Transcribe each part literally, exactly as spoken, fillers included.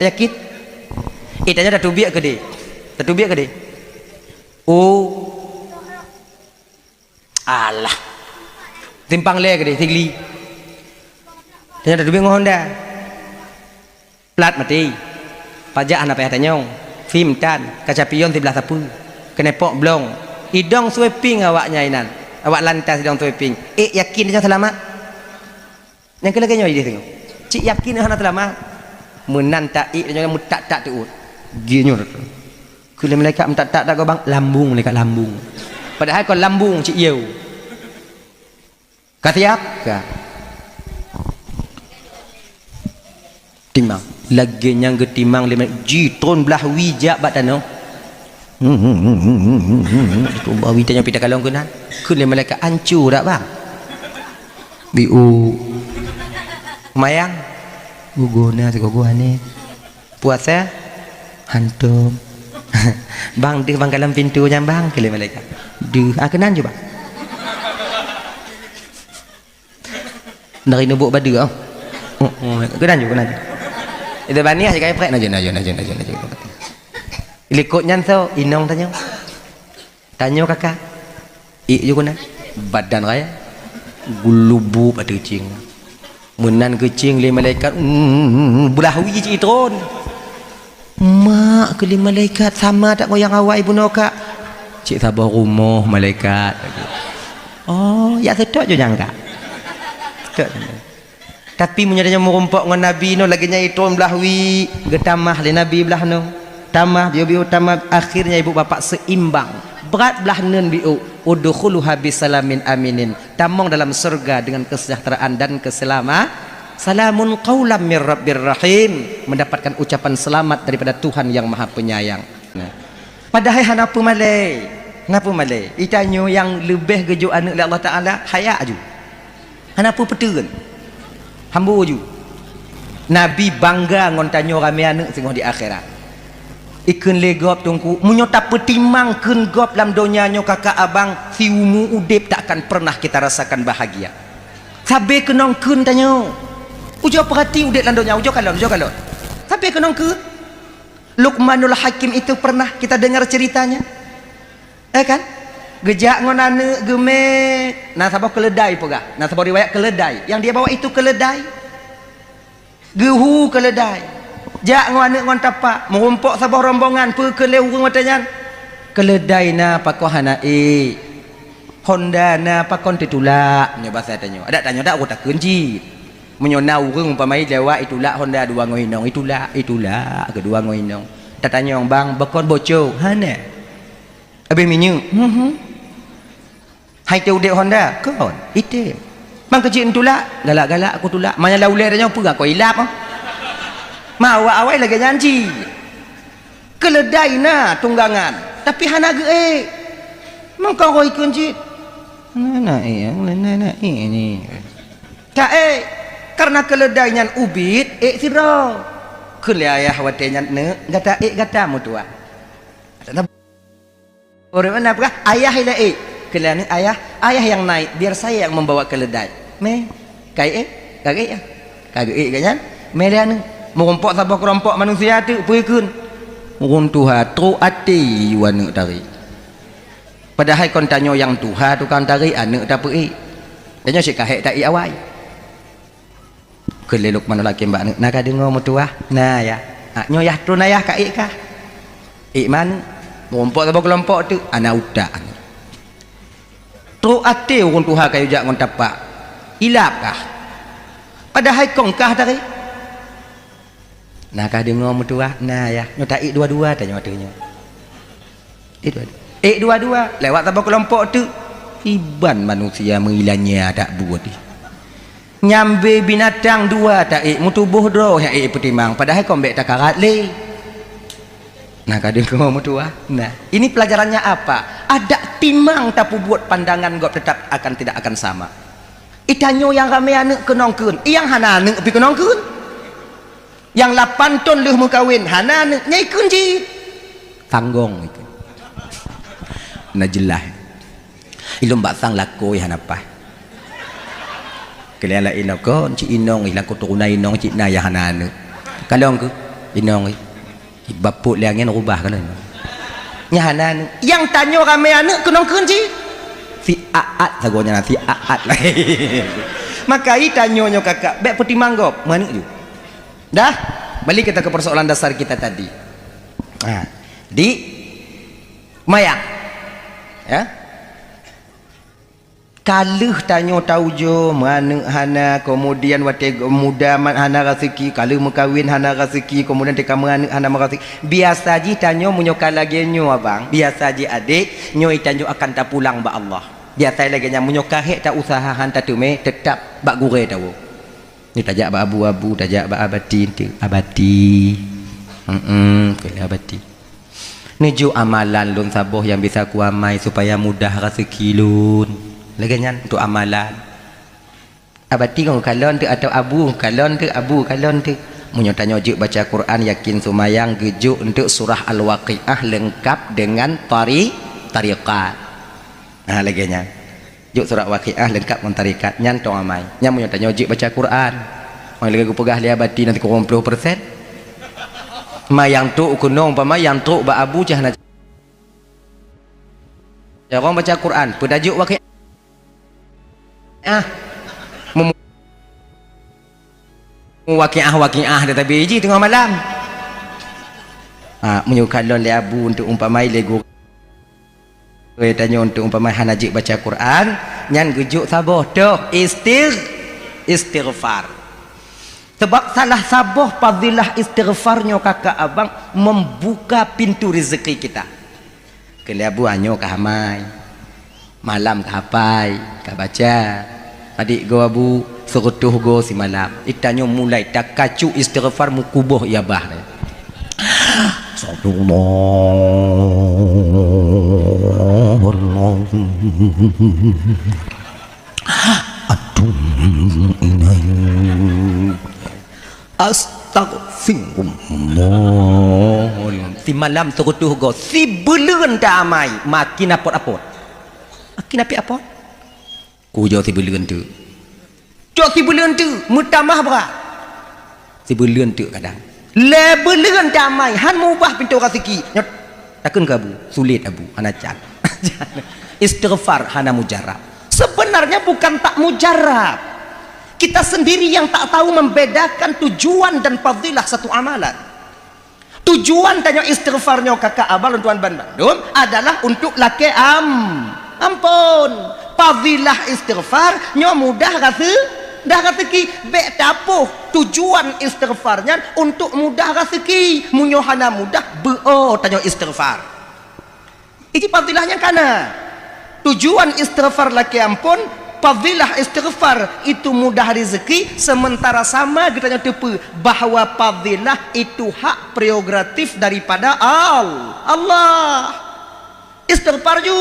Yakin? Eh, tanyoe tateubiet keudeh. Tateubiet keudeh. Oh. Alah. Simpang lé keudeh, Sigli. Tanyoe tateubiet ngon Honda. Plat maté. Pajak hana payah tanyong. Fim tan, kaca pion siblaih sapeue. Keuneuk pok blong. Idong sweeping awaknyan inan. Awak lantas idong sweeping. Eh, yakin tanyoe seulamat? Nyang keu lagèe nyoe jideh teungoh. Cit yakin hana seulamat. Meunan taék tanyoe meutak-tak teuôt. Jih nyoe. Keu lé malaikat meutak-tak dak gobang, lambung malaikat lambung. Padahai kon lambung cit yeu. Ka siap? Ka. Timang. Lagèe nyang geutimang lé malaikat, jitron blaih wie jak bak tanoh. Tron blaih wie tanyoe pih takalon keunan. Kheun lé malaikat, "Anco dak, Bang?" "Biôh." "Mayang?" "Gogoh na sigogoh aneh." "Puasa?" "Hantom." "Bang, deuh bang kalon pintoe nyan, Bang," kheun lé malaikat. "Deuh." "Ah, keunan ju, Bang." Dari nubuek badeue, oh. Oh, oh, keunan ju, keunan ju. Itu baniah je kai prek, naju, naju, naju, naju, naju. Likot nyan soe, inong tanyoe. Tanyoe kakak. Ék ju keunan. Badan raya. Geulubup ateueh cing. Meunan keucing lé malaikat, mm, blaih wie cit itron. Mak, kheun lé malaikat, sama that ngon nyang awai bunoe, Kak? Cit saboh rumoh malaikat. Oh, jak seutôt ju nyang, Kak. Seutôt. Tapi meunyoe tanyoe meurumpok ngon Nabi nyoe lagèe nyan itron blaih wie, geutamah lé Nabi blaih nyoe. Tamah, biôh-biôh tamah, akhirnya ibu bapak seimbang. Brat blaih neun biôh, udkhuluha bisalamin aminin. Tamong dalam surga dengan kesejahteraan dan keselama-, salamun qaulam mir rabbir rahim, mendapatkan ucapan selamat daripada Tuhan yang Maha Penyayang. Nah. Padahai hana peumalée, hana peumalée. Itanyoe nyang leubeh geujok aneuëk lé Allah Taala, haya aju. Hana peue peuteun. Hambo ju. Nabi bangga ngon tanyoe ramé aneuëk singoh di akhirat. Ikheun lé gob teungku, meunyoe tapeutimangkeun gob lam donya nyoe kakak abang, siumu udeb tak akan pernah kita rasakan bahagia. Sabe keunong kheun tanyoe. Ujoe peurati udeb lam donya, ujoe kalon, ujoe kalon. Sabe keunong kheun. Luqmanul Hakim itu pernah kita dengar ceritanya. Eh kan? Geujak ngon aneuëk geumé, na saboh keuleudai peugah, na saboh riwayat keuleudai. Yang dia bawa itu keuleudai. Geuhu keuleudai. Jak ngon aneuëk ngon tapak, meurumpok saboh rombongan, peue kheun lé ureuëng watée nyan? Keuleudai na pakon hana ék. Honda na pakon teutulak, meunyoe basa tanyoe. Adak tanyoe dak uroe takheun cit. Meunyoe na ureuëng umpama lewat itulak honda dua ngon inong, itulak, itulak keudua ngon inong. Tatanyong, "Bang, beukon bocor?" "Hana." "Habéh minyeuk?" "Hmm, hmm." "Hai teu udeb honda?" "Kon, item." "Bang keucik neutulak?" "Galak-galak aku tulak." Manyang lam ulée tanyoe peue kon ilab ah. Ma awak awai lagée nyan cit. Keuleudai na tunggangan, tapi hana geuék. Mangkong roh ikheun cit. Na, na ék, na, na ék ni. Taék, karena keuleudai nyan ubit, ék sidroe. Kheun lé ayah watée nyan, "Neuk, gata ék gata meutuah." Ureuëng mana peugah, "Ayah ilée ék." Kheun lé aneuëk, "Ayah, ayah yang naik, biar saya yang membawa keuleudai." Mé, ka ék, ka ék, ka ék geuh nyan. Mé lé aneuëk, meurumpok saboh keurompok manusia teuk, peue kheun? Ureuëng tuha, trok até yu aneuëk tari. Padahai kon tanyoe nyang tuha tukang tari, aneuëk tapeuék. Tanyoe sikahék taék awai. Kheun lé Luqmanul Hakim bak aneuëk, "Na ka deungoe meutuah?" "Na, Yah." "Ah, nyoe Yah tron Ayah ka ék kah." "Ék ma?" "Meurumpok saboh keulompok teuk." "Ana utak." Trok até ureuëng tuha ka yue jak ngon tapak. "Ilab kah?" "Padahai kong kah tari." "Na ka deungoe meutuah?" "Na, Yah." "Nyoe taék dua-dua tanyoe ateueh nyoe." Ék dua-dua. Ék dua-dua, lewat saboh keulompok teuk. Iban manusia meuilanya tak buet ih. Nyambe binatang dua taék, meutuboh droe nyang ék peutimang, padahai kon bék takarat lé. Nah, ka deungoe meutuah. Nah, ini pelajarannya apa? Adak timang tapeubuet pandangan gob tetap akan tidak akan sama. Itanyoe nyang ramé aneuëk keunong kheun, nyang hana aneuëk pih keunong kheun. Nyang lapan thon lheueh meukawen, hana aneuëk, nyan ikheun cit. Tanggong ikheun. Na jeulaih. Ilôn bak sang lakoe hana paih. Kalian laén kon, cit inong, ilang keturunan inong, cit na nyang hana aneuëk. Kalon keuh. Inong, bapot lé angén rubah ka lheueh. Nyan hana aneuk. Nyang tanyoe ramé aneuk keunong kheun jih. Si aat sagoe nyan, si aat. Maka i tanyoe nyoe kakak, bèk peutimang gob, meuaneuk ju. Dah, balik kita ke persoalan dasar kita tadi. Ha, di mayang. Ya. Ka lheueh tanyoe taujoe, meuaneuk hana, kemudian watèe muda mat hana raseuki, ka lheueh meukawen hana raseuki, kemudian teuka meuaneuk hana meuraseuki. Biasa jih tanyoe meunyoe ka lagèe nyoe abang, biasa jih adék, nyoe tanyoe akan tapulang bak Allah. Biasa lagèe nyan, meunyoe ka hék ta useuha han tateumé, teutap bak gurèe tawoe. Ni tajak bak abu-abu, tajak bak abati, abati. Hmm, keu abati. Neujok amalan lôn saboh nyang bisa kuamai supaya mudah raseuki lôn. Lagèe nyan untuk amalan. Abati ngon kalon teuk atau abu kalon teuk, abu kalon teuk. Meunyoe tanyoe jeuet baca Quran, yakin seumayang geujok untuk surah Al-Waqiah leungkap dengan tari-, tariqat. Ha, lagèe nyan. Jok surat Waqiah leungkap ngon tarikat, nyan tong amai. Nyan meunyoe tanyoe jeuet baca Quran. Oi, lagèe geupeugah lé abati nanti kurang ploh persen. Ma nyang trok keunong, umpama nyang trok bak abu cah na. Jarong baca Quran, peudajok Waqiah. Mem-, Waqiah, Waqiah dah tabi jih teungoh malam. Ha, meunyoe kalon lé abu untuk umpama lé gurèe. Tanyoe untuk umpama hana jeuet baca Quran, nyan geujok saboh toh istigh-, istighfar. Sebab salah saboh fadilah istighfar nyoe kakak abang membuka pintu rezeki kita. Keu lé abu nyoe ka amai. Malam ka hafai, ka baca. Adik goe abu, seureutôh goe simalam. Itanyoe mulai takacu istighfar meukuboh iabah. Astagfirullahalazim. Atubu ilaik. Astagfirullah. Simalam seureutôh goe, sibeuleuen ta amai, makin apot-apot. Makin apot-apot. Kujoe sibeuleuen teuk. Cok sibeuleuen teuk, meutamah brat. Sibeuleuen teuk kadang. Lhèe beuleuen ta amai, han mubah pintoe raseuki. Nyoe, takheun keu abu, sulet abu, hana can. Istighfar hana mujarab. Sebenarnya bukan tak mujarab. Kita sendiri yang tak tahu membedakan tujuan dan fadilah satu amalan. Tujuan tanyoe istighfar nyoe kakak abang lôn tuan ban bandum adalah untuk lakèe am-, ampôn. Fadilah istighfar nyoe mudah raseu-, dah raseuki. Bèk tapoh tujuan istighfar nyan untuk mudah raseuki. Meunyoe hana mudah, beuo tanyoe istighfar. Iji fadilah nyang kana. Tujuan istighfar lakèe ampôn, fadilah istighfar itu mudah rezeki, sementara sama geutanyoe teupeue bahwa fadilah itu hak prerogatif daripada Al-, Allah. Istighfar ju.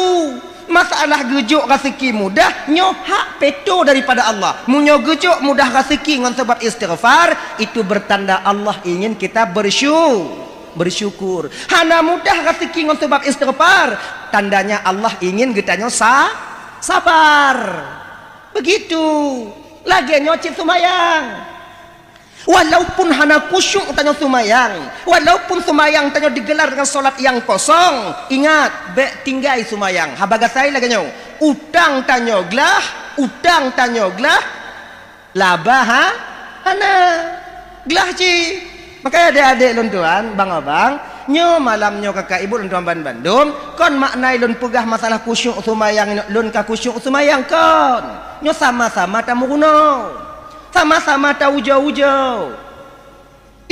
Masalah geujok raseuki mudah, nyoe hak peto daripada Allah. Meunyoe geujok mudah raseuki ngon sabab istighfar, itu bertanda Allah ingin kita bersyu-, bersyukur. Hana mudah raseuki ngon sabab istighfar, tandanya Allah ingin geutanyoe sa-, sabar. Begitu. Lagèe nyoe cit seumayang. Walaupun hana khusyuk tanyoe seumayang, walaupun seumayang tanyoe digelar dengan solat nyang kosong, ingat, bèk tinggai seumayang. Haba gasai lagèe nyoe, utang tanyoe glah, utang tanyoe glah, laba ha-, hana, glah cit. Makanya adék-adék lôn tuan, bang-abang, nyoe malam nyoe kakak ibu lôn tuan ban bandum, kon makna lôn peugah masalah khusyuk seumayang, lôn ka khusyuk seumayang kon. Nyoe sama-sama tameurunoe. Sama-sama taujoe-ujoe.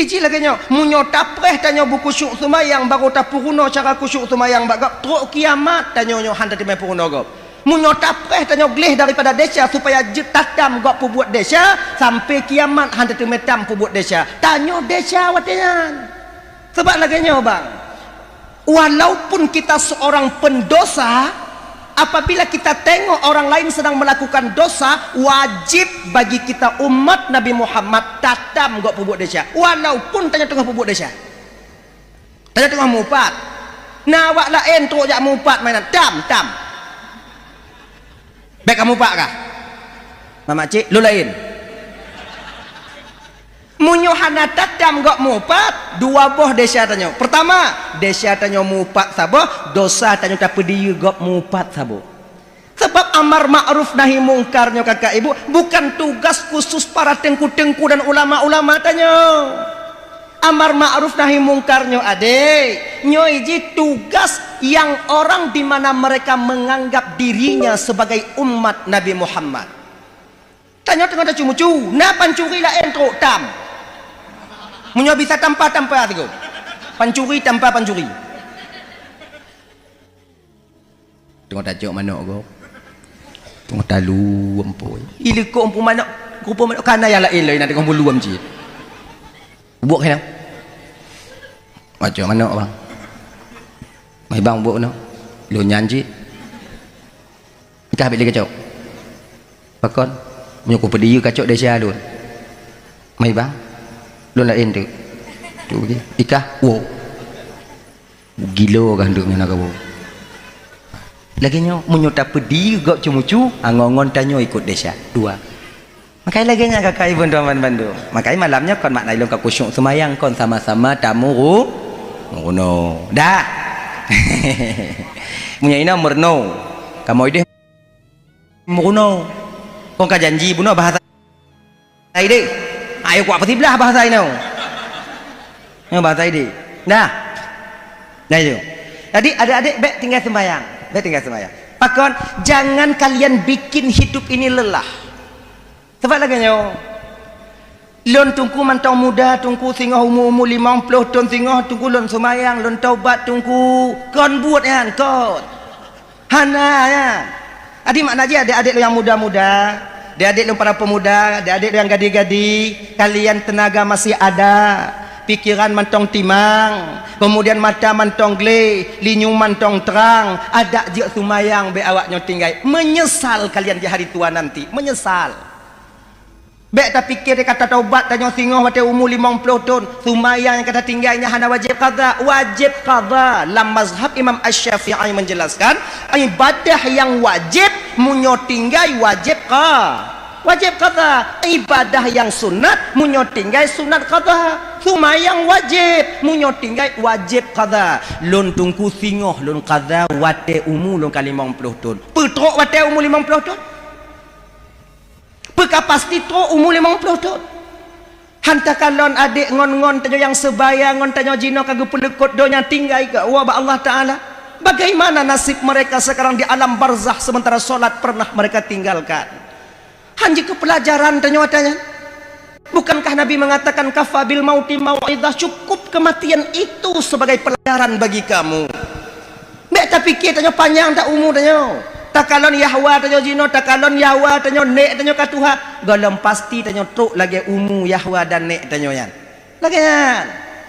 Iji lagèe nyoe, meunyoe tapreh tanyoe beukhusyuk seumayang, barô tapeurunoe cara khusyuk seumayang bak gob, trok kiamat tanyoe nyoe han tateumé peurunoe gob. Meunyoe tapreh tanyoe gleh daripada desya supaya jeuet tatam gob peubuet desya, sampai kiamat han tateumé tam peubuet desya. Tanyoe desya watèe nyan. Sabab lagèe nyoe, bang. Walaupun kita seorang pendosa, apabila kita tengok orang lain sedang melakukan dosa, wajib bagi kita umat Nabi Muhammad tatam gob peubuet desya. Walaupun tanyoe teungoh peubuet desya. Tanyoe teungoh meuupat. Na awak laén trok jak meuupat mainan. Tam, tam. Bèk ka meuupat kah? Mamak cik, lôn laén. Meunyoe hana tatam gob meuupat, dua boh desya tanyoe. Pertama, desya tanyoe meuupat saboh, dosa tanyoe tapeudiyeu gob meuupat saboh. Sabab amar ma'ruf nahi mungkar nyoe, kakak ibu, bukan tugas khusus para teungku-teungku dan ulama-ulama tanyoe. Amar ma'ruf nahi mungkar nyoe, adek, nyoe jih tugas yang orang di mana mereka menganggap dirinya sebagai umat Nabi Muhammad. Tanyoe teungoh tacu-mucu, na pancuri laén trok tam. Meunyoe bisa tampa-tampa sigoe. Pancuri tampa pancuri. Teungoh tacok manok gob. Teungoh taluem pui. Ileuko empu manok, rupa manok kana nyang laén lom, na teungoh muluem cit. Buet keunoe. Tacok manok, bang. Mai bang buet keunoe. Lôn nyan cit. Ikah bèk lé kacok. Pakon? Meunyoe kupeudiyeu kacok desya lôn. Mai bang. Lôn laén teuk. Tu je. Ikah, woe. Gilo kah nduek nyoe na kawoe. Lagèe nyoe, meunyoe tapeudiyeu gob ceumucu, angon-ngon tanyoe ikot desya. Dua. Makai lagèe nyan kakak ibu tuan bandum. Makai malam nyoe kon makna ilôn ka khusyuk seumayang, kon sama-sama tamuru-, meurunoe. Dah. Meunyoe inoe meurunoe. Kamoe ideh meurunoe. Kon ka janji bunoe bahasa ideh. Ayo kuat peusiblah bahasa inoe. Nyoe bahasa ideh. Dah. Nah itu. Jadi adik-adik bèk tinggai seumayang. Bèk tinggai seumayang. Pakon, jangan kalian bikin hidup ini lelah. Sabab lagèe nyoe, lôn teungku mantong muda, teungku singoh umu-umu limong ploh thon singoh, teungku lôn seumayang, lôn taubat teungku. Kon buet nyan, kon. Hana nyan. Jadi makna jih adik-adik lôn nyang muda-muda, adik-adik lôn para pemuda, adik-adik lôn nyang gadi-gadi, kalian tenaga masih ada, pikiran mantong timang, kemudian mata mantong gleh, linyueng mantong trang, adak jeuet seumayang bèk awak nyoe tinggai. Menyesal kalian di hari tua nanti, menyesal. Bèk tapike teuka tataubat tanyoe singoh watèe umu limong ploh thon, seumayang nyang ka tatinggai nyan hana wajéb qadha. Wajéb qadha. Lam mazhab Imam Asy-Syafi'i menjelaskan, ibadah nyang wajéb meunyoe tinggai wajéb qa-, wajéb qadha. Ibadah nyang sunat meunyoe tinggai sunat qadha. Seumayang wajéb meunyoe tinggai wajéb qadha. Lôn teungku singoh lôn qadha watèe umu lôn ka limong ploh thon. Peutrok watèe umu limong ploh thon. Peu ka pasti trok umu limong ploh thon. Han takalon adék ngon-ngon tanyoe nyang seubaya ngon tanyoe jinoe ka geupeuleukot donya tinggai keu Allah, bak Allah Taala. Bagaimana nasib mereka sekarang di alam barzakh sementara solat pernah mereka tinggalkan? Han jeuet keu peulajaran tanyoe ata nyan. Bukankah Nabi mengatakan, "Kafa bil mauti mau'izah," cukup kematian itu sebagai pelajaran bagi kamu. Bèk tapike tanyoe panyang that umu tanyoe. Takalon yahwa tanyoe jinoe, takalon yahwa tanyoe, nèk tanyoe ka tuha, gohlom pasti tanyoe trok lagèe umu yahwa dan nèk tanyoe nyan. Lagèe nyan.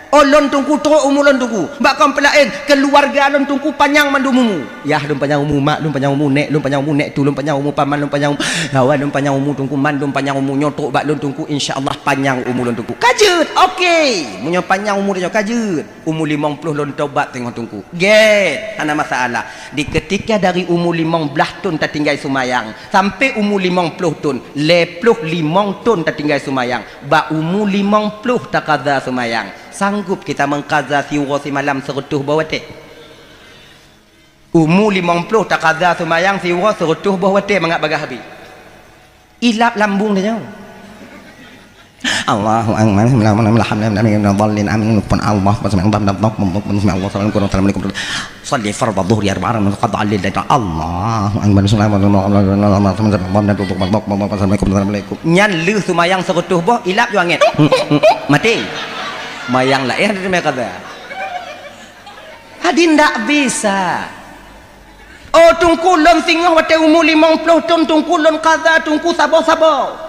Oh, lôn teungku trok umu lôn teungku. Bak kaum peulaén, keuluwarga lôn teungku panyang mandum umu. Yah lôn panyang umu, mak lôn panyang umu, nèk lôn panyang umu, nèk tu lôn panyang umu, paman lôn panyang umu, yahwa lôn panyang umu teungku, mandum panyang umu. Nyoe trok bak lôn teungku, insya Allah panyang umu lôn teungku. Ka jeuet, oke. Meunyoe panyang umu tanyoe ka jeuet. Umu limong ploh lôn tobat teungoh teungku. Gèt, hana masalah. Di keutika dari umu limong blah thon tatinggai seumayang, sampai umu limong ploh thon, lhèe ploh limong thon tatinggai seumayang, bak umu limong ploh taqadha seumayang. Sanggup kita mengqadha siuroe simalam seureutôh boh watèe? Umu limong ploh taqadha seumayang siuroe seureutôh boh watèe mangat bagaih habéh. Ilap lambung tanyoe. Allahu Akbar. Bismillahirrahmanirrahim. Alhamdulillahirabbil alamin. Allahu Akbar. Shalli fardhu dhuhri arba'an qadha al-lail. Allahu Akbar. Bismillahirrahmanirrahim. Nyan lheuh seumayang seureutôh boh, ilap jua angèn. Maté. Seumayang laén ada teumé qadha. Hadi ndak bisa. Oh, teungku lôn singoh watèe umu limong ploh thon, teungku lôn qadha, teungku saboh-saboh.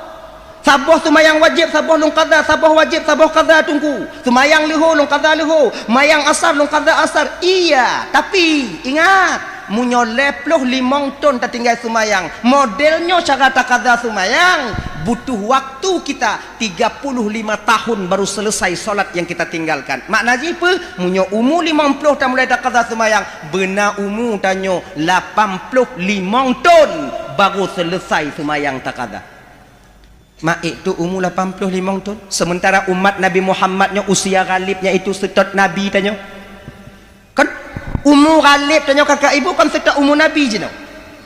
Saboh seumayang wajéb, saboh lôn qadha, saboh wajéb, saboh qadha teungku. Seumayang leuhô lôn qadha leuhô, mayang asar lôn qadha asar. Iya, tapi ingat, meunyoe lhèe ploh limong thon tatinggai seumayang, model nyoe cara taqadha seumayang, butuh waktu kita tiga puluh lima tahun baru selesai solat yang kita tinggalkan. Makna jih peue? Meunyoe umu limong ploh tamulai taqadha seumayang, beuna umu tanyoe lapan ploh limong thon baru selesai seumayang taqadha. Mak ék tu umu lapan ploh limong thon, sementara umat Nabi Muhammad nyoe usia ghalib nyan itu seutôt Nabi tanyoe. Kan umu ghalib tanyoe kakak ibu kan seutôt umu Nabi jinoe.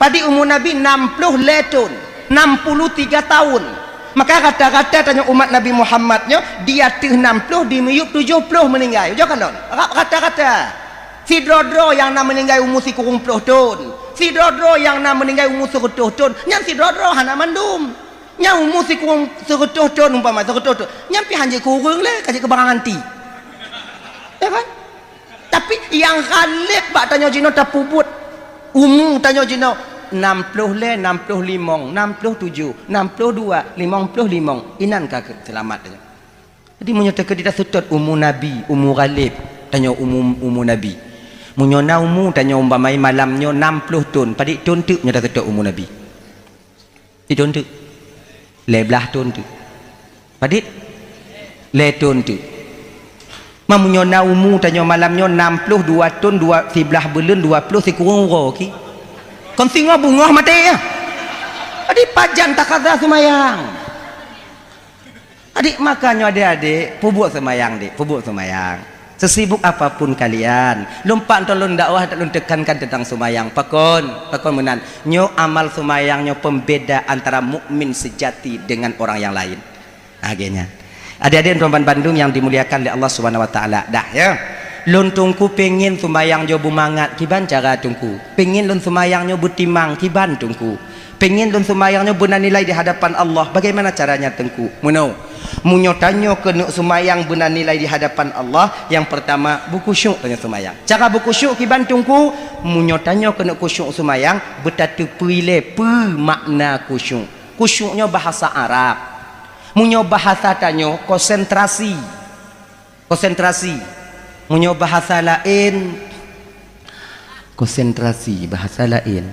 Padit umu Nabi enam ploh lhèe thon, enam puluh tiga tahun. Maka rata-rata tanyoe umat Nabi Muhammad nyoe di ateueh enam ploh, di miyueb tujoh ploh meuninggai. Jok kalon, ra-, rata-rata. Sidroe-droe nyang na meuninggai umu sikureueng ploh thon, sidroe-droe nyang na meuninggai umu seureutôh thon, nyan sidroe-droe hana mandum. Nyang umu sikureueng seureutôh thon umpama, seureutôh thon, nyan pih hanjeuet kureueng lé, ka jeuet keu barang anti. Ya kan? Tapi nyang ghalib bak tanyoe jinoe tapeubuet umu tanyoe jinoe enam ploh lhèe, enam ploh limong, enam ploh tujoh, enam ploh dua, limong ploh limong, inan ka seulamat tanyoe. Jadi meunyoe teukeudi taseutôt umu Nabi, umu ghalib, tanyoe umu, umu Nabi. Meunyoe na umu tanyoe umpama malam nyoe enam ploh thon, padit thon teuk meunyoe taseutôt umu Nabi? Sidon teuk. Lhèe blaih thon teuk. Padit? Lhèe thon teuk. Ma meunyoe na umu tanyoe malam nyoe enam ploh dua thon, dua, siblaih buleuen, dua ploh sikureueng uroe ki. Kon singoh beungoh maté ya. Jadi pajan takaza seumayang. Adik, makanya adik-adik, peubuet seumayang, dik, peubuet seumayang. Sesibuk apapun kalian, lôn pat ntoe lôn dakwah, lôn tekankan tentang seumayang. Pakon, pakon meunan. Nyoe amal seumayang nyoe pembeda antara mukmin sejati dengan orang yang lain. Akhirnya, adik-adik dan bandum yang dimuliakan oleh Allah Subhanahu Wa Taala, dah ya. Lôn Teungku pengen seumayang nyoe beumangat, kiban cara Teungku? Pengen lôn seumayang nyoe beutimang, kiban Teungku? Pengen lôn seumayang nyoe beuna nilai di hadapan Allah. Bagaimana caranya, Teungku? Meunoe, meunyoe tanyoe keuneuk seumayang beuna nilai di hadapan Allah, nyang peurtama, beukhusyuk tanyoe seumayang. Cara beukhusyuk kiban, Teungku? Meunyoe tanyoe keuneuk khusyuk seumayang, beutateupeue ilée peue makna khusyuk. Khusyuk nyoe bahasa Arab. Meunyoe bahasa tanyoe, konsentrasi. Konsentrasi. Meunyoe bahasa laén, konsentrasi, bahasa laén.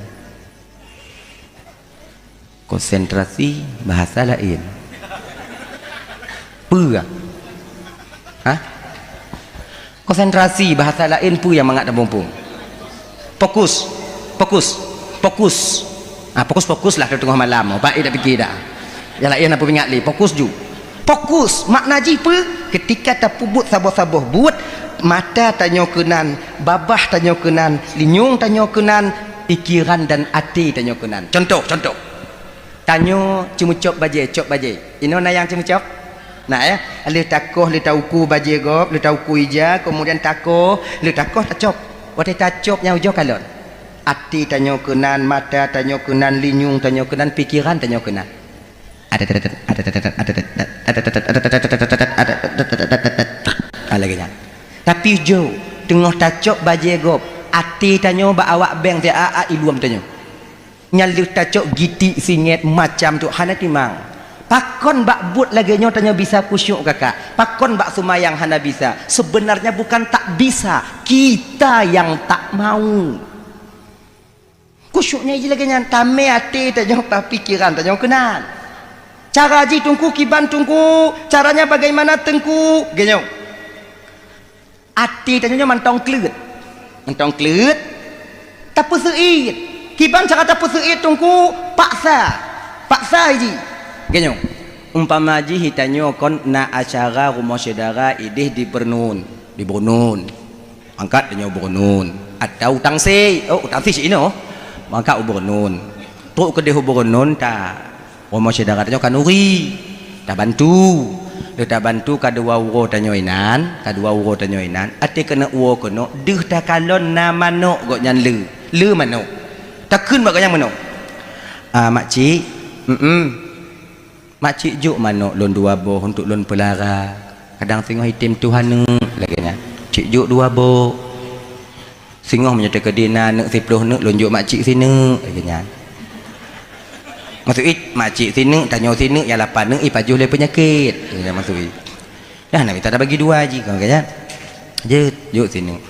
Konsentrasi, bahasa laén. Peue? Hah? Konsentrasi, bahasa laén peue nyang mangat dan mumpung? Fokus. Fokus. Fokus. Ah, fokus-fokus lah teungoh malam. Baik dak pikir dah. Nyang laén hana peuingat lé. Fokus ju. Fokus. Makna jih peue? Ketika tapeubuet saboh-saboh buet, mata tanyoe keunan, babah tanyoe keunan, linyueng tanyoe keunan, pikeran dan até tanyoe keunan. Contoh, contoh. Tanyoe ceumeucop bajée, cop bajée. Inoe na nyang ceumeucop? Na, ya? Lheueh takoh, lheueh tauku bajée gob, lheueh tauku ija, keumudian takoh, lheueh takoh tacop. Watée tacop nyang ujoe kalon. Até tanyoe keunan, mata tanyoe keunan, linyueng tanyoe keunan, pikeran tanyoe keunan. Ah, lagée nyan. Tapi jok, teungoh tacop bajée gob, até tanyoe bak awak beng, siat-siat iluem tanyoe. Nyan lheueh tacok gitik singét macam tu hana timang. Pakon bak buet lagée nyoe tanyoe bisa khusyuk kakak? Pakon bak seumayang hana bisa? Sebenarnya bukan tak bisa, kita yang tak mau. Khusyuk nyan jih lagée nyan, tamé até tanyoe, pikeran tanyoe keunan. Cara jih Teungku kiban Teungku, caranya bagaimana Teungku? Lagée nyoe. Até tanyoe nyoe mantong kleuet. Mantong kleuet, tapeuseuit. Kiban cara tapeuseuit Teungku? Paksa. Paksa jih. Lagée nyoe. Umpama jih tanyoe kon na acara rumoh syedara idéh di Beureunuen. Di Beureunuen. Mangkat tanyoe u Beureunuen. Atau u Tangse. Oh, u Tangse cit inoe. Mangkat u Beureunuen. Trok keudéh u Beureunuen ta. Rumoh syedara tanyoe khanuri, tabantu. Lheueh tabantu ka dua uroe tanyoe inan, ka dua uroe tanyoe inan, até keuneuk uroe keunoe, deuh takalon na manok gobnyan le, le manok. Takheun bak gobnyan meunoe, "Ah, makcik, mm, makcik jok manok lôn dua boh untuk lôn peulara. Kadang singoh item tuha neuk," lagée nyan. Cik jok dua boh. Singoh meunyoe teukeudi na neuk siplôh neuk, lôn jok makcik sineuk, lagée nyan. Maksud jih, makcik sineuk, tanyoe sineuk, nyang lapan neuk, ipajoh lé peunyakét. Lagée nyan maksud jih. Dah, na mita tabagi dua jih, kon lagée nyan. Jeuet, jok sineuk.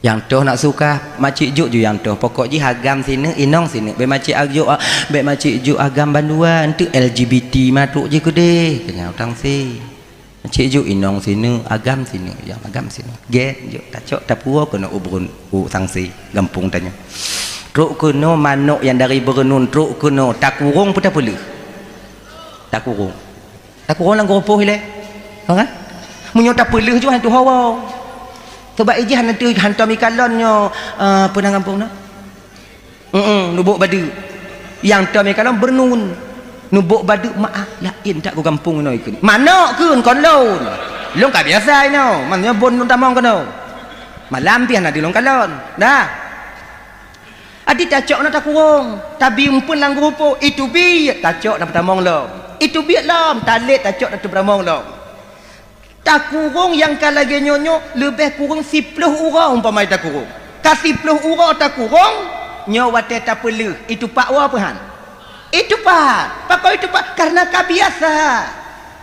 Nyang toh nak suka, makcik jok ju nyang toh. Pokok jih agam sineuk, inong sineuk. Bék makcik jok, bék makcik jok agam bandua, enteuk L G B T matrok jih keudeh. Lagée nyan u Tangse. Makcik jok inong sineuk, agam sineuk, nyang agam sineuk. Gét, jok tacok, tapuwoe keunoe u Beureun-, u Tangse, gampông tanyoe. Trok keunoe manok nyang dari Beureunuen, trok keunoe, takurong peu tapeuleueh? Takurong. Takurong lam geurupoh ilée. Faham kan? Meunyoe tapeuleuh ju hantu hawa. Sebab ijih hantu hantom ikalon nyoe, eh, peue nan gampông na? Heeh, nubôk badeuk. Nyang tom ikalon beurnun. Nubôk badeuk maaf laén that geugampông inoe keuh. Manok keuh kon lôn. Lôn ka biasa inoe. Maksudnya bon lôn tamong keunoe. Malam pih hana dilôn kalon. Dah. Adi tacok na takurong, tabi umpeuen lam geurupoh, iteubiet tacok na peutamong lom. Iteubiet lom, talét tacok na teupeutamong lom. Takurong nyang ka lagée nyoe nyoe leubeh kureueng siploh uroe umpama takurong. Ka siploh uroe takurong, nyoe watée tapeuleuh, itupat woe peuhan. Itupat. Pakon itupat? Karena ka biasa.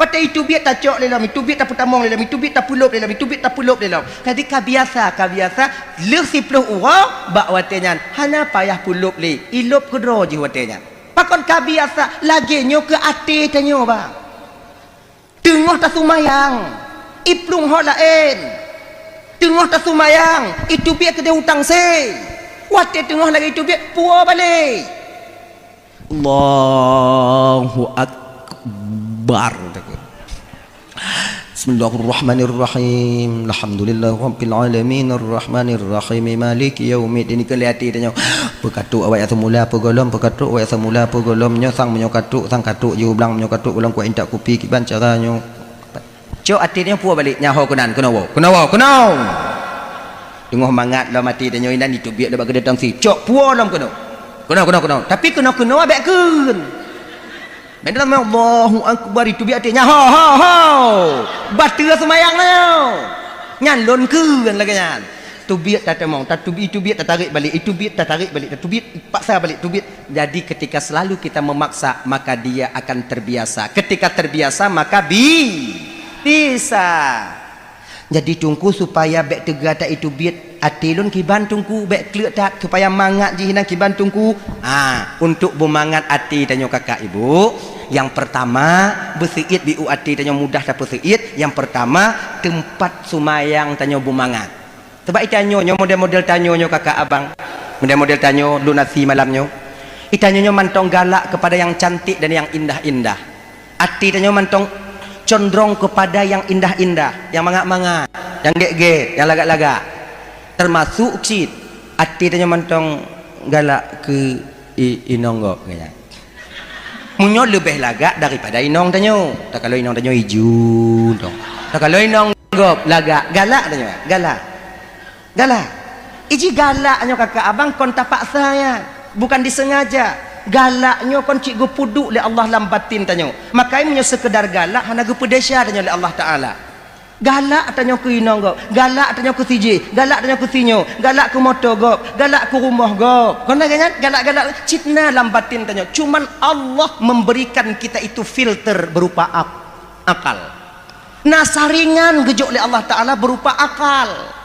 Watée iteubiet tacok lé lom, iteubiet tapeutamong lé lom, iteubiet tapeulop lé lom, iteubiet tapeulop lé lom. Jadi ka biasa, ka biasa, lheueh siploh uroe bak watée nyan hana payah peulop lé, ilop keudroe jih watée nyan. Pakon ka biasa, lagée nyoe keu até tanyoe, bang. Teungoh tasumayang, iplueng ho laén. Teungoh tasumayang, iteubiet keudeh utang se. Watée teungoh lagée iteubiet, puwoe balek. Allahu Akbar. Bismillahirrahmanirrahim. Alhamdulillahirabbil alamin, arrahmanirrahim, maliki yaumiddin. Keu lé até tanyoe. Peukatuk awak nyang seumula peugolom, peukatuk awak nyang seumula peugolom. Nyoe sang meunyoe katuk, sang katuk jiublang, meunyoe katuk ulang kuat intak kupi kiban cara nyoe. Cok até tanyoe puwoe balek, nyan ho keunan, keunoe woe, keunoe woe, keunoe. Teungoh mangat lom até tanyoe inan iteubiet lé bak keudeh tangsi. Cok puwoe lom keunoe. Keunoe, keunoe, keunoe. Tapi keunoe-keunoe abék kheun. Bèk lom Allahu Akbar iteubiet até nyan. Ho, ho, ho. Bateue seumayang nyoe. Nyan lôn kheun lagèe nyan. Teubiet tatamong, tatubi-, iteubiet tatarék balek, iteubiet tatarék balek, tatubiet paksa balek, teubiet. Jadi ketika selalu kita memaksa, maka dia akan terbiasa. Ketika terbiasa, maka bi-, bisa. Jadi Teungku, supaya bèk teuga that iteubiet até lôn kiban Teungku, bèk kleuet that, supaya mangat jih inan kiban Teungku. Ha, untuk beumangat até tanyoe kakak ibu, nyang pertama, beuseuit biôh até tanyoe mudah tapeuseuit. Nyang pertama, teumpat seumayang tanyoe beumangat. Sabab itanyoe nyoe model-model tanyoe nyoe kakak abang, model-model tanyoe lôn asi malam nyoe. Itanyoe nyoe mantong galak kepada yang cantik dan yang indah-indah. Até tanyoe mantong condrong kepada yang indah-indah, yang mangat-mangat, yang gét-gét, yang lagak-lagak. Termasuk cit, até tanyoe mantong galak keu i-, inong gob, keu nyan. Meunyoe leubeh lagak daripada inong tanyoe. Takalon inong tanyoe iju, tong. Takalon inong gob lagak, galak tanyoe, galak. Galak. Iji galak nyoe kakak abang kon tapaksa nyan, bukan disengaja. Galak nyoe kon cit geupeuduek lé Allah lam batin tanyoe. Makajih meunyoe seukeudar galak hana geupeudesya tanyoe lé Allah Taala. Galak tanyoe keu inong gob, galak tanyoe keu sijih, galak tanyoe keu sinyoe, galak keu moto gob, galak keu rumoh gob. Kon lagèe nyan, galak-galak cit na lam batin tanyoe. Cuman Allah memberikan kita itu filter berupa ak-, akal. Na saringan geujok lé Allah Taala berupa akal.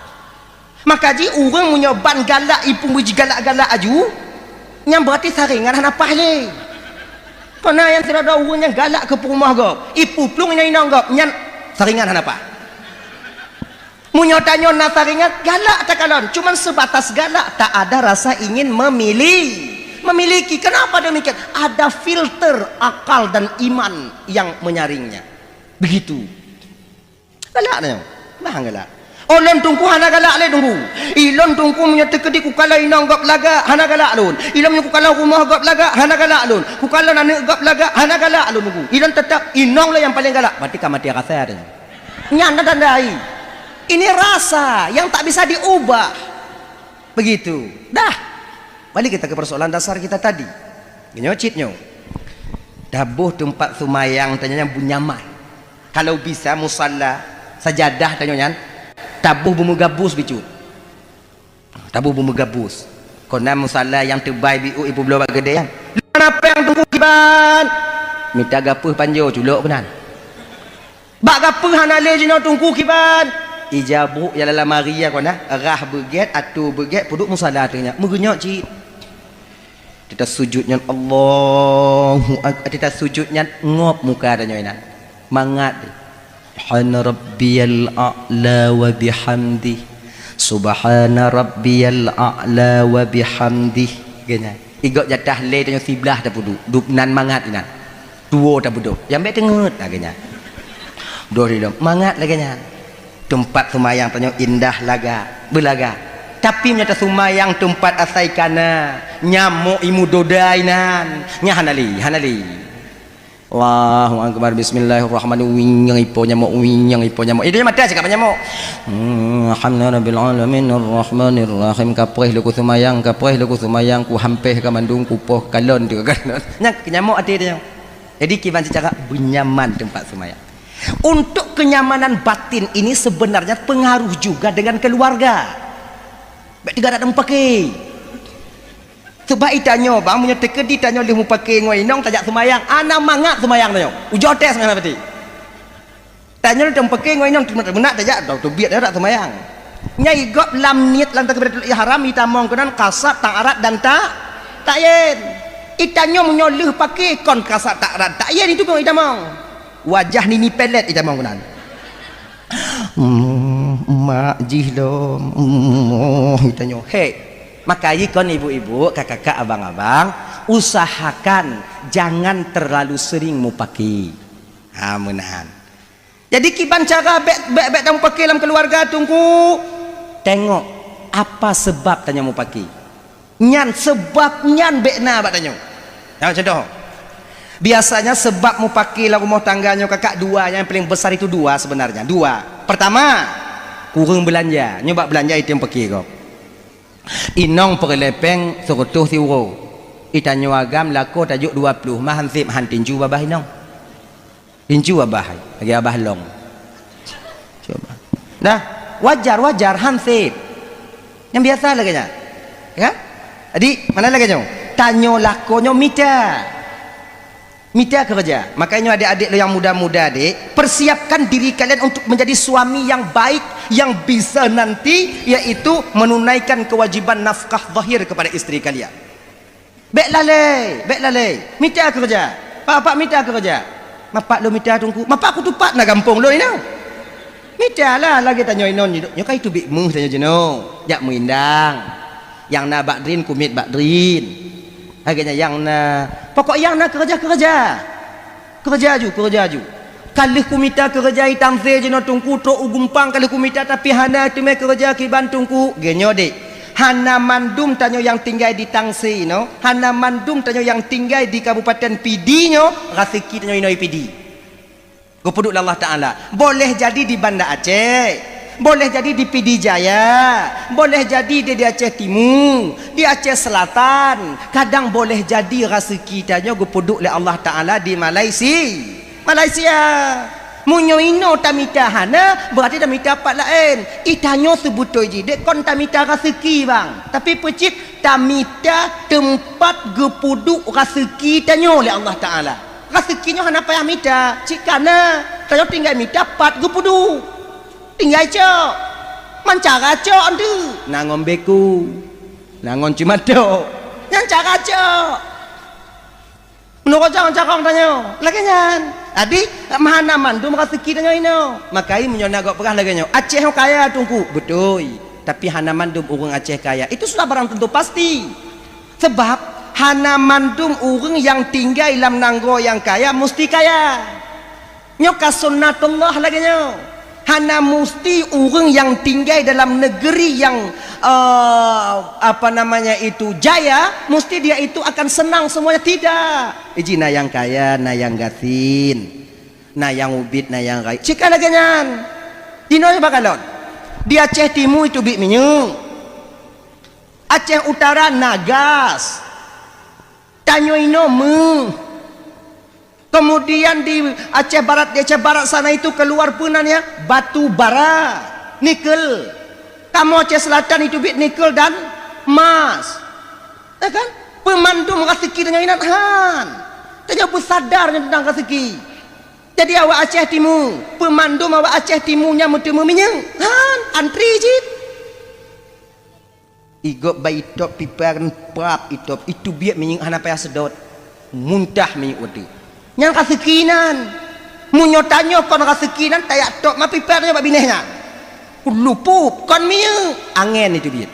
Makajih ureueng meunyoe ban galak ipeubuet jigalak-galak aju, nyan berarti saringan hana paih lé. Kon na nyang sidroe-droe ureueng nyang galak keu peurumoh gob, ipeuplueng inong-inong gob, nyan saringan hana paih. Meunyoe tanyoe na saringan, galak takalon, cuman sebatas galak, tak ada rasa ingin memili-, memiliki. Kenapa demikian? Ada filter akal dan iman yang menyaringnya. Begitu. Galak nyoe. Bah galak. Oh, lôn Teungku hana galak lé Teungku. Ilôn Teungku meunyoe teukeudi kukalon inong gob lagak, hana galak lôn. Ilôn meunyoe kukalon rumoh gob lagak, hana galak lôn. Kukalon aneuk gob lagak, hana galak lôn Teungku. Ilôn teutap inong lôn nyang paleng galak. Berarti ka maté rasa tanyoe. Nyan na tanda ai. Ini rasa yang tak bisa diubah. Begitu. Dah. Balik kita ke persoalan dasar kita tadi. Nyoe cit nyoe. Taboh teumpat seumayang tanyoe nyan beunyaman. Kalau bisa musalla, sajadah tanyoe nyan, taboh beumeugabus bicut. Taboh beumeugabus. Kon na musalla nyang teubai biôh ipeubloe bak keudè nyan. Lôn hana péng Teungku kiban. Mita gapeuh panjoe culok keunan. Bak gapeuh hana lé jinoe Teungku kiban. Ija brôk nyang lam lamari nyan kon na, rhah beugèt, atô beugèt, peuduek musalla ateueh nyan. Meugeunyoe cit. Teuta sujut nyan Allahu Ak-, teuta sujut nyan ngop muka tanyoe inan. Mangat. Subhana rabbiyal a'la wa bihamdih. Subhana rabbiyal a'la wa bihamdih. Geuh nyan. Igob jatah lé tanyoe siblah tapeuduek. Dub nan mangat inan. Tuwo tabeudôh. Nyang bèk teungeut lagèe nyan. Beudôh di lom. Mangat lagèe nyan. Teumpat seumayang tanyoe indah laga, beulaga. Tapi meunyoe taseumayang teumpat asai kana, nyamok imeudodai nan, nyan hana lé, hana lé. Allahu Akbar, Bismillahirrahmanirrahim. Wing, nyang ipo nyamok, wing, nyang ipo nyamok. Eh, dia mata cakap nyamok. Hmm, alhamdulillahirabbil alamin, arrahmanirrahim. Kapreh lé kuseumayang, kapreh lé kuseumayang, kuhampeh ka mandum, kupoh kalon teuka kalon. Nyan nyamok até dia. Jadi, kiban seucara beunyaman teumpat seumayang. Untuk kenyamanan batin ini sebenarnya pengaruh juga dengan keluarga. Bèk teuga datang paké. Sebab itanyoe, bang, meunyoe teukeudi tanyoe lheueh mupaké ngon inong tajak seumayang, hana mangat seumayang tanyoe. Ujoe teuh seumayang pati. Tanyoe lheueh mupaké ngon inong meunak tajak, teubiet tajak seumayang. Nyang igop lam niet lam takbiratul ihram itamong keunan kasat, ta'rad dan ta-, ta'yin. Itanyoe meunyoe lheueh paké kon kasat, ta'rad, ta'yin itu pun itamong. Wajah nini pelet itamong keunan. Hmm, mak jih lom. Hmm, oh, itanyoe. Hei, makajih kon ibu-ibu, kakak-kakak, abang-abang, usahakan jangan terlalu sering mupaké. Ha, meunan. Jadi kiban cara bèk, bèk, bèk tamupaké lam keuluwarga, Teungku? Tengok apa sebab tanyoe mupaké. Nyan, sebab nyan bèk na bak tanyoe. Nah, contoh. Biasanya sebab mupaké lam rumoh tangga nyoe, kakak, dua, yang paling besar itu dua sebenarnya. Dua. Pertama, kureueng beulanja. Nyoe bak beulanja itu nyang paké gob. Inong peureulèe pèng seureutôh siuroe. Itanyoe agam lakoe tajok dua ploh, mah han sép, han tinju babah inong. Tinju abah hai, lagèe abah long. Cuba. Nah, wajar, wajar, han sép. Nyang biasa lagèe nyan. Ya kan? Jadi, mana lagèe nyoe? Tanyoe lakoe nyoe mita. Mita keureuja. Makanya adék-adék lo nyang muda-muda, dek, persiapkan diri kalian untuk menjadi suami yang baik, yang bisa nanti, yaitu menunaikan kewajiban nafkah zahir kepada istri kalian. Bèk lalai, bèk lalai. Mita keureuja. Pak, pak mita keureuja. Mapak lôn mita, Teungku. Mapak kutupat na gampông lôn inoe. Mita lah lagèe tanyoe inoe nyoe. Nyoe ka iteubiet méuh tanyoe jinoe. Jak meuindang. Nyang na bak drin, kumiet bak drin. Lagèe nyan nyang na. Pokok nyang na keureuja-keureuja. Keureuja aju, keureuja aju. Ka lheueh kumita keureuja i Tangse jinoe, Teungku, trok u Gumpang ka lheueh kumita, tapi hana teumé keureuja kiban, Teungku. Geuh nyoe, dek. Hana mandum tanyoe nyang tinggai di Tangse nyoe, hana mandum tanyoe nyang tinggai di Kabupaten Pidie nyoe, raseuki tanyoe inoe i Pidie. Geupeuduek lé Allah Taala. Boleh jadi di Banda Aceh, boleh jadi di Pidie Jaya, boleh jadi di, di Aceh Timu, di Aceh Selatan. Kadang boleh jadi raseuki tanyoe geupeuduek lé Allah Taala di Malaysia. Malaysia. Meunyoe inoe tamita hana, beurati tamita pat laén. I tanyoe seubeutôi jih dek kon tamita raseuki, bang. Tapi peucit tamita teumpat geupeuduek raseuki tanyoe lé Allah Taala. Raseuki nyoe hana payah mita, cit ka na. Tanyoe tinggai mita pat geupeuduek. Tinggai cok. Man cara cok antu. Na ngon beku. Na ngon cimatok. Nyan cara cok. Meunurot carông-carông tanyoe, lagèe nyan. Jadi, hana mandum raseuki tanyoe inoe. Maka meunyoe na gob peugah lagèe nyoe, Aceh nyoe kaya, Teungku. Beutôi. Tapi hana mandum ureueng Aceh kaya. Itu sudah barang tentu pasti. Sebab, hana mandum ureueng nyang tinggai lam nanggroe nyang kaya musti kaya. Nyoe ka sunnatullah lagèe nyoe. Hana musti ureueng nyang tinggai dalam negeri nyang, eh, apa namanya itu, jaya, musti dia itu akan senang semuanya. Tidak. Iji na nyang kaya, na nyang gasien, na nyang ubit, na nyang rayeuk. Cit ka lagèe nyan. Inoe bak kalon. Di Aceh Timu itu ubit minyeuk. Aceh Utara na gas. Tanyoe inoe méuh. Kemudian di Aceh Barat, di Aceh Barat sana itu keluar peue nan nyan? Batu bara, nikel. Kamoe Aceh Selatan itu ubit nikel dan emas. Ya kan? Peumandum raseuki tanyoe inan han. Tanyoe beusadar nyoe teuntang raseuki. Jadi awak Aceh Timu, peumandum awak Aceh Timu nyan meuteumé minyeuk. Han, antri cit. Igob bak itop pipa kan prap itop, itu biet minyeuk hana payah sedot. Muntah minyeuk watèe. Nyan raseuki nan. Meunyoe tanyoe kon raseuki nan, tajak top ma pipa tanyoe bak binéh nyan. Lupuk, kon minyeuk, angén itu biet.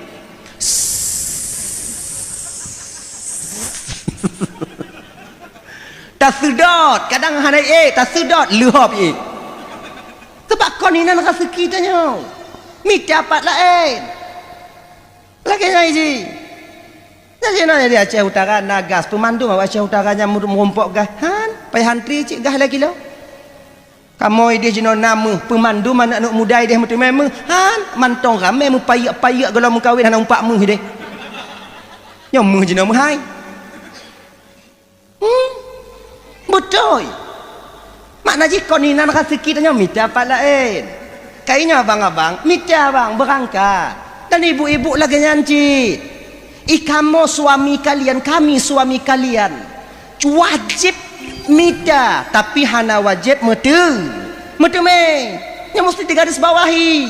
Taseudot, kadang hana ék, taseudot, leuhob ék. Sabab kon inan raseuki tanyoe. Mita pat laén. Lagée nyan jih. Nyan jih na di Aceh Utara na gas, peumandum awak Aceh Utara nyan meu-, meurumpok gas. Han, payah antri cit gas lhée kilo. Kamoe ideh jinoe na meuh, peumandum aneuëk-aneuëk muda ideh meuteumé meuh. Han, mantong ramé meupayek-payek gohlom meukawen hana umpak meuh ideh. Nyoe meuh jinoe meuhai. Hmm, beutôi. Makna jih kon inan raseuki tanyoe mita pat laén. Kayée nyoe abang-abang, mita abang beurangkat. Dan ibu-ibu lagée nyan cit. I kamoe suami kalian, kami suami kalian. Wajéb mita, tapi hana wajéb meuteu-, meuteumé. Nyoe musti digaris bawahi.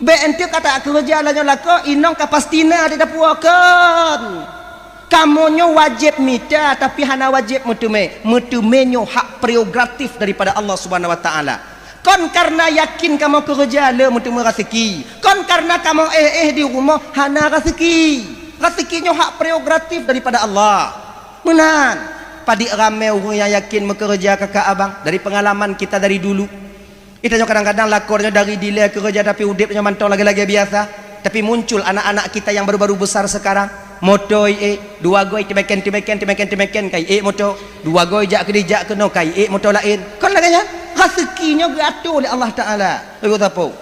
Bék enteuk ka takeureuja lagée nyoe lakoe, inong ka pasti na di dapur kon. Kamoe nyoe wajéb mita, tapi hana wajéb meuteumé. Meuteumé nyoe hak prerogatif daripada Allah Subhanahu wa Taala. Kon kareuna yakin kamoe keureuja le meuteumé raseuki. Kon kareuna kamoe éh-éh di rumoh hana raseuki. Raseuki nyoe hak prerogatif daripada Allah. Meunan, padit ramé ureuëng nyang yakin meukeureuja kakak abang dari peungalaman kita dari dulu. Geutanyoe kadang-kadang lakoe nyoe dari dilée keureuja, tapi udeb nyoe mantong lagée-lagée biasa. Tapi muncul anak-anak kita yang baru-baru besar sekarang, moto iék, dua goe teumeken-teumeken, teumeken-teumeken ka iék moto, dua goe jak keudeh jak keunoe ka iék moto laén. Kon lagée nyan, raseuki nyoe geuatoe lé Allah Taala. Ibu sapo?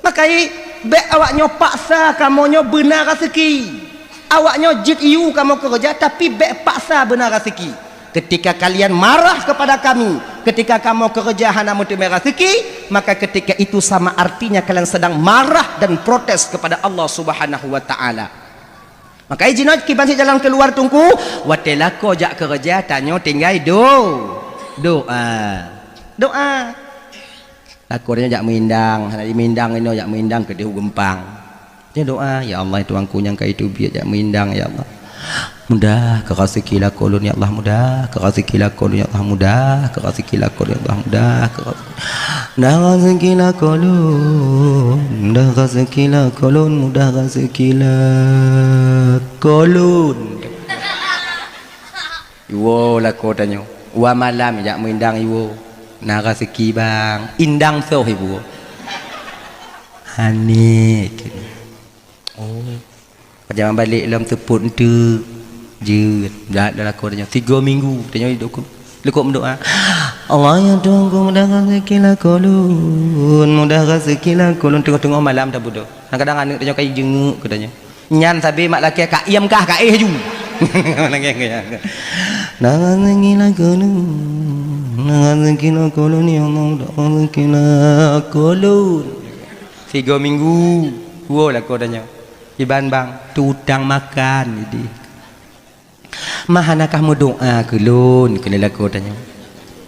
Maka i, bék awak nyoe paksa kamoe nyoe beuna raseuki. Awak nyoe jeuet iyue kamoe keureuja, tapi bék paksa beuna raseuki. Ketika kalian marah kepada kami, ketika kamoe keureuja hana meuteumé raseuki, maka ketika itu sama artinya kalian sedang marah dan protes kepada Allah Subhanahu wa Taala. Maka i jinoe kiban sit jalan keuluar Teungku, watée lakoe jak keureuja tanyoe tinggai do-, doa. Doa. Lakoe nyoe jak meuindang, hana jimeindang inoe jak meuindang keudeh u geumpang. Nyoe doa, "Ya Allah, Tuhanku nyang ka iteubiet jak meuindang, ya Allah. Mudah keu raseuki lakoe lôn, ya Allah, mudah keu raseuki lakoe lôn, ya Allah, mudah keu raseuki lakoe lôn, ya Allah, mudah keu raseuki, mudah raseuki lakoe lôn, mudah raseuki lakoe lôn, mudah raseuki lakoe lôn." Iwoe lakoe tanyoe. Dua malam jak meuindang iwoe. Na raseuki bang. Indang soh iwoe. Hana keunoe. Oh. Pajan balek lom teupot enteuk. Jeuet. Jak lakoe tanyoe. Tiga minggu tanyoe dukuk. Lekuk meudoa. Allah ya Tuhanku mudah raseuki lakoe lôn. Mudah raseuki lakoe lôn. Teungoh-teungoh malam tabeudôh. Kadang-kadang aneuëk tanyoe ka jijeungeuk keu tanyoe. Nyan sabe mak lakée ka iem kah ka éh ju. Nangah nangih lakoe lôn, nangah nangih lakoe lôn, ya Allah, nangah nangih lakoe lôn. Tiga minggu, dua lakoe tanyoe. Iban bang, tu utang makan jadi. Mah hana kah meudoa keu lôn, keu lôn lakoe tanyoe.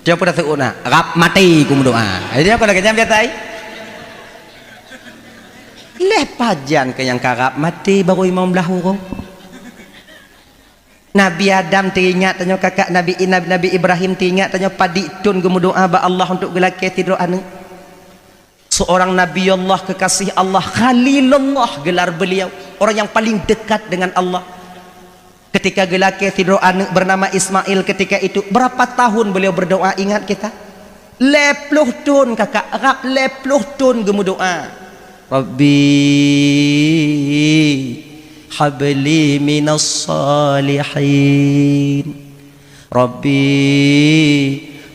Siapa dah seuôt na, rab maté ku meudoa. Jadi apa lagée nyan biasa ai? Lheueh pajan keu nyang karab maté barô limong blaih uroe. Nabi Adam teuingat tanyoe kakak Nabi, Nabi, Nabi Ibrahim teuingat tanyoe padit thon geumeudoa bak Allah untuk geulakée sidroe aneuëk. Seorang Nabi Allah, kekasih Allah, Khalilullah gelar beliau, orang yang paling dekat dengan Allah. Ketika geulakée sidroe aneuëk bernama Ismail, ketika itu berapa tahun beliau berdoa, ingat kita? Lhée ploh thon kakak, rab lhée ploh thon geumeudoa. Rabbi habli minas salihin. Rabbi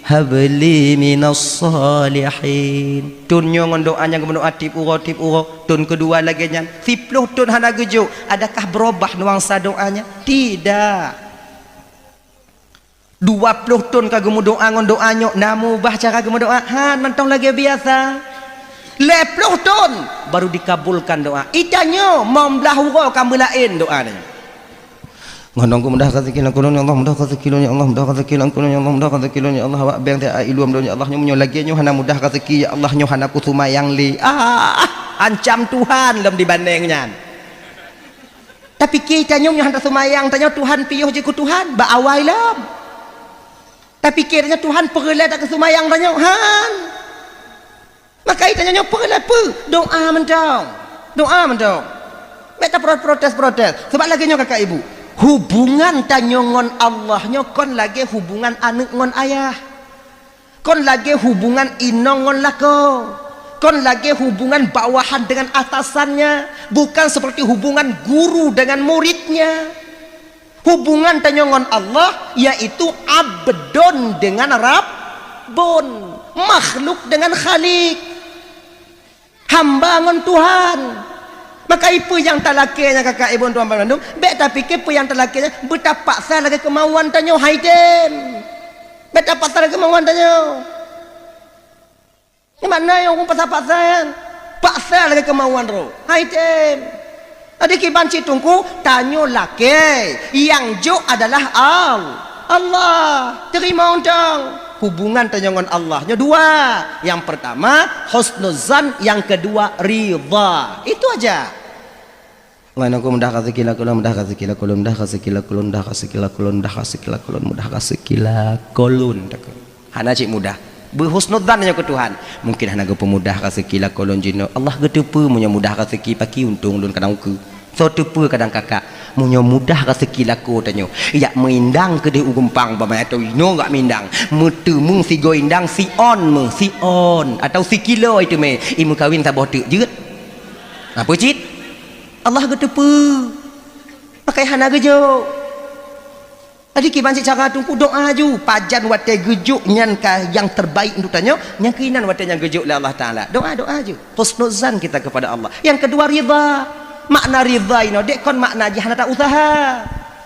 habli minas salihin. Thon nyoe ngon doa nyang geumeudoa tiep uroe, tiep uroe. Thon keudua lagée nyan. Siploh thon hana geujok. Adakah berubah nuansa doanya? Tidak. Dua ploh thon ka geumeudoa ngon doa nyoe, na meuubah cara geumeudoa? Han, mantong lagée biasa. Lhée ploh thon baru dikabulkan doa. Itanyoe limong blaih uroe ka meulaén doa nyoe. Ngon doa mudah raseuki lakoe lôn, ya Allah, mudah raseuki lôn, ya Allah, mudah raseuki lakoe lôn, ya Allah, mudah raseuki lôn, ya Allah, awak beng teuh ai lom lôn, ya Allah, nyoe meunyoe lagée nyoe hana mudah raseuki, ya Allah, nyoe hana kuseumayang lé. Ah, ancam Tuhan lom dibandeng nyan. Tapike tanyoe nyoe hana seumayang, tanyoe Tuhan piôh jih keu Tuhan, bak awai lom. Tapike tanyoe Tuhan peureulée takeuseumayang tanyoe, han. Maka tanyoe nyoe peureulée peue? Doa mantong. Doa mantong. Bék taprotes-protes. Sebab lagée nyoe kakak ibu. Hubungan tanyoe ngon Allah nyoe kon lagée hubungan aneuëk ngon ayah. Kon lagée hubungan inong ngon lakoe. Kon lagée hubungan bawahan dengan atasannya. Bukan seperti hubungan guru dengan muridnya. Hubungan tanyoe ngon Allah yaitu abdun dengan rabbun, makhluk dengan khalik. Hamba ngon Tuhan. Maka peue nyang talakée nyan kakak ibu tuan bandum, bék tapike peue nyang talakée nyan beutapaksa lagée keumauan tanyoe, hai tem. Bék tapaksa lagée keumauan tanyoe. Nyan makna nyang ureuëng paksa-paksa nyan. Paksa lagée keumauan droe, hai tem. Jadi kiban cit teungku, tanyoe lakée, nyang jok adalah Al-, Allah. Teurimong tong. Hubungan tanyoe ngon Allah nyoe dua. Yang pertama husnuzan, yang kedua ridha. Itu aja. Allahumma mudah rezeki lakulun, mudah rezeki lakulun, mudah rezeki lakulun, mudah rezeki lakulun, mudah rezeki lakulun, mudah rezeki lakulun. Hana cit mudah. Beuhusnuzan nyoe keu Tuhan. Mungkin hana geupeumudah rezeki lakulun jinoe. Allah geuteupeue meunyoe mudah rezeki paki untông lôn kadang ukeue. Soe teupeue kadang kakak, meunyoe mudah rezeki lakoe tanyoe, jak meuindang keudeh u geumpang, bak meuatô inoe gak meuindang, meuteumé sigoe indang siôn meuh, siôn, atau sikilo iteumé, imeukawen saboh teuk jeuet. Apa cit? Allah geuteupeue. Pakai hana geujok. Jadi kiban cit cara teungku doa aju, pajan watée geujok nyan ka nyang terbaik untuk tanyoe, nyang keuinan watée nyang geujok lé Allah Taala. Doa, doa aju. Husnuzan kita kepada Allah. Yang kedua ridha. Makna ridha inoe dek kon makna jih hana ta usaha.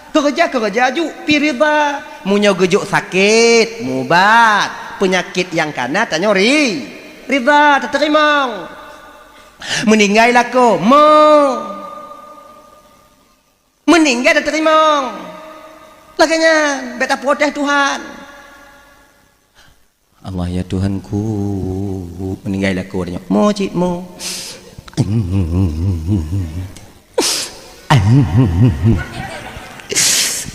Keureuja-keureuja aju pi ridha. Meunyoe geujok sakét, mubat, peunyakét nyang kana tanyoe ri-, ridha, tateurimong. Meuninggai lakoe, mo. Meuninggai tateurimong. Lagée nyan, bék taprotes Tuhan. Allah ya Tuhanku, meuninggai lakoe nyoe. Mo cit mo.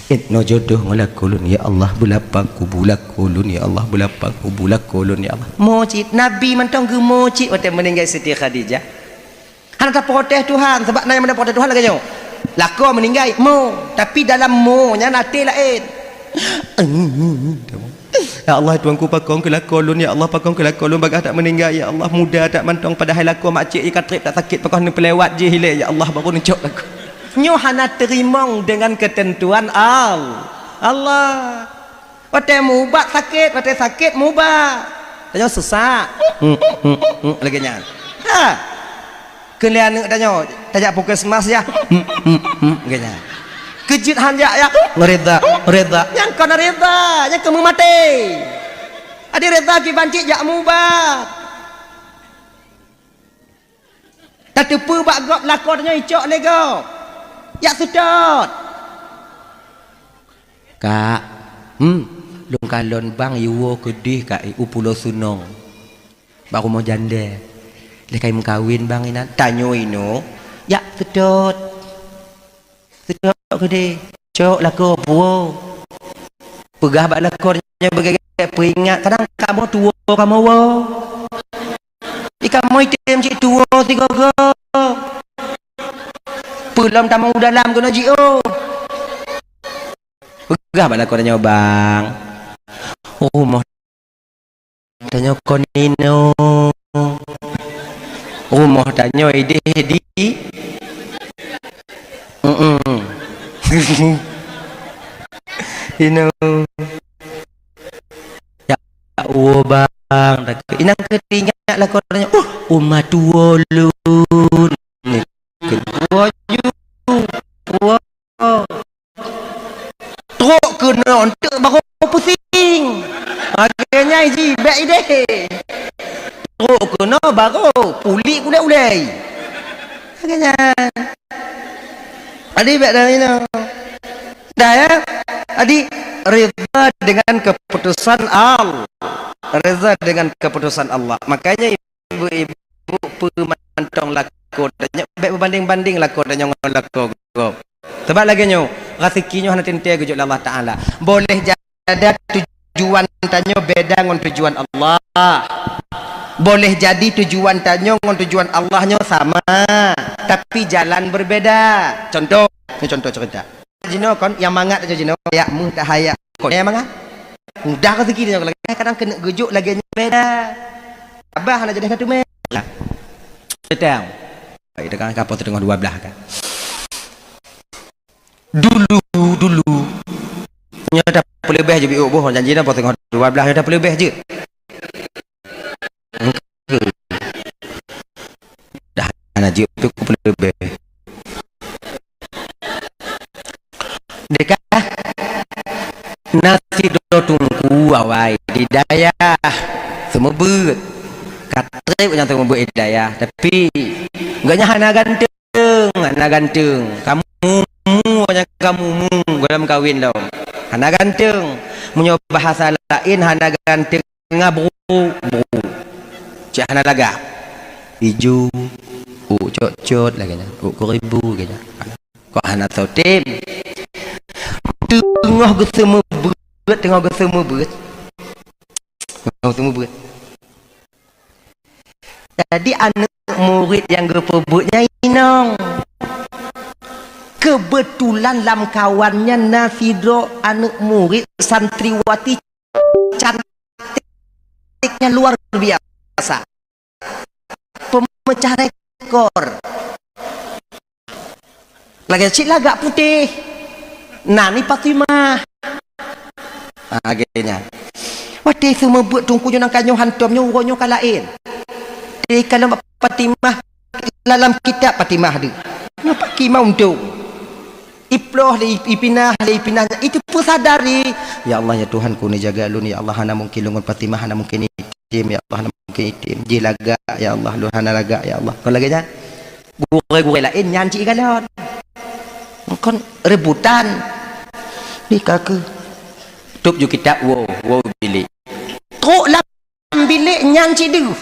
Inoe jodoh ngon lakoe lôn ya Allah, beulapang kubu lakoe lôn ya Allah, beulapang kubu lakoe lôn ya Allah. Mo cit, Nabi mantong geumo cit watée meuninggai Siti Khadijah. Hana taprotes Tuhan, sabab na nyang meuprotes Tuhan lagée nyoe. Lakoe meuninggai, mo, tapi dalam mo nyan até laén. Ya Allah, Tuhanku, pakon keu lakoe lôn, ya Allah, pakon keu lakoe lôn, bagaih that meuninggai, ya Allah, muda that mantong, padahai lakoe makcik jih ka treb that sakét, pakon neupeulewat jih ilée, ya Allah, baru neucok lakoe. Nyoe hana teurimong deungon keuteuntuan Al-, Allah. Watée mubat sakét, watée sakét mubat. Tanyoe sesak. Lagée nyan. Ha. Keu lé aneuëk tanyoe, tajak puskesmas ya. Lagée nyan. Keujeuet han jak ya. Ridha, ridha. Nyang kon ridha, nyang keu meumaté. Adi ridha kiban cit jak mubat. Tateupeue bak gob lakoe tanyoe icok lé gob. Jak seutôt. Kak, hmm, lôn kalon bang iwoe keudeh kak u Pulo Sunong. Bak rumoh jandée. Lé kai meukawen bang inan, tanyoe inoe. Jak seutôt. Seutôt keudeh, cok lakoe puwoe. Peugah bak lakoe nyoe beugét peuingat, kadang kamoe tuwoe kamoe woe. Di kamoe item cit tuwoe sigoe-goe. Peulom tamong u dalam keunoe jiôh. Peugah bak lakoe nyoe, "Bang, rumoh tanyoe kon inoe. Rumoh tanyoe ideh di, mm-mm, inoe. Jak woe bang, takheun." Inong keuh teuingat lakoe tanyoe, "Uh, uma tuwoe lôn." Tuwoe ju, tuwoe. Trok keunoe eunteuk barô pusing. Lagée nyan jih bék ideh. Trok keunoe barô puléh ulée-ulée. Lagée nyan. Jadi bék dari inoe. Dah ya. Jadi ridha dengan keputusan Allah. Ridha dengan keputusan Allah. Makanya ibu-ibu peue mantong lakoe tanyoe, bék beubandeng-bandeng lakoe tanyoe ngon lakoe gob. Sabab lagée nyoe, raseuki nyoe hana teuntée geujok lé Allah Taala. Boleh jadi tujuan tanyoe beda ngon tujuan Allah. Boleh jadi tujuan tanyoe ngon tujuan Allah nyoe sama, tapi jalan berbeda. Contoh, ni contoh cerita. jinoe kon, nyang mangat jinoe, jak meuh tak hayak. Kon nyang mangat. Mudah ka siki jinoe lagèe kadang keuneuk geujok lagèe nyan beda. Abah hana jadi satu meh. Betul. Itu kan kapal setengah dua belas kan. Dulu, dulu. Nyoe dah peuleubeh je biuk boh janji dah setengah dua belas dah peuleubeh je. Dah hana jeuet tu peuleubeh. Deka na sidroe teungku awai di dayah seumeubeuet. Ka trép nyang seumeubeuet di dayah, tapi gobnyan hana ganteng, hana ganteng. Kamu mu, hanya kamu mu dalam kawin lom. Hana ganteng. Meunyoe bahasa laén hana ganteng. Ngabru, bru. Cit hana lagak. Ijo, uk cot-cot lagèe nyan, uk keuribu lagèe nyan. Kok hana soe tem. Teungoh geuseumeubeuet, teungoh geuseumeubeuet. Teungoh geuseumeubeuet. Jadi aneuk murit nyang geupeubeuet nyan inong. Keubeutulan lam kawan nyan na sidroe aneuk murit santriwati cantiknya luar biasa. Pemecah rekor. Lagèe cit lagak putéh. Na ni Fatimah. Ha, lagèe nyan. Watèe seumeubeuet teungku nyoe nangka nyoe hantom nyoe uroe nyoe ka laén. Di kalon Fatimah lam kitab Fatimah deuh. Nyoe pakri mantong. Iploh lé, ipinah lé, ipinah. Itu peusadari. Ya Allah, ya Tuhanku, neujaga lôn, ya Allah, hana mungken lôn ngon Fatimah, hana mungken item, ya Allah, hana mungken item. Jih lagak, ya Allah, lôn hana lagak, ya Allah. Kon lagèe nyan. Gurèe-gurèe laén nyan cit ikalon. Kon rebutan. Di kaki. Tôp ju kitab, woe, woe bilék. Trok lam bilék nyan cit deuh.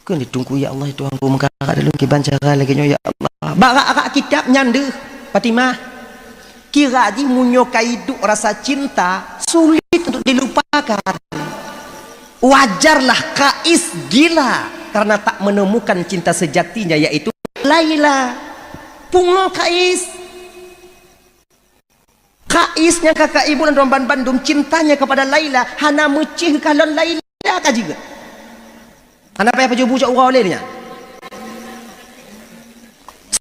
Kheun di teungku, "Ya Allah, ya Tuhanku, meukarat lôn kiban cara lagèe nyoe, ya Allah." Bak rak-rak kitab nyan deuh, Fatimah. Kira jih meunyoe ka iduek rasa cinta, sulit untuk dilupakan. Wajarlah Kais gila karena tak menemukan cinta sejatinya, yaitu Laila. Pungo Kais. Kais nyang ka kaibu lam bandum cintanya kepada Laila, hana meucéh kalon Laila ka jeuet. Hana payah pajoh bu cok uroe lé nyan.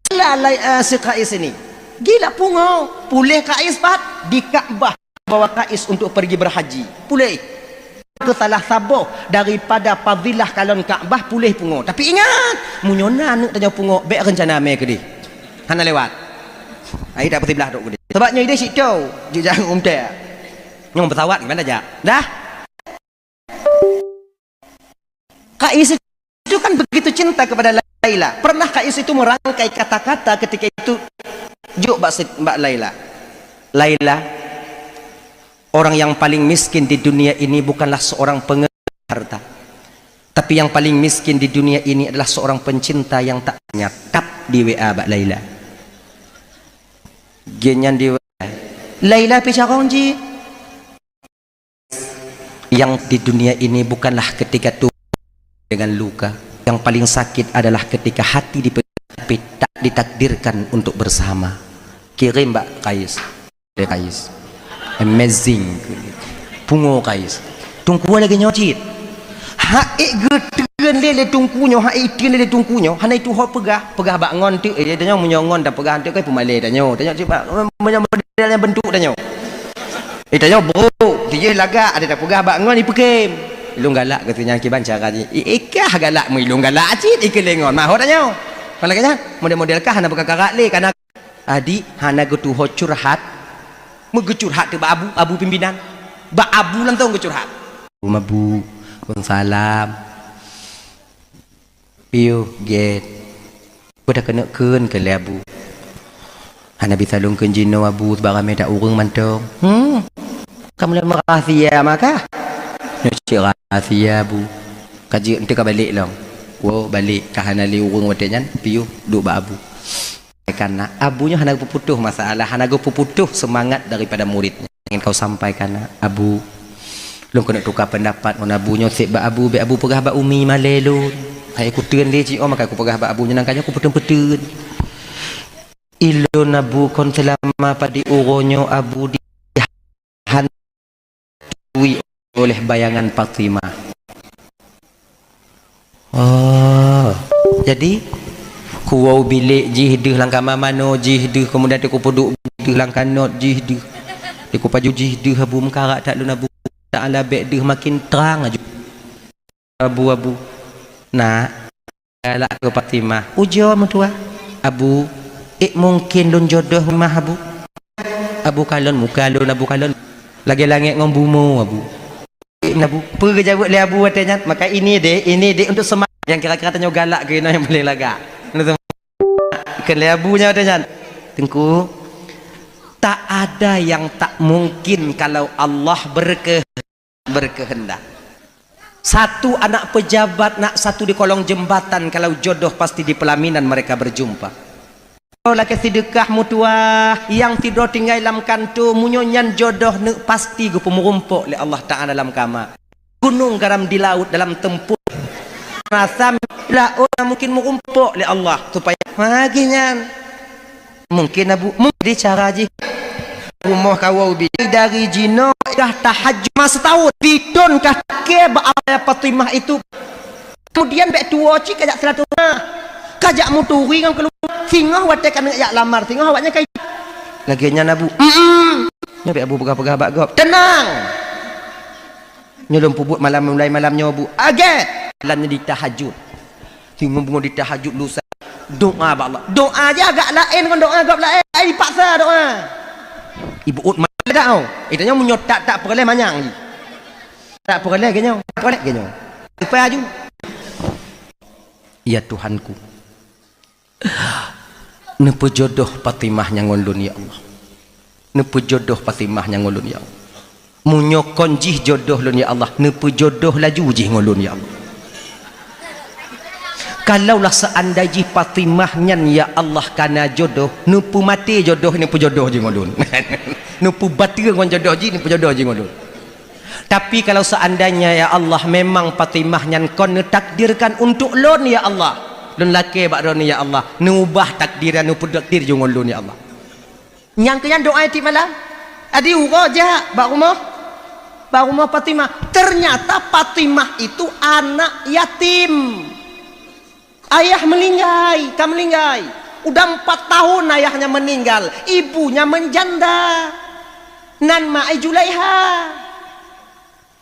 Salah Lai-, eh, si Kais ini. Gila pungo, puléh Kais pat di Ka'bah bawa Kais untuk pergi berhaji. Puléh. Keu salah saboh daripada fadilah kalon Ka'bah puléh pungo. Tapi ingat, meunyoe na aneuk tanyoe pungo, bèk reuncana mé keudeh. Hana lewat. Ai tak beusiblah dok keudeh. Sebab nyoe ideh situ, jijak umtè. Nyoe pesawat gimana jak? Dah? Kais itu kan begitu cinta kepada Laila. Pernah Kais itu merangkai kata-kata ketika itu jok bak, bak Laila. Laila, orang yang paling miskin di dunia ini bukanlah seorang pengelola harta. Tapi yang paling miskin di dunia ini adalah seorang pencinta yang tak nyatap di W A bak Laila. Gen nyan di W A. Laila pi carong ji. Yang di dunia ini bukanlah ketika tu dengan luka. Yang paling sakit adalah ketika hati dipe-, tapi tak ditakdirkan untuk bersama. Kirim bak Kais. Dia Kais. Amazing. Pungo Kais. Teungku lagèe nyoe cit. Hak ék geutreun lé, lé teungku nyoe, hak ék teun lé, lé teungku nyoe, hana itu ho peugah, peugah bak ngon teuk, eh, tanyoe meunyoe ngon dah peugah teuk kai peumalé tanyoe. Tanyoe cit bak meunyoe model nyang bentuk tanyoe. Eh, tanyoe brok, dijih lagak, ada tak peugah bak ngon ipeukem. Ilôn galak keu nyan kiban cara jih. I-, ikah galak meuilôn galak cit, ikeu lé ngon. Maho tanyoe. Kon lagèe nyan, model-model kah hana beukakarak lé, kana Adik hana geutuho curhat. Meugeucurhat teuk bak abu, abu pimpinan. Bak abu langsung geucurhat. Abu mabuk, kon salam. Piôh gét. Udah keuneuk kheun keu lé abu. Hana bisa lôn kheun jinoe abu, sebab ramé that ureueng mantong. Hmm. Ka mulai meurahsia maka. Nyoe cit rahsia abu. Ka jeuet enteuk ka balek lom. Woe balek ka hana lé ureueng watèe nyan, piôh duek bak abu. Sampaikan nak, abu nyoe hana geupeuputoh masalah, hana geupeuputoh seumangat daripada murit nyan. Ingin kau sampaikan nak, abu. Lôn keuneuk tuka peundapat ngon abu nyoe, seb bak abu, bèk abu peugah bak umi malèe lôn. Hai kuteun lé cit, oh, maka kupeugah bak abu nyoe, nangka nyoe kupeuteun-peuteun. Ilôn Abu kon seulama padum uroe nyoe Abu dihantui oleh bayangan Fatimah. Oh, jadi kuwoe u bilék jih deuh, lam kama manoe jih deuh, keumudian teukupeuduek deuh lam kanot jih deuh, teukupaju jih deuh, Abu meukarak that lôn Abu. Taala bék deuh, makin trang aju. Abu, Abu, nak, galak keu Fatimah. Ujoe meutuah. Abu, ék mungken lôn jodoh mah Abu? Abu kalon muka lôn, Abu kalon lagée langét ngon bumoe Abu. Abu, peue geujaweueb lé Abu watée nyan? Maka ini dek, ini dek untuk semangat. Nyang kira-kira tanyoe galak keu inoe nyang paléng lagak. Untuk semangat. Kheun lé Abu nyan watée nyan, Teungku, tak ada yang tak mungkin kalau Allah berke-, berkehendak. Satu anak pejabat, nak satu di kolong jembatan, kalau jodoh pasti di pelaminan mereka berjumpa. Oh, lakée sideukah meutuah, nyang sidroe tinggai lam kantô, meunyoe nyan jodoh neuk pasti geupeumeurumpok lé Allah Taala lam kama. Gunong garam di laôt dalam tempoh. Rasa laôt mungkin meurumpok lé Allah supaya lagée nyan. Mungkin Abu, mungkin cara jih. Rumoh kawoe ubi dari jinoe kah tahajud masa taun. Piton kah ke ba Fatimah itu. Kemudian bék tuwoe cit kajak silaturahmi, kajak meuturi ngon keuluwarga. Singoh watée keuneuk jak lamar, singoh awaknyan ka, lagée nyan Abu. Mm-mm. Nyoe bék Abu peugah-peugah bak gob. Teunang! Nyoe lôn peubuet malam, mulai malam nyoe Abu. Agée! Malam nyoe ditahajud. Singoh beungoh ditahajud lusa. Doa bak Allah. Doa jih agak laén ngon doa gob laén. Ai paksa doa. Ibu ut malam dak oh. Itanyoe meunyoe tak, tak peureulée manyang jih. Tak peureulée geuh nyoe, tak peureulée geuh nyoe. Leupah aju. Ya Tuhanku, neupeujodoh Fatimah nyan ngon lôn ya Allah. Neupeujodoh Fatimah nyan ngon lôn ya Allah. Meunyoe kon jih jodoh lôn ya Allah, neupeujodoh laju jih ngon lôn ya Allah. Kalaulah seandai jih Fatimah nyan ya Allah kana jodoh, neupeumaté jodoh, neupeujodoh jih ngon lôn. Neupeubateue ngon jodoh jih, neupeujodoh jih ngon lôn. Tapi kalau seandainya ya Allah memang Fatimah nyan kon neutakdirkan untuk lôn ya Allah, lôn lakée bak droeneuh ya Allah, neuubah takdir nyan, neupeutakdir jih ngon lôn ya Allah. Nyang keu nyan doa tiep malam. Adi uroe jak bak rumoh, bak rumoh Fatimah. Ternyata Fatimah itu anak yatim. Ayah meulinggai, ka meulinggai. Udah empat tahun ayahnya meninggal, ibunya menjanda. Nan ma ai Julaiha.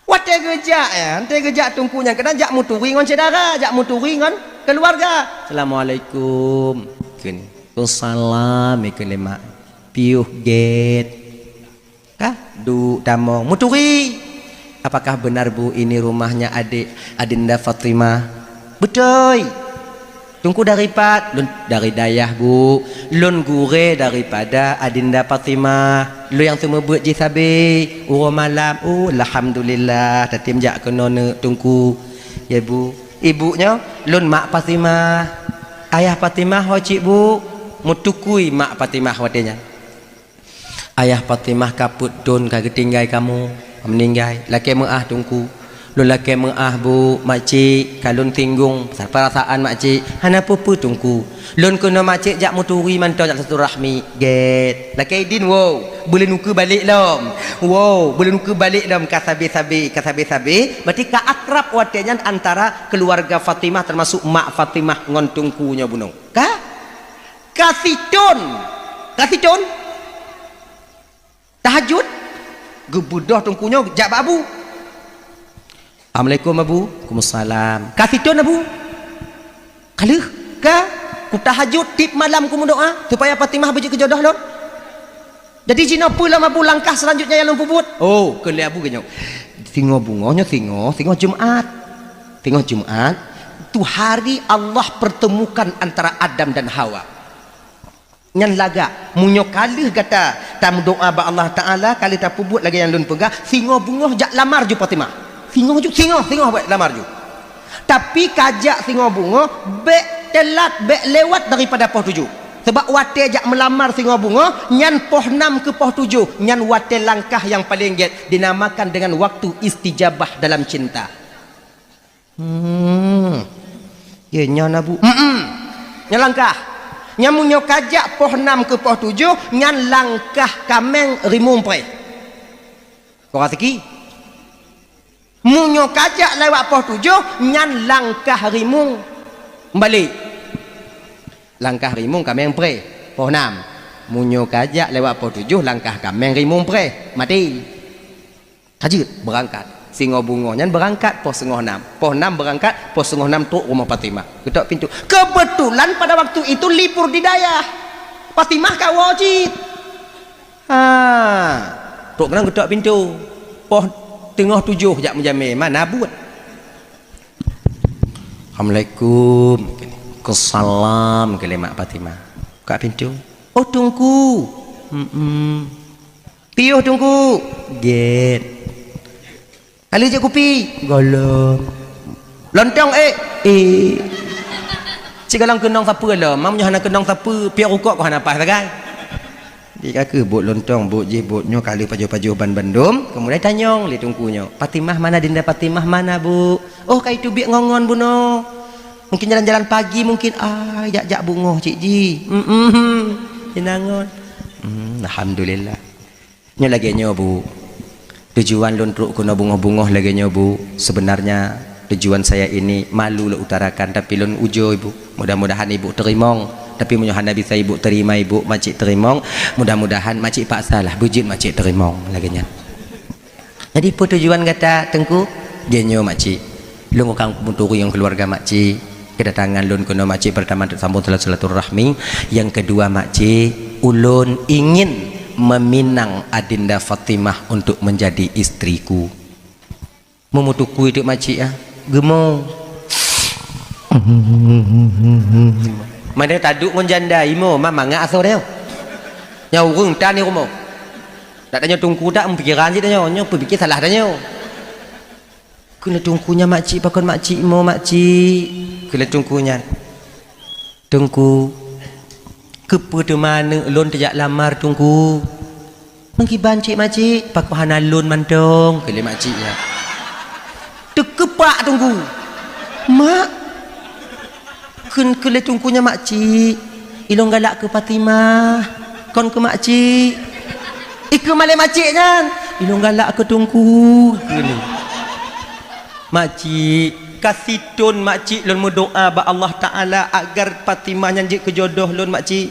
Watée geujak, ya, watée geujak teungku nyan keunan jak meuturi ngon syedara, jak meuturi ngon keuluwarga. "Assalamualaikum." Kheun, "Waalaikumsalam," kheun lé mak. "Piôh gét." Ka duek tamong meuturi. "Apakah benar, Bu, ini rumahnya adik Adinda Fatimah?" "Beutôi." "Teungku dari pat?" "Lôn dari dayah, Bu. Lôn gurée daripada Adinda Fatimah. Lôn nyang seumeubeuet jih sabe uroe malam." "Oh, alhamdulillah, tatem jak keunoe neuk, Teungku." "Ya, Bu." "Ibu nyoe?" "Lôn mak Fatimah." "Ayah Fatimah ho cit, Bu?" Meutukui mak Fatimah watée nyan. "Ayah Fatimah ka peuet thon ka geutinggai kamoe, ka meuninggai. Lakée meuáh, Teungku. Lôn lakée meuáh, Bu, makcik, ka lôn singgung peurasaan makcik." "Hana peue-peue, Teungku. Lôn keunoe makcik jak meuturi mantong, jak silaturahmi." "Gét. Lakée idin, woe, beulôn ukeue balek lom. Woe, beulôn ukeue balek lom, ka sabe-sabe, ka sabe-sabe." Berarti ka akrab watée nyan antara keuluwarga Fatimah, teumasuk mak Fatimah ngon Teungku nyoe bunoe. Ka? Ka sithon. Ka sithon. Tahajud. Geubeudôh Teungku nyoe jak bak Abu. "Assalamualaikum, Abu." "Waalaikumsalam." "Ka sithon, Abu?" "Ka lheueh." "Ka. Kutahajud tiep malam kumeudoá supaya Fatimah beujeuet keu jodoh lôn." "Jadi jinoe peue lom, Abu, langkah selanjutnya nyang lôn peubuet?" "Oh," kheun lé Abu geuh nyoe, "singoh beungoh nyoe, singoh, singoh Jumat. Singoh Jumat, tu hari Allah pertemukan antara Adam dan Hawa. Nyan lagak, meunyoe ka lheueh gata tameudoá bak Allah Taala, ka lheueh tapeubuet lagée nyang lôn peugah, singoh beungoh jak lamar ju Fatimah. Singoh ju, singoh, singoh bék lamar ju. Tapi kajak singoh beungoh, bék teulat, bék lewat daripada poh tujoh. Sebab watée jak meulamar singoh beungoh, nyan poh nam keu poh tujoh, nyan watée langkah nyang paleng gét, dinamakan dengan waktu istijabah dalam cinta." Hmm. Ya, nyan Abu. Mm-mm. Nyan langkah. Nyan meunyoe kajak poh nam keu poh tujoh, nyan langkah kaméng rimueng preh. Kok raseuki? Meunyoe kajak lewat poh tujoh, nyan langkah rimueng balek. Langkah rimueng kaméng preh, poh nam. Meunyoe kajak lewat poh tujoh, langkah kaméng rimueng preh, maté. Ka jeuet beurangkat. Singoh beungoh nyan beurangkat poh singoh nam. Poh nam beurangkat, poh singoh nam trok rumoh Fatimah. Geutok pintoe. Kebetulan pada waktu itu libur di dayah. Fatimah ka woe cit. Ha. Trok keunan geutok pintoe. Poh teungoh tujoh jak meujamé, mana buet. "Assalamualaikum." Waalaikumsalam, kheun lé mak Fatimah. Buka pintoe. "Oh, Teungku." "Mm-mm." "Piôh, Teungku?" "Gét." "Ka lheueh jép kupi?" "Gohlom." "Lontong ék?" "Ék." "Cit gohlom keunong sapeue lom, meunyoe hana keunong sapeue, piôh rukok kok hana paih sagai." Di ka kheueh bot lontong, bot jih, bot nyoe, ka lheueh pajoh-pajoh ban bandum, keumudian tanyong lé Teungku nyoe, "Fatimah mana, Dinda Fatimah mana, Bu?" "Oh, ka iteubiet ngon-ngon bunoe. Mungkin jalan-jalan pagi mungkin." "Ah, jak-jak beungoh cit jih." "Mm-mm, inong ngon." "Hmm, alhamdulillah." Nyoe lagée nyoe, Bu. Tujuan lôn trok keunoe beungoh-beungoh lagée nyoe, Bu. Sebenarnya tujuan saya ini malu lôn utarakan, tapi lôn ujoe, Bu. Mudah-mudahan Ibu teurimong. Tapi meunyoe hana bisa Ibu terima, Ibu, Makcik teurimong, mudah-mudahan Makcik paksalah beujeuet Makcik teurimong lagée nyan. Jadi, peue tujuan gata, Teungku? Lagée nyoe, Makcik. Lôn ka meuturi ngon keuluwarga Makcik. Kedatangan lôn keunoe, Makcik, pertama untuk sambung silaturahmi. Yang kedua, Makcik, ulôn ingin meminang Adinda Fatimah untuk menjadi istriku. Meumutukui teuk Makcik, ah. Geumo. Mana taduek ngon janda, imo, ma mangat asoe nyoe. Nyan ureuëng tan di rumoh. Tak tanyoe Teungku tak, meupikiran cit tanyoe, nyoe peupikir salah tanyoe. Kheun lé Teungku nyan, "Makcik, pakon Makcik mo, Makcik?" Kheun lé Teungku nyan, "Teungku, keupeue teuma aneuëk lôn teujak lamar, Teungku?" "Meukiban cit, Makcik?" "Pakon hana lôn mantong," kheun lé Makcik nyan. Teukeupak Teungku. "Mak," kheun, kheun lé Teungku nyan, "Makcik, ilôn galak keu Fatimah, kon keu Makcik." Ikheun malée Makcik nyan, "Ilôn galak keu Teungku," kheun. "Makcik, ka sithon Makcik lôn meudoá bak Allah Taala agar Fatimah nyan jeuet keu jodoh lôn, Makcik."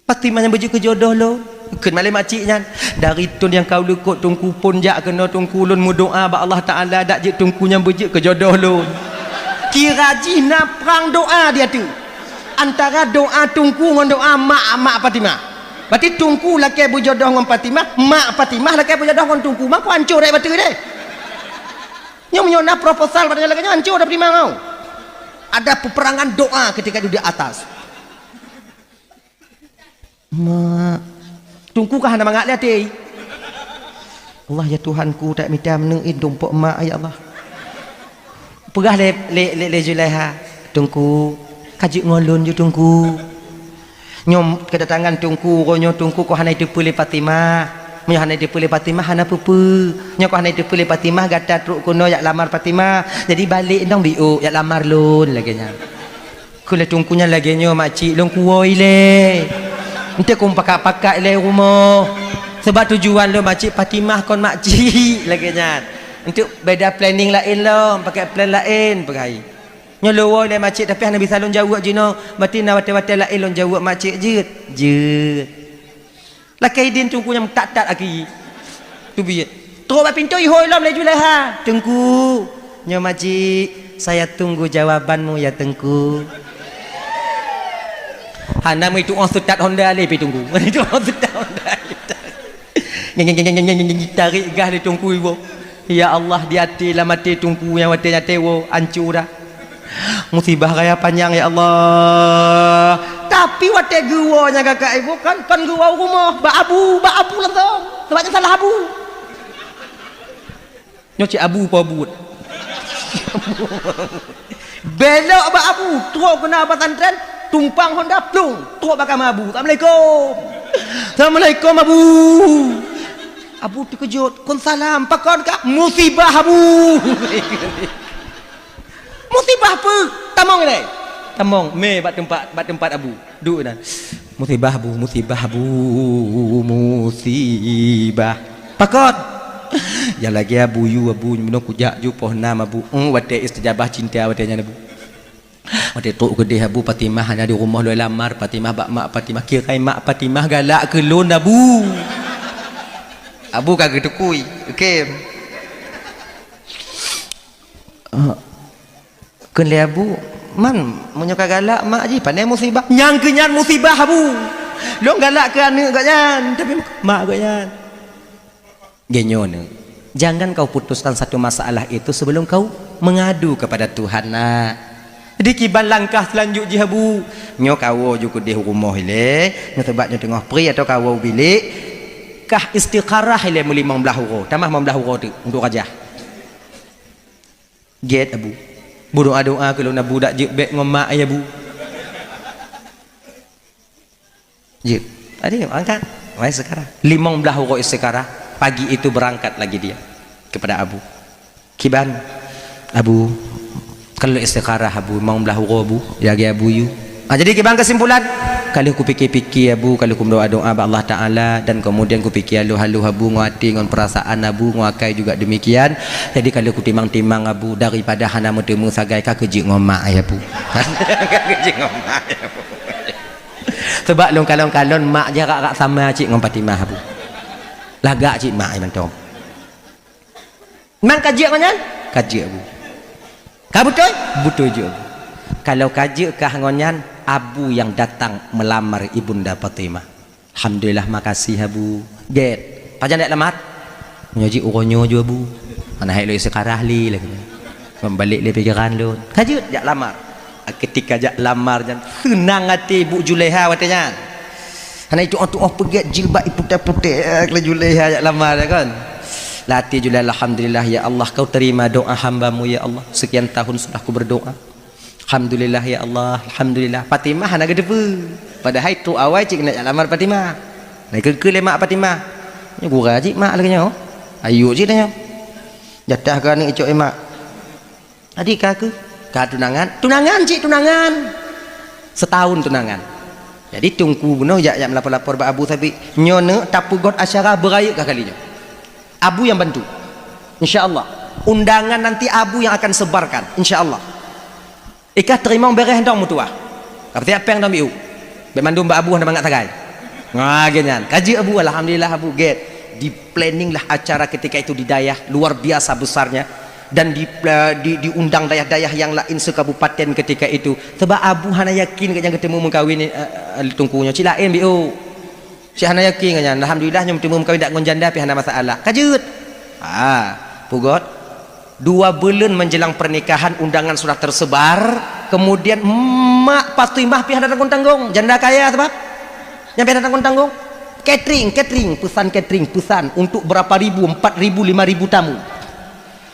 "Fatimah nyan beujeuet keu jodoh lôn?" Kheun malée Makcik nyan, "Dari thon nyang ka u likot Teungku phon jak keunoe Teungku, lôn meudoá bak Allah Taala dak jeuet Teungku nyan beujeuet keu jodoh lôn." Kira jih na prang doá di ateueh. Antara doá Teungku ngon doá mak, mak Fatimah. Berarti Teungku lakée beujodoh ngon Fatimah, mak Fatimah lakée beujodoh ngon Teungku. Mako hancô rot bateu deh. Nyoe meunyoe na proposal pada lagée nyoe hancô dah Fatimah nyoe. Ada peperangan doa ketika duduk di atas. "Mak, Teungku ka hana mangat lé até. Allah, ya Tuhanku, tak mita meuneuk in tumpok mak, ya Allah." Peugah lé, lé, lé, lé Zulaiha, "Teungku, ka jeuet ngon lôn ju, Teungku." Nyoe kedatangan Teungku, uroe nyoe Teungku kok hana jiteupeue lé Fatimah. Meunyoe hana jiteupeue lé Fatimah, hana peue-peue. Nyoe kok hana jiteupeue lé Fatimah, gata trok keunoe jak lamar Fatimah. Jadi balek dong di ôk, jak lamar lôn, lagée nyan. Kheun lé Teungku nyan, "Lagée nyoe, Makcik, lôn kuwoe ilée. Enteuk keu pakat-pakat ilée rumoh. Sebab tujuan lôn, Makcik, Fatimah kon Makcik," lagée nyan. "Enteuk beda planning laén lom, pakai plan laén," peugah. "Nyoe lôn woe ilée, Makcik, tapi hana bisa lôn jaweueb jinoe. Berarti na watée-watée laén lôn jaweueb, Makcik." "Jeuet, jeuet." Lakée idin Teungku nyan meutat-tat aki. Teubiet. Trok bak pintoe ihôi lom lé Zulaiha. "Teungku, nyoe Makcik, saya tunggu jawabanmu ya, Teungku." Hana meutuoh seutat honda lé pi Teungku. Meutuoh seutat honda. Tarék gas lé Teungku iwoe. Ya Allah, di até lam até Teungku nyang watée nyan tewoe, hancô dah. Musibah raya panyang, ya Allah. Tapi watée geuwoe nyang kakak ibu kan, kon geuwoe u rumoh, bak abu, bak abu langsung. Sebab nyan salah abu. Nyoe cit abu po buet. Belok bak abu, trok keunan pesantren, tumpang honda, plung, trok bak kama abu. "Assalamualaikum." "Assalamualaikum, Abu." Abu teukeujot. "Kon salam, pakon kah?" "Musibah, Abu." "Musibah peue? Tamong ilée." Tamong, mé bak teumpat, bak teumpat Abu. Duek nan. Musibah Abu, musibah Abu, musibah. Pakon? Ya lagée Abu yue Abu, nyoe kujak ju poh nam Abu. Eung, watée istijabah cinta watée nyan Abu. Watée trok keudeh Abu, Fatimah hana di rumoh lôn lamar, Fatimah bak mak Fatimah. Kirai mak Fatimah galak keu lôn Abu. Abu ka geutukui. Oke. Kheun lé Abu, "Man, meunyoe ka galak mak jih, pane musibah?" Nyang keu nyan musibah Abu. Lôn galak keu aneuëk gobnyan, tapi mak gobnyan. Geutanyoe, jangan kau putuskan satu masalah itu sebelum kau mengadu kepada Tuhan, nak. Jadi kiban langkah seulanjut jih Abu. Nyoe kawoe ju keudeh rumoh ilée, nyoe sabab nyoe teungoh pri atau kawoe bilék, kah istikharah ilée meulimong blaih uroe, tamah limong blaih uroe teuk untuk rajah. Gét Abu. Beudoa-doa keu lôn Abu, dak jeuet bék ngon mak ai Abu. Jeuet. Tadi angkat. Wahai sekarang. Limong blaih uroe istikharah. Pagi itu berangkat lagi dia kepada Abu. Kiban Abu, kalau istikharah Abu, limong blaih uroe Abu, lagée Abu yue. Ah, jadi kiban kesimpulan, ka lheueh kupike-pike Abu, ka lheueh kumeudoa-doa bak Allah Taala, dan kemudian kupike haloh-haloh Abu, ngon até, ngon perasaan Abu, ngon akai juga demikian. Jadi ka lheueh kutimang-timang Abu, daripada hana meuteumé sagai, ka keujeuet ngon mak ai Abu. Ka keujeuet ngon mak ai Abu. Sebab lôn kalon-kalon mak jarak-jarak sama cit ngon Fatimah Abu. Lagak cit mak ai mantong. Man ka jeuet ngon nyan? Ka jeuet Abu. Ka beutôi? Beutôi jeuet Abu. Kalau ka jeuet kah ngon nyan, Abu nyang datang meulamar Ibunda Fatimah. Alhamdulillah, makasih Abu. Gét. Pajan jak lamar? Nyoe jih uroe nyoe ju Abu. Hana hai lôn istikharah lé lagée nyan. Membalék lé pikiran lôn. Ka jeuet jak lamar. Ketika jak lamar nyan, seunang até Ibu Julaiha watée nyan. Hana itu'oh-tu'oh peugét jilbab iputéh-putéh, eh, laju lé jak lamar, ya kan? Lam até Julaiha, "Alhamdulillah, ya Allah, kau terima doa hamba-Mu, ya Allah. Sekian tahun sudah ku berdoa. Alhamdulillah, ya Allah, alhamdulillah." Fatimah hana geuteupeue. Padahai trok awai cit keuneuk jak lamar Fatimah. Nah, keu-keu lé mak Fatimah. Nyoe gura cit mak lagée nyoe. Ayo cit nyoe. Jatah keu aneuëk icok lé mak. Adik ka keuh? Ka tunangan? Tunangan cit, tunangan. Setahun tunangan. Jadi teungku bunoe jak, jak meulapor-lapor bak Abu Sabit. Nyoe neuk tapeugöt acara beurayeuk ka kali nyoe. Abu nyang bantu. Insya Allah. Undangan nanti Abu yang akan sebarkan. Insya Allah. Ikah teurimong beureh dong meutuah. Ka peusiap péng dong biu. Bék mandum bak Abu hana mangat sagai. Nah, lagée nyan. Ka jeuet Abu, alhamdulillah Abu gét. Di-planning lah acara ketika itu di dayah, luar biasa besarnya. Dan di, di, diundang dayah-dayah yang lain se-kabupaten ketika itu. Sebab Abu hana yakin gobnyan geuteumu meukawen, eh, eh, teungku nyoe. Cit laén biu. Cit hana yakin gobnyan. Alhamdulillah nyoe meuteumé meukawen dak ngon janda pih hana masalah. Ka jeuet. Ha, peugöt. Dua buleuen menjelang pernikahan, undangan sudah tersebar. Kemudian mak Fatimah pih hana tanggong-tanggong. Janda kaya sabab. Nyang pih hana tanggong-tanggong. Catering, catering, pesan catering, pesan untuk berapa ribu, empat ribu, lima ribu tamu.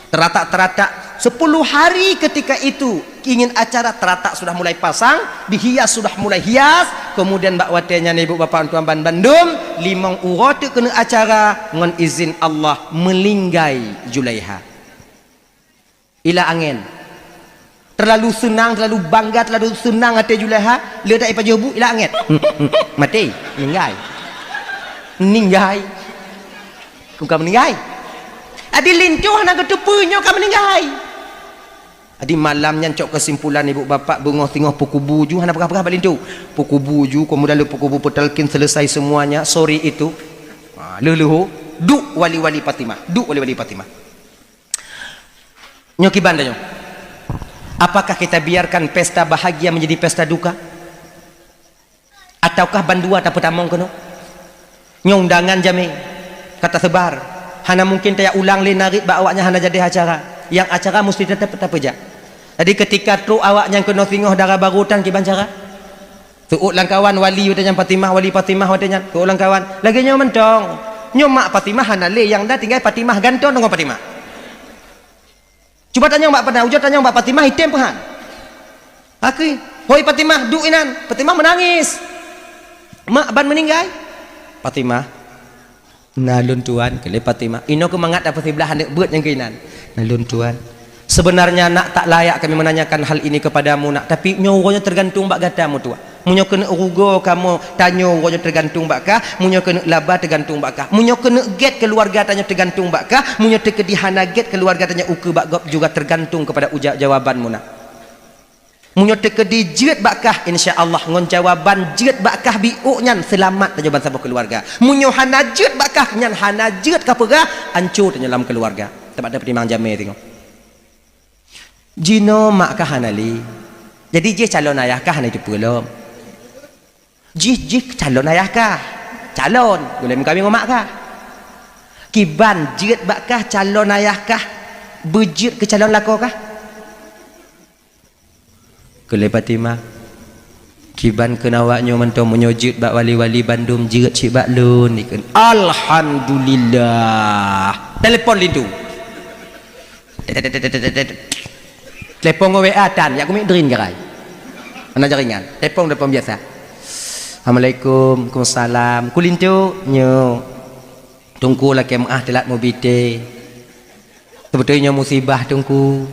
Teratak-teratak, sepuluh hari ketika itu ingin acara, teratak sudah mulai pasang, dihias sudah mulai hias, kemudian bak watée nyan ibu bapak tuan ban bandum, limong uroe teuk keuneuk acara, ngon izin Allah, meuninggai Julaiha. Ila angén. Terlalu seunang, terlalu bangga, terlalu seunang até Julaiha, le dak ipajoh bu, ila angén. Maté, meuninggai. Meuninggai. Bukan meuninggai. Adi linto hana geuteupeue nyoe ka meuninggai. Adi malam nyan cok keusimpulan ibu bapak beungoh singoh peukubu ju hana peugah-peugah bak linto. Peukubu ju, kemudian le peukubu peutalkin selesai semuanya sore itu. Ha, leuh-leuh duek wali-wali Fatimah, duek wali-wali Fatimah. Nyoe kiban tanyoe. Apakah kita biarkan pesta bahagia menjadi pesta duka? Ataukah bandua tapeutamong keunoe? Nyoe undangan jamé ka taseubar. Hana mungkin tajak ulang lé narit bak awaknyan hana jadi acara. Nyang acara musti teutap tapeujak. Jadi ketika trok awaknyan keunoe singoh dara barô tan kiban cara. Seuôt lam kawan wali watée nyan Fatimah, wali Fatimah watée nyan. Seuôt lam kawan. Lagée nyoe mantong. Nyoe mak Fatimah hana lé nyang na tinggai Fatimah gantoe deungon Fatimah. Cuba tanyong bak Fatimah, ujoe tanyong bak Fatimah, item peuhan. Akui, "Hoi Fatimah, duek inan." Fatimah meunangis. "Mak, ban meuninggai?" "Fatimah, na lôn tuan," kheun lé Fatimah. Inoe keuh mangat tapeusiblah aneuk beuet nyang keuinan. "Na lôn tuan, Sebenarnya, Nak, tak layak kami menanyakan hal ini kepadamu, Nak, tapi nyoe uroe nyoe tergantung bak gata, meutuah. Meunyoe keuneuk rugoe kamoe, tanyoe uroe nyoe tergantung bak kah, meunyoe keuneuk laba tergantung bak kah, meunyoe keuneuk gét keuluwarga tanyoe tergantung bak kah, meunyoe teukeudi hana gét keuluwarga tanyoe ukeue bak gob juga tergantung kepada uja-, jawabanmu, Nak. Meunyoe teukeudi jeuet bak kah, insya Allah ngon jawaban jeuet bak kah biôk nyan seulamat tanyoe bansaboh keuluwarga. Meunyoe hana jeuet bak kah, nyan hana jeuet ka peugah, anco tanyoe lam keuluwarga. Teuma tapeutimang jamé singoh. Jinoe mak kah hana lé. Jadi jih calon ayah kah hana jiteupeue lom. Jih, jih calon ayah kah. Calon, gulém meukawen ngon mak kah. Kiban jeuet bak kah calon ayah kah, beujeuet keu calon lakoe kah? Keu lé Fatimah, kiban kheun awak nyoe mantong, meunyoe jeuet bak wali-wali bandum, jeuet cit bak lôn, ikheun. Alhamdulillah. Telepon linto. Telepon ngon W A tan, jak kumiet drin garai. Hana jaringan. Telepon, telepon biasa. Assalamualaikum, waalaikumsalam. Keu linto, nyoe. Teungku lakée meu'ah teulat mubi thé. Seubeutôi nyoe musibah, Teungku.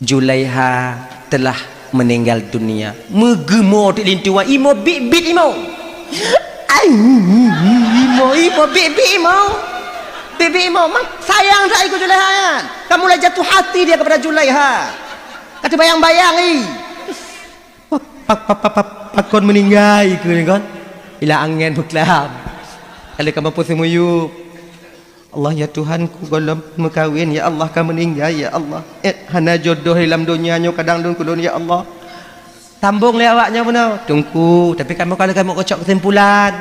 Julaiha telah meninggal dunia. Meugeumo teuk linto, imo biet-biet imo. Ai, imo, imo biet-biet imo. Biet-biet imo, mang sayang that ikeu Julaiha nyan. Ka mulai jatuh hati dia kepada Julaiha. Ka teubayang-bayang, i. Pa-, pa-, pa-, pa-, pakon meuninggai keu nyan kon? Ila angén beuklam. Ka lheueh ka mampu seumuyueb. Allah, ya Tuhanku, gohlom meukawen, ya Allah, ka meuninggai, ya Allah. Eh, hana jodoh lam donya nyoe kadang lôn keu lôn, ya Allah. Sambong lé awak nyoe bunoe, Teungku, tapi kamoe ka lheueh kamoe keucok keusimpulan.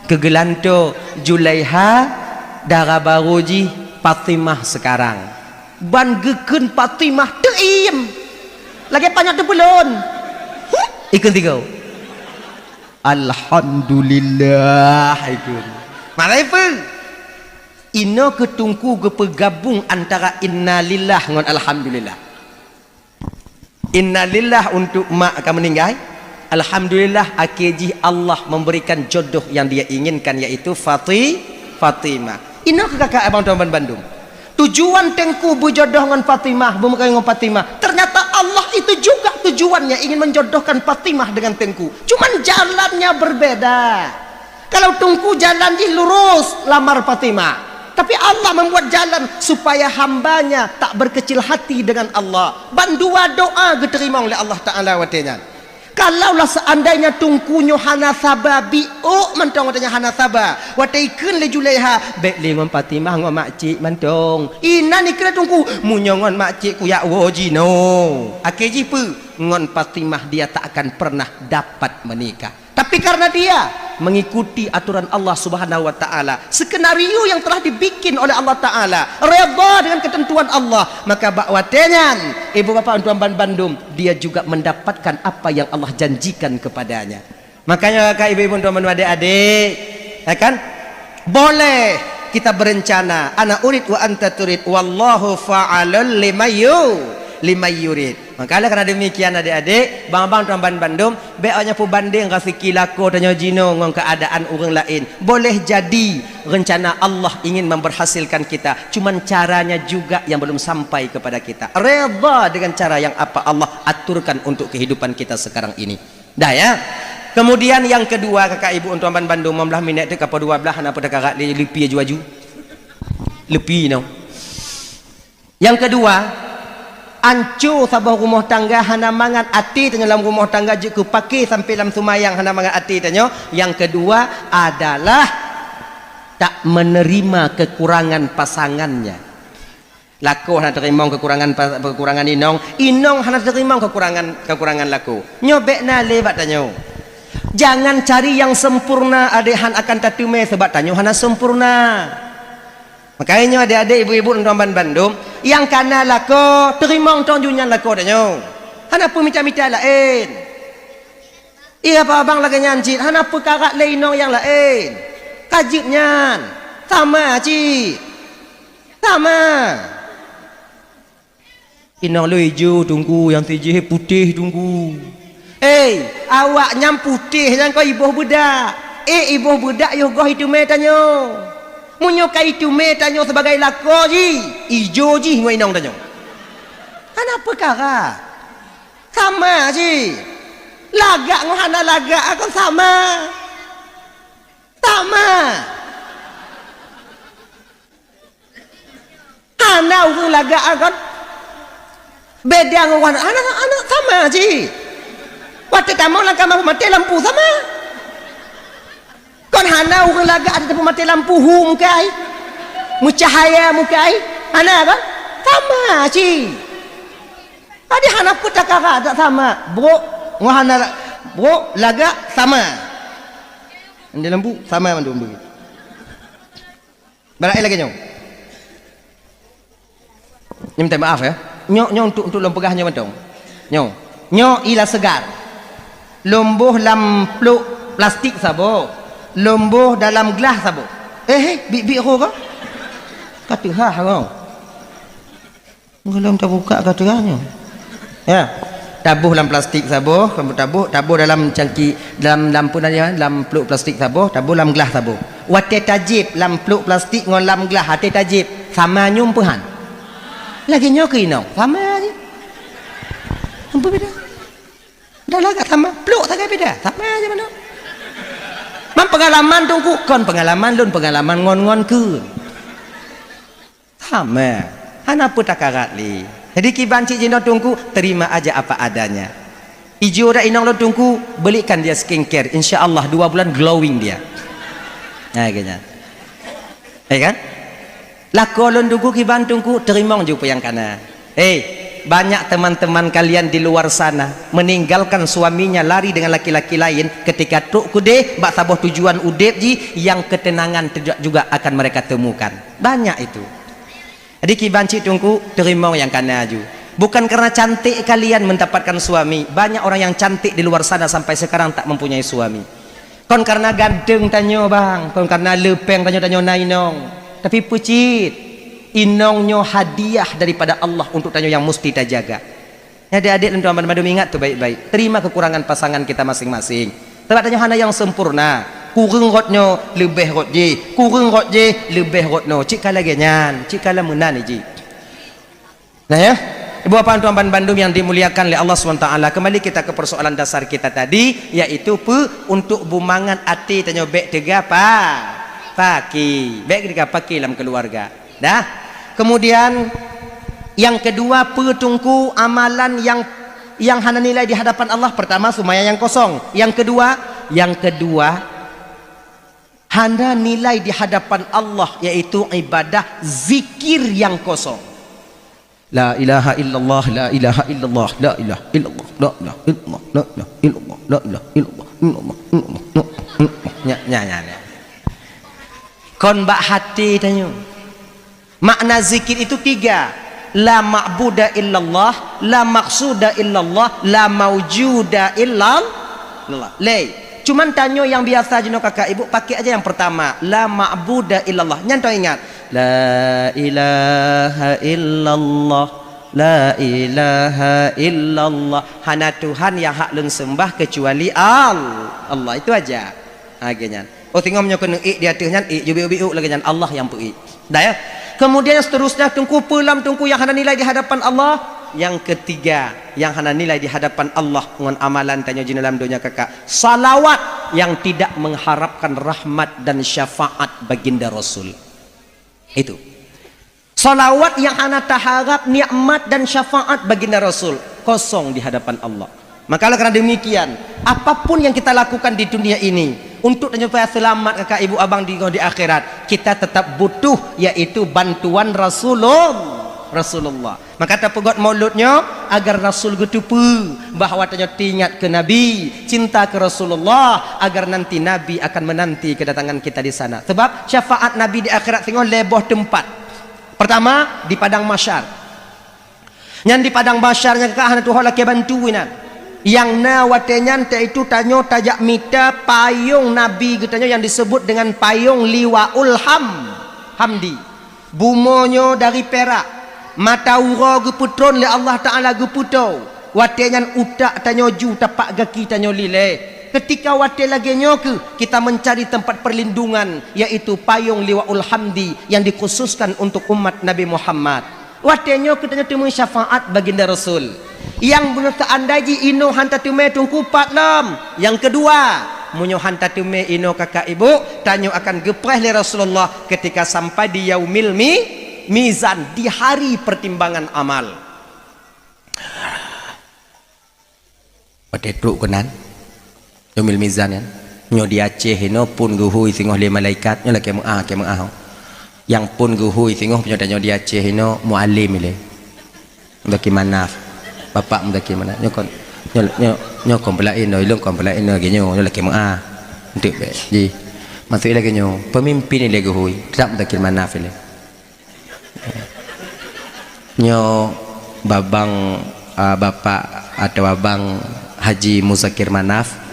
Keu geulantoe Julaiha, dara barô jih Fatimah sekarang. Ban geukheun Fatimah teuiem. Lagée panyöt teupeulon. Ikheun sigoe. Alhamdulillah, ikheun. Marai peue? Inoe keu Teungku geupeugabong antara innalillah ngon alhamdulillah. Innalillah untuk mak ka meuninggai. Alhamdulillah, akhé jih Allah memberikan jodoh yang Dia inginkan, yaitu Fati-, Fatimah. Inoe keu kakak abang tuan ban bandum. Tujuan Teungku beujodoh ngon Fatimah, beumeukawen ngon Fatimah. Ternyata Allah itu juga tujuannya ingin menjodohkan Fatimah dengan Teungku. Cuman jalannya berbeda. Kalau Teungku jalan jih lurus lamar Fatimah, tapi Allah membuat jalan supaya hamba-Nya tak berkecil hati dengan Allah. Ban dua doa geuteurimong lé Allah Taala watée nyan. Kalaulah seandainya Teungku nyoe hana saba, biôk mantong watée nyan hana saba, watée ikheun lé Julaiha, "Bék lé ngon Fatimah, ngon makcik mantong." Inan ikheun lé Teungku, "Meunyoe ngon makcik kuyak woe jinoe." Akhé jih peue? Ngon Fatimah dia tak akan pernah dapat menikah. Tapi karena dia mengikuti aturan Allah Subhanahu wa Ta'ala, skenario yang telah dibikin oleh Allah Ta'ala, redha dengan ketentuan Allah, maka bak watée nyan, ibu bapak tuan ban bandum, dia juga mendapatkan apa yang Allah janjikan kepadanya. Makanya, kakak, ibu-ibu, tuan ban adik-adik, ya kan? Boleh kita berencana, ana urid wa anta turid, wallahu fa'alul limayyu-, limayyurid. Maka oleh karena demikian, adik-adik, bang-bang tuan ban bandum, bék awak nyoe peubandeng raseuki lakoe tanyoe jinoe ngon keuadaan ureuëng laén. Boleh jadi rencana Allah ingin memberhasilkan kita, cuman caranya juga yang belum sampai kepada kita. Redha dengan cara yang apa Allah aturkan untuk kehidupan kita sekarang ini. Dah, ya. Kemudian yang kedua, kakak ibu tuan ban bandum, lima belas minit tu, kapal dua belas, hana peue takarat lé, leupie aju-aju. Leupie nyoe. Yang kedua, anco saboh rumoh tangga hana mangat até tanyoe lam rumoh tangga jeuet keu paké sampai lam seumayang hana mangat até tanyoe. Yang kedua adalah tak menerima kekurangan pasangannya. Lakoe hana teurimong kekurangan pa-, kekurangan inong, inong hana teurimong kekurangan, kekurangan lakoe. Nyoe bék na lé bak tanyoe. Jangan cari yang sempurna, adak han akan tateumé, sabab tanyoe hana sempurna. Makanya nyoe adik-adik, ibu-ibu, tuan ban bandum, nyang kana lakoe, teurimong tong ju nyan lakoe tanyoe. Hana peue mita-mita laén. Iya, abang lagée nyan cit, hana peue karat lé inong nyang laén. Ka jeuet nyan. Sama cit. Sama. Inong lôn ijo, Teungku, nyang sijih putéh, Teungku. Hei, awak nyan putéh nyan kon iboh beudak. Eh, iboh beudak yoh goh iteumé tanyoe. Meunyoe ka iteumé tanyoe sibagai lakoe jih, ijo jih ngon inong tanyoe. Hana peukara. Sama cit. Lagak ngon hana lagak kon sama. Sama. Hana ureuëng lagak kon beda ngon hana, hana, hana sama cit. Watée tamong lam kama maté lampu sama. Kon hana ureuëng lagak ata teupeumaté lampu hu mukai, meucahaya mukai, hana kan? Sama cit. Jadi hana peukara tak sama. Brok ngon hana la-, brok lagak sama. Di lampu sama mandum begitu. Barang lagée nyoe. Nyoe minta maaf ya. Nyoe, nyoe untuk, untuk lôn peugah nyoe mantong. Nyoe. Nyoe ila seugar. Lôn boh lam plôk plastik saboh. Lôn boh dalam glah saboh. Eh, eh, bit-bit ho ka? Ka teuhah ho. Gohlom tabuka ka teuhah nyoe. Ya. Taboh lam plastik saboh, kamu taboh, taboh dalam cangki, dalam, dalam pun ya, dalam plôk plastik saboh, taboh lam glah saboh. Watée tajieb lam plôk plastik ngon lam glah, watée tajieb, sama nyum peuhan. Lagée nyoe keu inong, sama je. Ampun beda. Dah lagak sama, plôk sagai beda, sama je mana. Man pengalaman Teungku, kon pengalaman lôn, pengalaman ngon-ngon keu. Sama. Hana peutakarat lé. Jadi kiban cit jinoe Teungku, terima aja apa adanya. Ijo dak inong lôn Teungku, belikan dia skincare. Insya Allah dua bulan glowing dia. Nah, kayaknya. Ya kan? Lakoe lôn Teungku kiban Teungku, teurimong ju peue nyang kana. Hei, banyak teman-teman kalian di luar sana meninggalkan suaminya lari dengan laki-laki lain ketika trok keudeh bak saboh tujuan udeb jih yang ketenangan tidak juga akan mereka temukan. Banyak itu. Jadi kiban cit Teungku, teurimong nyang kana ju. Bukan karena cantik kalian mendapatkan suami. Banyak orang yang cantik di luar sana sampai sekarang tak mempunyai suami. Kon karena ganteng tanyoe bang, kon karena leupeng tanyoe, tanyoe na inong. Tapi peue cit, inong nyoe hadiah daripada Allah untuk tanyoe yang musti tajaga. Nyan adék-adék lôn tuan banmandum, ingat tu baik-baik. Terima kekurangan pasangan kita masing-masing. Sabab tanyoe hana nyang sempurna. Kureueng rot nyoe, leubeh rot jih. Kureueng rot jih, leubeh rot nyoe. Cit ka lagée nyan, cit ka lam meunan jih. Nah ya, Ibu Bapak Tuan banmandum yang dimuliakan oleh Allah subhanahu wa taala, kembali kita ke persoalan dasar kita tadi, yaitu pe untuk bumangat até tanyoe bék teuga pa-, paki, bék teuga paki lam keluarga. Dah. Kemudian yang kedua, pe Teungku amalan yang, yang hana nilai di hadapan Allah? Pertama, sumaya yang kosong. Yang kedua, yang kedua, hana nilai di hadapan Allah, yaitu ibadah zikir yang kosong. La ilaha illallah, la ilaha illallah, la ilaha illallah, la ilaha illallah, la ilaha illallah, la ilaha illallah, illallah, illallah, illallah. Nya, nya, nya, nya. Kon bak hati tanyoe. Makna zikir itu tiga. La ma'buda illallah, la maqsuda illallah, la maujuda illallah. Lé. Cuman tanyoe nyang biasa jinoe kakak ibu, pakai aja yang pertama. La ma'buda illallah. Nyan teuingat. La ilaha illallah. La ilaha illallah. Hana Tuhan yang hak lôn sembah kecuali Al-, Allah. Itu aja. Ha, lagée nyan. Oh, singoh meunyoe keuneuk ék di ateueh nyan, ék ju biuk-biuk lagée nyan, Allah nyang peuék. Dah ya. Kemudian seterusnya, Teungku, pe lom Teungku nyang hana nilai di hadapan Allah? Yang ketiga, nyang hana nilai di hadapan Allah ngon amalan tanyoe jinoe lam donya kakak, salawat yang tidak mengharapkan rahmat dan syafaat baginda Rasul. Itu. Salawat yang hana taharap nikmat dan syafaat baginda Rasul, kosong di hadapan Allah. Maka oleh karena demikian, apapun yang kita lakukan di dunia ini, untuk tanyoe supaya selamat kakak ibu abang di, di akhirat, kita tetap butuh, yaitu bantuan Rasulullah. Rasulullah. Maka tapeugot maulud nyoe agar Rasul geuteupeue bahwa tanyoe teuingat keu Nabi, cinta keu Rasulullah, agar nanti Nabi akan menanti kedatangan kita di sana. Sebab syafaat Nabi di akhirat singoh lhée boh teumpat. Pertama, di padang mahsyar. Nyan di padang mahsyar nyan ka hana tuho lakée bantu inan. Nyang na watée nyan, yaitu tanyoe tajak mita payong Nabi geutanyoe nyang disebut dengan payong Liwaul Ham-, Hamdi. Bumoe nyoe dari pirak, mata uroe geupeutron lé Allah Taala geupeutoe. Watée nyan utak tanyoe ju tapak gaki tanyoe lilée. Ketika watée lagée nyoe kheueh kita mencari tempat perlindungan, yaitu payong Liwaul Hamdi yang dikhususkan untuk umat Nabi Muhammad. Watée nyoe keutanyoe teumé syafaat baginda Rasul. Nyang beuneuh teuandai jih inoe han tateumé teungku pat lom. Nyang keudua, meunyoe han tateumé inoe kakak ibu, tanyoe akan geupreh lé Rasulullah ketika sampai di yaumil mi-, mizan, di hari pertimbangan amal. Watée trok keunan, yaumil mizan nyan. Nyoe di Aceh inoe phon geuhôi singoh lé malaikat, nyoe lakée meu'ah, lakée meu'ah. Nyang phon geuhôi singoh nyoe tanyoe di Aceh inoe mualim ilée. Muzakir Manaf. Bapak Muzakir Manaf. Nyoe kon, nyoe, nyoe, nyoe kon peulaén, nyoe ilong kon peulaén, nyoe lagée nyoe, nyoe lakée meu'ah. Enteuk bék. Ji. Maksud lagée nyoe, peumimpin ilée geuhôi, teutap Muzakir Manaf ilée. Nyoe babang, ah, bapak atau abang Haji Muzakir Manaf,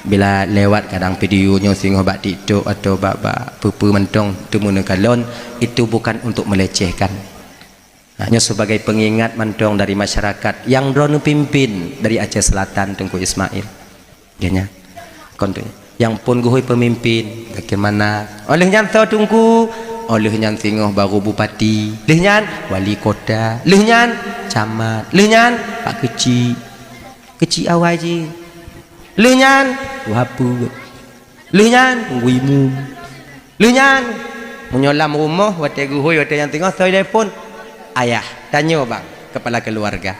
bila lewat kadang video nyoe singoh bak TikTok atau bak, bak peue-peue mantong teumeuneuk kalon, itu bukan untuk melecehkan. Nah, nyoe sebagai pengingat mantong dari masyarakat nyang droeneuh pimpin dari Aceh Selatan, Teungku Ismail. Geuh nyan. Kon tu. Nyang phon geuhôi peumimpin, bagaimana? Óh lheueh nyan soe teungku? Óh lheueh nyan singoh baru bupati. Lheueh nyan wali kota. Lheueh nyan camat. Lheueh nyan pak keuchik. Keuchik awai jih. Lheueh nyan tuha peuet. Lheueh nyan teungku imum. Lheueh nyan meunyoe lam rumoh watée geuhôi watée nyang teungoh soe telepon, ayah, tanyoe bang, kepala keluarga.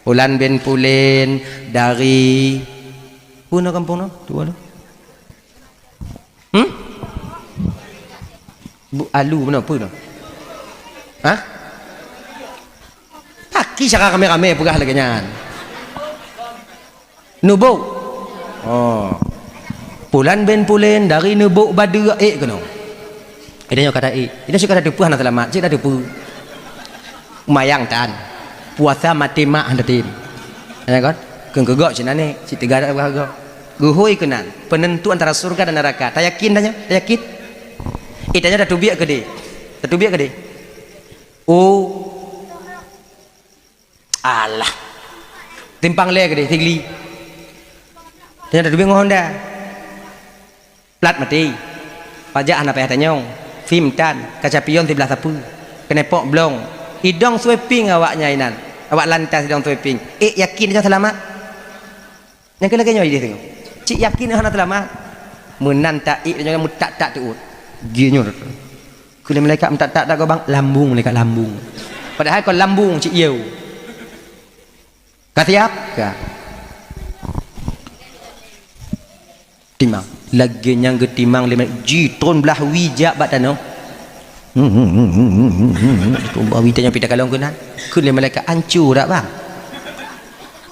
Pulan bin Pulen dari Peue na gampông na? Tuwoe na. Hmm? Bu, alu meunan peue na? Hah? Paki cara ramé-ramé peugah lagée nyan. Neubok. Oh. Pulan bin Pulen dari Neubok Badeue ék keunoe. Ida nyoe kata ék. Ida syok kata teupeue hana seulamat, cit dah teupeue. Mayang tan. Puasa maté mak hana tem. Ya kan? Keu keugok sinan ni, cit teuga dak keugok. Geuhôi keunan, penentu antara surga dan neraka. Tayakin dah nyoe? Tayakin? Eh, tanyoe tateubiet keudeh. Tateubiet keudeh. Oh. Alah. Timpang lé keudeh, Sigli. Tanyoe tateubiet ngon Honda. Plat maté. Pajak hana payah tanyong. Fim tan, kaca pion siblah sapeue. Keunepok blong. Idong sweeping awak nyan inan. Awak lantas idong sweeping. Ék yakin nyoe seulamat? Nyang keu lagée nyoe ideh teungoh. Cit yakin hana seulamat. Meunan taék nyoe meutak-tak teuôt. Jih nyoe. Keu lé malaikat meutak-tak dak gobang, lambung malaikat lambung. Padahai kon lambung cit yeu. Ka siap? Ka. Timang. Lagée nyang geutimang lé malaikat, jitron blaih wie jak bak tanoh. Tron blaih wie tanyong pih takalon keunan. Kheun lé malaikat, "Anco dak, Bang?"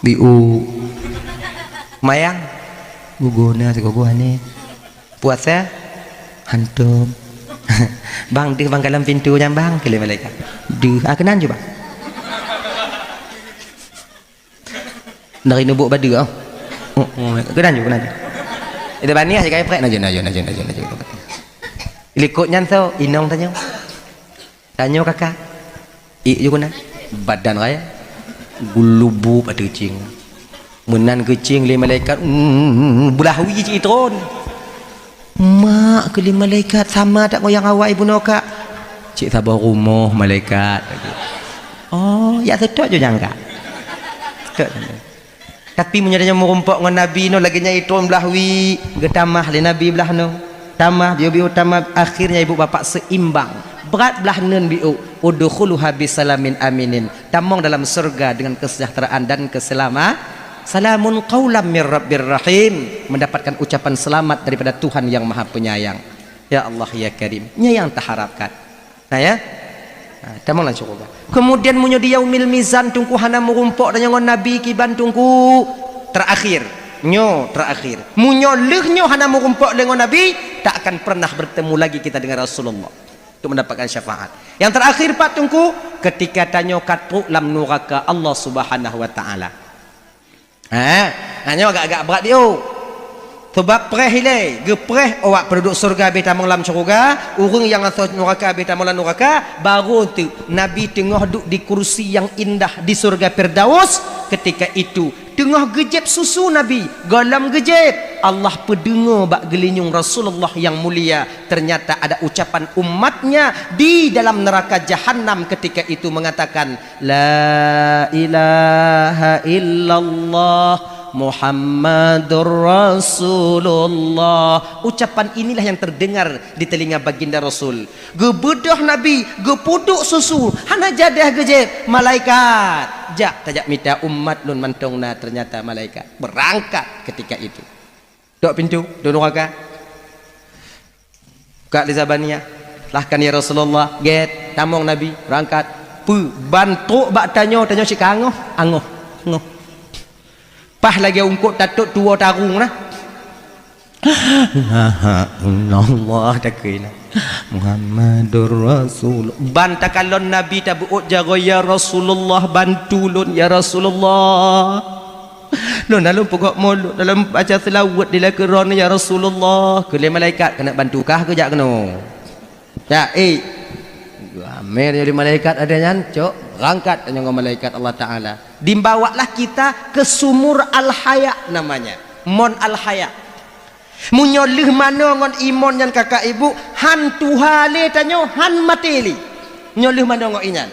"Biu." "Mayang?" "Guguna sigogoh aneh." "Puasa?" "Hantom." "Bang, deuh bang kalon pintoe nyan, Bang," kheun lé malaikat. "Deuh." "Ah, keunan ju, Bang." Dari Neubok Badeue, oh. Oh, oh, keunan ju, keunan ju. Itu baniah je kai prek, na ju, na ju, na ju, na ju, na ju. Likot nyan soe, inong tanyoe. Tanyoe kakak. Ék ju keunan. Badan raya. Geulubub ateueh keuching. Meunan keuching lé malaikat, mm, blaih wie cit itron. "Mak," kheun lé malaikat, "sama that ngon nyang awai bunoe, Kak?" "Cit saboh rumoh, malaikat." "Oh, jak seutôt ju nyang, Kak." Seutôt. Tapi meunyoe tanyoe meurumpok ngon Nabi nyoe lagée nyan itron blaih wie, geutamah lé Nabi blaih nyoe. Tamah, biôh-biôh tamah, akhirnya ibu bapak seimbang. Brat blaih neun biôh, "Udkhuluha bisalamin aminin." Tamong dalam surga dengan kesejahteraan dan keselama-, "Salamun qaulam mir rabbir rahim." Mendapatkan ucapan selamat daripada Tuhan yang Maha Penyayang. Ya Allah, ya Karim. Nyan nyang taharapkan. Nah, ya. Nah, tamong lam syeuruga. Kemudian meunyoe di yaumil mizan teungku hana meurumpok tanyoe ngon Nabi kiban teungku terakhir. Nyoe terakhir. Meunyoe lheueh nyoe hana meurumpok lé ngon Nabi, tak akan pernah bertemu lagi kita dengan Rasulullah untuk mendapatkan syafaat. Yang terakhir pat teungku, ketika tanyoe ka trok lam nuraka Allah Subhanahu wa Taala. Ha, ha, nyoe agak-agak brat diu. Sebab preh ilée, geupreh awak penduduk syeuruga habéh tamong lam syeuruga, ureuëng nyang asoe nuraka habéh tamong lam nuraka, baru tu Nabi teungoh duek di kursi nyang indah di syeuruga Firdaus. Ketika itu, teungoh geujép susu Nabi, gohlom geujép. Allah peudeungoe bak geulinyueng Rasulullah nyang mulia, ternyata ada ucapan umatnya di dalam neraka Jahannam ketika itu mengatakan, "La ilaha illallah Muhammadur Rasulullah." Ucapan inilah yang terdengar di telinga baginda Rasul. Geubeudôh Nabi, geupuduk susu, hana jadeh geujép, malaikat. Jak, tajak mita umat lôn mantong na, ternyata malaikat. Berangkat ketika itu. Tok pintu, tok nuraka. Kak di Zabaniyah. Lahkan ya Rasulullah, gét, tamong Nabi, berangkat. Peu, ban trok bak tanyoe, tanyoe cit ka angoh, angoh, angoh. Paih lagée ungkot tatot tuwoe tarung na. Allah takheun na. Muhammadur Rasul. Ban takalon Nabi tabeuôt jaroe, "Ya Rasulullah, bantu lôn, ya Rasulullah. Lôn na lôn peugok mulod, na lôn baca seulaweuet di lakoe droeneuh, ya Rasulullah." Keu lé malaikat, "Keuneuk bantu kah keu jak keunoe?" Ya, eh. Ramé nyoe di malaikat ada nyan, cok, berangkat nyoe ngon malaikat Allah Taala. Dibawalah kita ke sumur Al-Haya namanya. Mon Al-Haya. Meunyoe lheueh manoe ngon imon nyan kakak ibu, han tuha lé tanyoe, han maté lé. Nyoe lheueh manoe ngon inyan.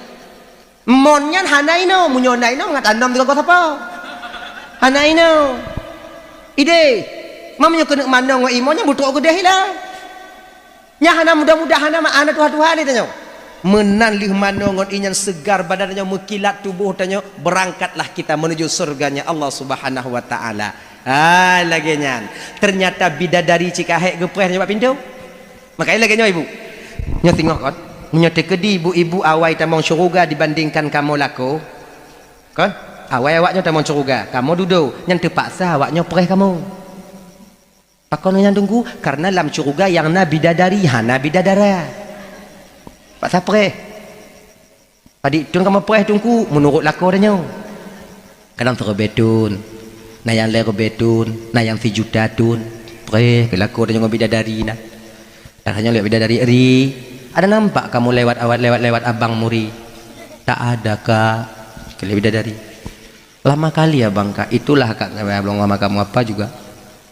Mon nyan hana inoe, meunyoe na inoe mangat anom teugogoh sapo. Hana inoe. Idéh. Meunyoe keuneuk manoe ngon imon nyan beutrok keudeh ila. Nyan hana mudah-mudah, hana ma-, hana tuha-tuha lé tanyoe. Meunan lheueh manoe ngon inyan seugar badan tanyoe, meukilat tuboh tanyoe, berangkatlah kita menuju surganya Allah Subhanahu wa Taala. Ah, lagée nyan. Ternyata bidadari cit ka hék geupreh tanyoe bak pintoe. Makanya lagée nyoe ibu. Nyoe singoh kon. Meunyoe teukeudi ibu-ibu awai tamong syeuruga dibandingkan kamoe lakoe. Kon? Awai awaknyoe tamong syeuruga, kamoe dudoe, nyan teupaksa awaknyoe preh kamoe. Pakon nyan Teungku? Karena lam syeuruga nyang na bidadari, hana bidadara. Paksa preh. Padit thon kamoe preh Teungku, meunurot lakoe tanyoe. Kadang sireubée thon, na nyang lhée reubée thon, na nyang sijuta thon. Preh keu lakoe tanyoe ngon bidadari na. Tanyoe lheueh bidadari ri. Ada nampak kamoe lewat awat, lewat-lewat abang muri? Tak ada, Kak. Keu lheueh bidadari. Lama kali abang, Kak. Itulah, Kak, belum lama kamu apa juga.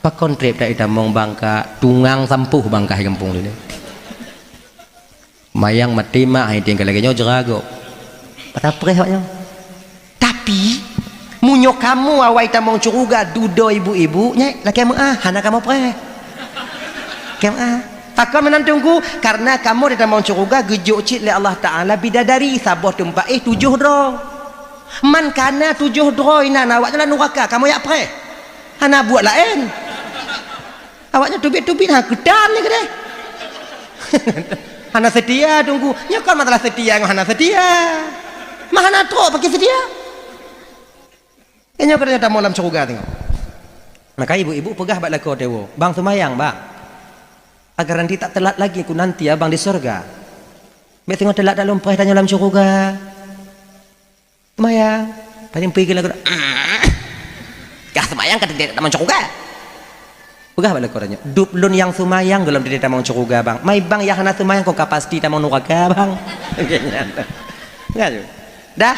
Pakon treb tak itamong bang, Kak? Tungang sampoh bang, Kak, di gampông ni. Mayang maté mak, hai tinggal lagée nyoe jerago. Pata preh awaknyoe. Tapi, meunyoe kamoe awai tamong syeuruga dudoe ibu-ibu, nyan lakée meu'ah, hana kamoe preh. Lakée meu'ah. Pakon meunan Teungku? Karena kamoe di tamong syeuruga geujok cit lé Allah Taala bidadari saboh teumpat, eh, tujoh droe. Man kana tujoh droe inan awaknyan lam nuraka, kamoe jak preh. Hana buet laén. Awaknyan teubiet-teubiet, ha, keutan ni keudeh. Hana seutia Teungku. Nyoe kon masalah seutia ngon hana seutia. Mah hana trok pakon seutia. Eh, nyoe keudeh tamong lam syeuruga tengok. Maka ibu-ibu peugah bak lakoe teuwoe, "Bang seumayang, Bang. Agar nanti tak telat lagi ku nanti abang di syeuruga. Bék singoh telat dak lôn preh tanyoe lam syeuruga." Seumayang. Paling pui keu lakoe, "Kah seumayang ka teudiek tamong syeuruga?" Peugah bak lakoe tanyoe, "Dub lôn nyang seumayang gohlom teudiek tamong syeuruga, Bang. Mai bang nyang hana seumayang kon ka pasti tamong nuraka, Bang." Kan? Dah.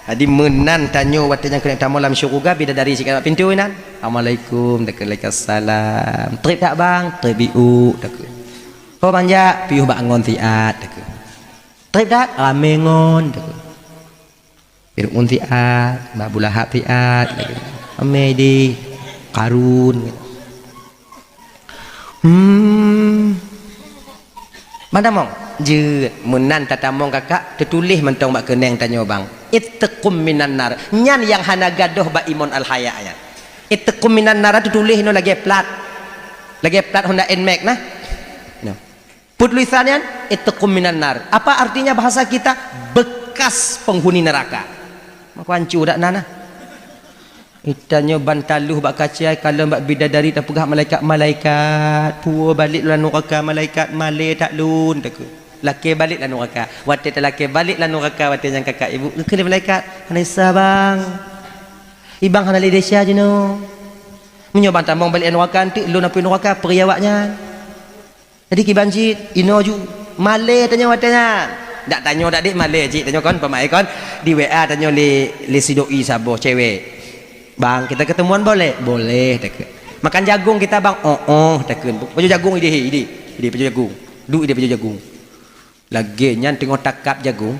Jadi meunan tanyoe watée nyang keuneuk tamong lam syeuruga, bidadari cit ka bak pintoe inan. "Assalamualaikum." Takheun, "Waalaikumsalam." "Treb tak, Bang?" "Treb iuk," takheun. "Ho ban jak?" "Piôh bak ngon siat," takheun. "Treb that?" "Ramé ngon," takheun. Fir'aun siat, Abu Lahab siat, lagée ramé di Qarun. Hmm. Ban tamong? Jeuet, meunan tatamong kakak, teutuléh mantong bak keuneng tanyoe bang. Itqum minan nar. Nyan nyang hana gadôh bak imon al-haya nyan. Itqum minan nar teutuléh nyoe lagée plat. Lagée plat Honda Nmax nah. Nyoe. Peue tulisan nyan? Itqum minan nar. Apa artinya bahasa kita? Bekas penghuni neraka. Maka ancu dak na nah. Geutanyoe ban taloh bak kaca, kalon bak bidadari tapeugah malaikat, "Malaikat, puwoe balek lôn lam nuraka, malaikat, malée that lôn," takheun. Lakée balek lam nuraka. Watée talakée balek lam nuraka, watée nyan kakak ibu, geukheun lé malaikat, "Hana desya, Bang. Ibang hana lé desya jinoe. Meunyoe bang tamong balek lam nuraka, eunteuk lôn apui nuraka, peuri awaknyan." Jadi kiban cit, inoe ju, malée tanyoe watée nyan. Dak tanyoe dak dek malée cit, tanyoe kon pamaé kon di W A tanyoe lé, lé si doi saboh cewek. "Bang, kita ketemuan boleh?" "Boleh," takheun. Makan jagong kita bang, oh, oh, takheun. Pajoh jagong idéh, idéh. Idéh pajoh jagong. Duek idéh pajoh jagong. Lagèe nyan teungoh takab jagong,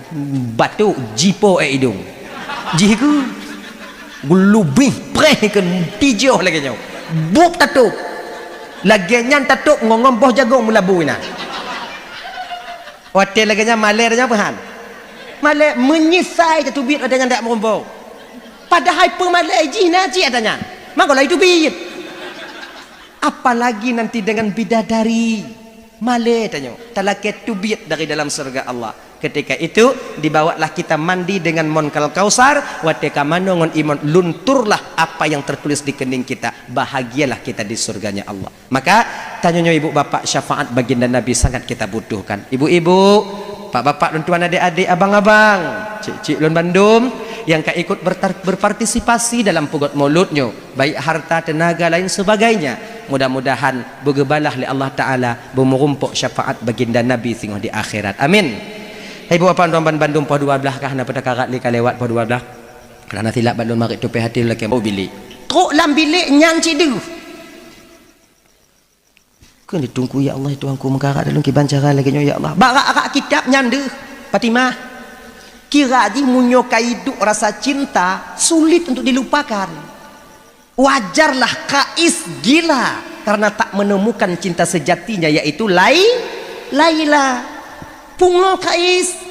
batuk jipo ék idong. Jih keu geulubih preh keu tijoh lagèe nyoe. Bup tatôp. Lagèe nyan tatôp ngon, ngon boh jagong meulabu inan. Watèe lagèe nyan malèe tanyoe peuhan. Malèe meunyeusai tateubiet watèe nyan dak meurumpok. Padahai peumalèe jih na cit ata nyan. Maka laju teubiet. Apalagi nanti dengan bidadari. Malèe tanyoe, talakèe teubiet dari dalam syurga Allah. Ketika itu, dibawalah kita mandi dengan mon kal kausar, watèe ka manoe ngon imon, lunturlah apa yang tertulis di kening kita. Bahagialah kita di surganya Allah. Maka, tanyoe nyoe ibu bapak, syafaat baginda Nabi sangat kita butuhkan. Ibu-ibu, bapak-bapak, lôn tuan, adik-adik, abang-abang, cik-cik lôn bandum, nyang ka ikut bertar-, berpartisipasi dalam peugöt maulud nyoe, baik harta, tenaga, lain sebagainya, mudah-mudahan beugeubalah lé Allah Ta'ala, beumeurumpok syafaat baginda Nabi singoh di akhirat. Amin. Hai ibu bapak, lôn tuan, ban-, bandum, poh dua blah kah, na peue takarat lé ka lewat poh dua blah. Karena silap bak lôn marit tupéh até lôn lakèe bak bilék. Trok lam bilék nyan cit deuh. Kheun di Teungku, "Ya Allah, ya Tuhanku, meukarat lôn kiban cara lagèe nyoe, ya Allah." Bak rak-rak kitab nyan deuh, Fatimah. Kira jih meunyoe ka iduek rasa cinta, sulit untuk dilupakan. Wajarlah Kais gila karena tak menemukan cinta sejatinya, yaitu Lai-, Laila. Pungo Kais.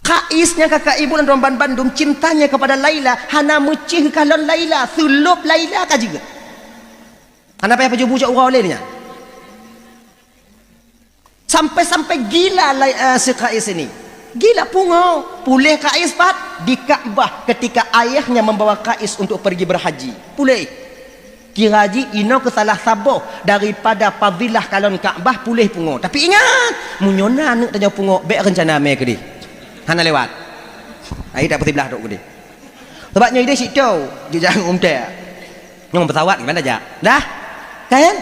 Kais nyang ka, ka ibu lôn tuan, ban-, bandum cintanya kepada Laila, hana meucéh kalon Laila, seulôb Laila ka jeuet. Hana payah pajoh bujok uroe lé nyan. Sampai-sampai gila Lai-, eh, si Kais ini. Gila pungo. Puléh Kais pat di Ka'bah ketika ayahnya membawa Kais untuk pergi berhaji. Puléh. Kira jih inoe keu salah saboh daripada fadilah kalon Ka'bah puléh pungo. Tapi ingat, meunyoe na aneuk tanyoe pungo, bèk reuncana mé keudéh. Hana lewat. Ai tak beutiblah trok keudéh. Sabab nyoe idéh situ, jijak ngon umtè. Nyoe pesawat gimana jak? Dah? Kan?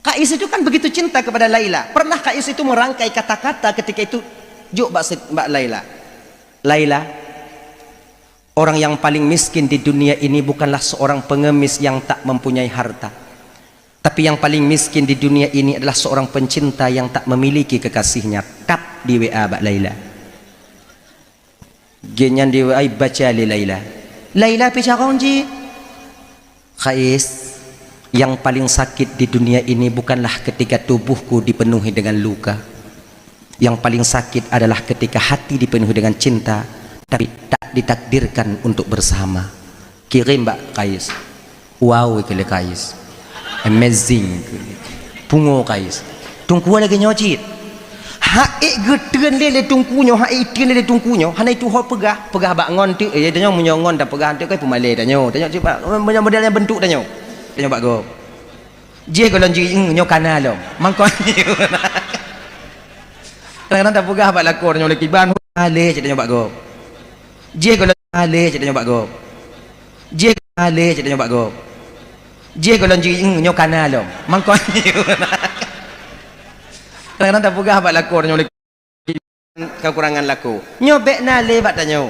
Kais itu kan begitu cinta kepada Laila. Pernah Kais itu merangkai kata-kata ketika itu jok bak se-, bak Laila. Laila, orang yang paling miskin di dunia ini bukanlah seorang pengemis yang tak mempunyai harta. Tapi yang paling miskin di dunia ini adalah seorang pencinta yang tak memiliki kekasihnya. Tap di W A bak Laila. Gobnyan di W A baca lé Laila. Laila pih carông jih. Kais, yang paling sakit di dunia ini bukanlah ketika tubuhku dipenuhi dengan luka. Yang paling sakit adalah ketika hati dipenuhi dengan cinta, tapi tak ditakdirkan untuk bersama. Kirém bak Kais. Wow, kheun lé Kais. Amazing. Pungo Kais. Teungku lagèe nyoe cit. Hak ék geutreun lé, lé teungku nyoe, hak ék treun lé, lé teungku nyoe, hana itu ho peugah, peugah bak ngon teuk, eh, tanyoe meunyoe ngon tapeugah teuk, kan peumalèe tanyoe. Tanyoe cuba, meunyoe model nyang beuntuk tanyoe. Tanyoe bak gob. Jih gohlom jih, "Eng, nyoe kana lom." Mangkon. Kadang-kadang tapeugah bak lakoe tanyoe lé kiban, "Alé," cit tanyoe bak gob. Jih gohlom, "Alé," cit tanyoe bak gob. Jih, "Alé," cit tanyoe bak gob. Jih gohlom jih, "Eng, nyoe kana lom." Mangkon. Kadang-kadang tapeugah bak lakoe tanyoe lé kekurangan lakoe. Nyoe bèk na lé bak tanyoe.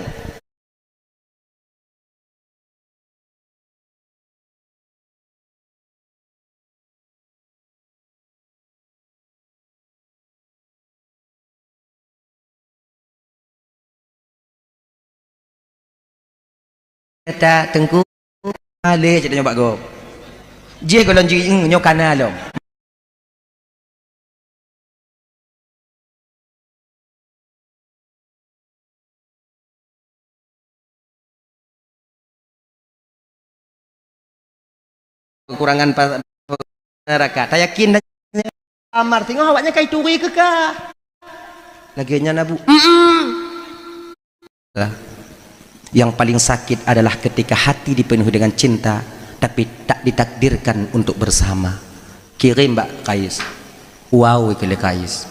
Kata Teungku, "Alé," cit tanyoe bak gob. Jih gohlom jih, "Eng, nyoe kana lom." Kekurangan pa-, neraka. Tayakin dan amar, tengok awaknya kai turi keu kah. Lagèe nyan, Abu. Mm-mm. Yang paling sakit adalah ketika hati dipenuhi dengan cinta, tapi tak ditakdirkan untuk bersama. Kirém bak Kais. Wow, kheun lé Kais.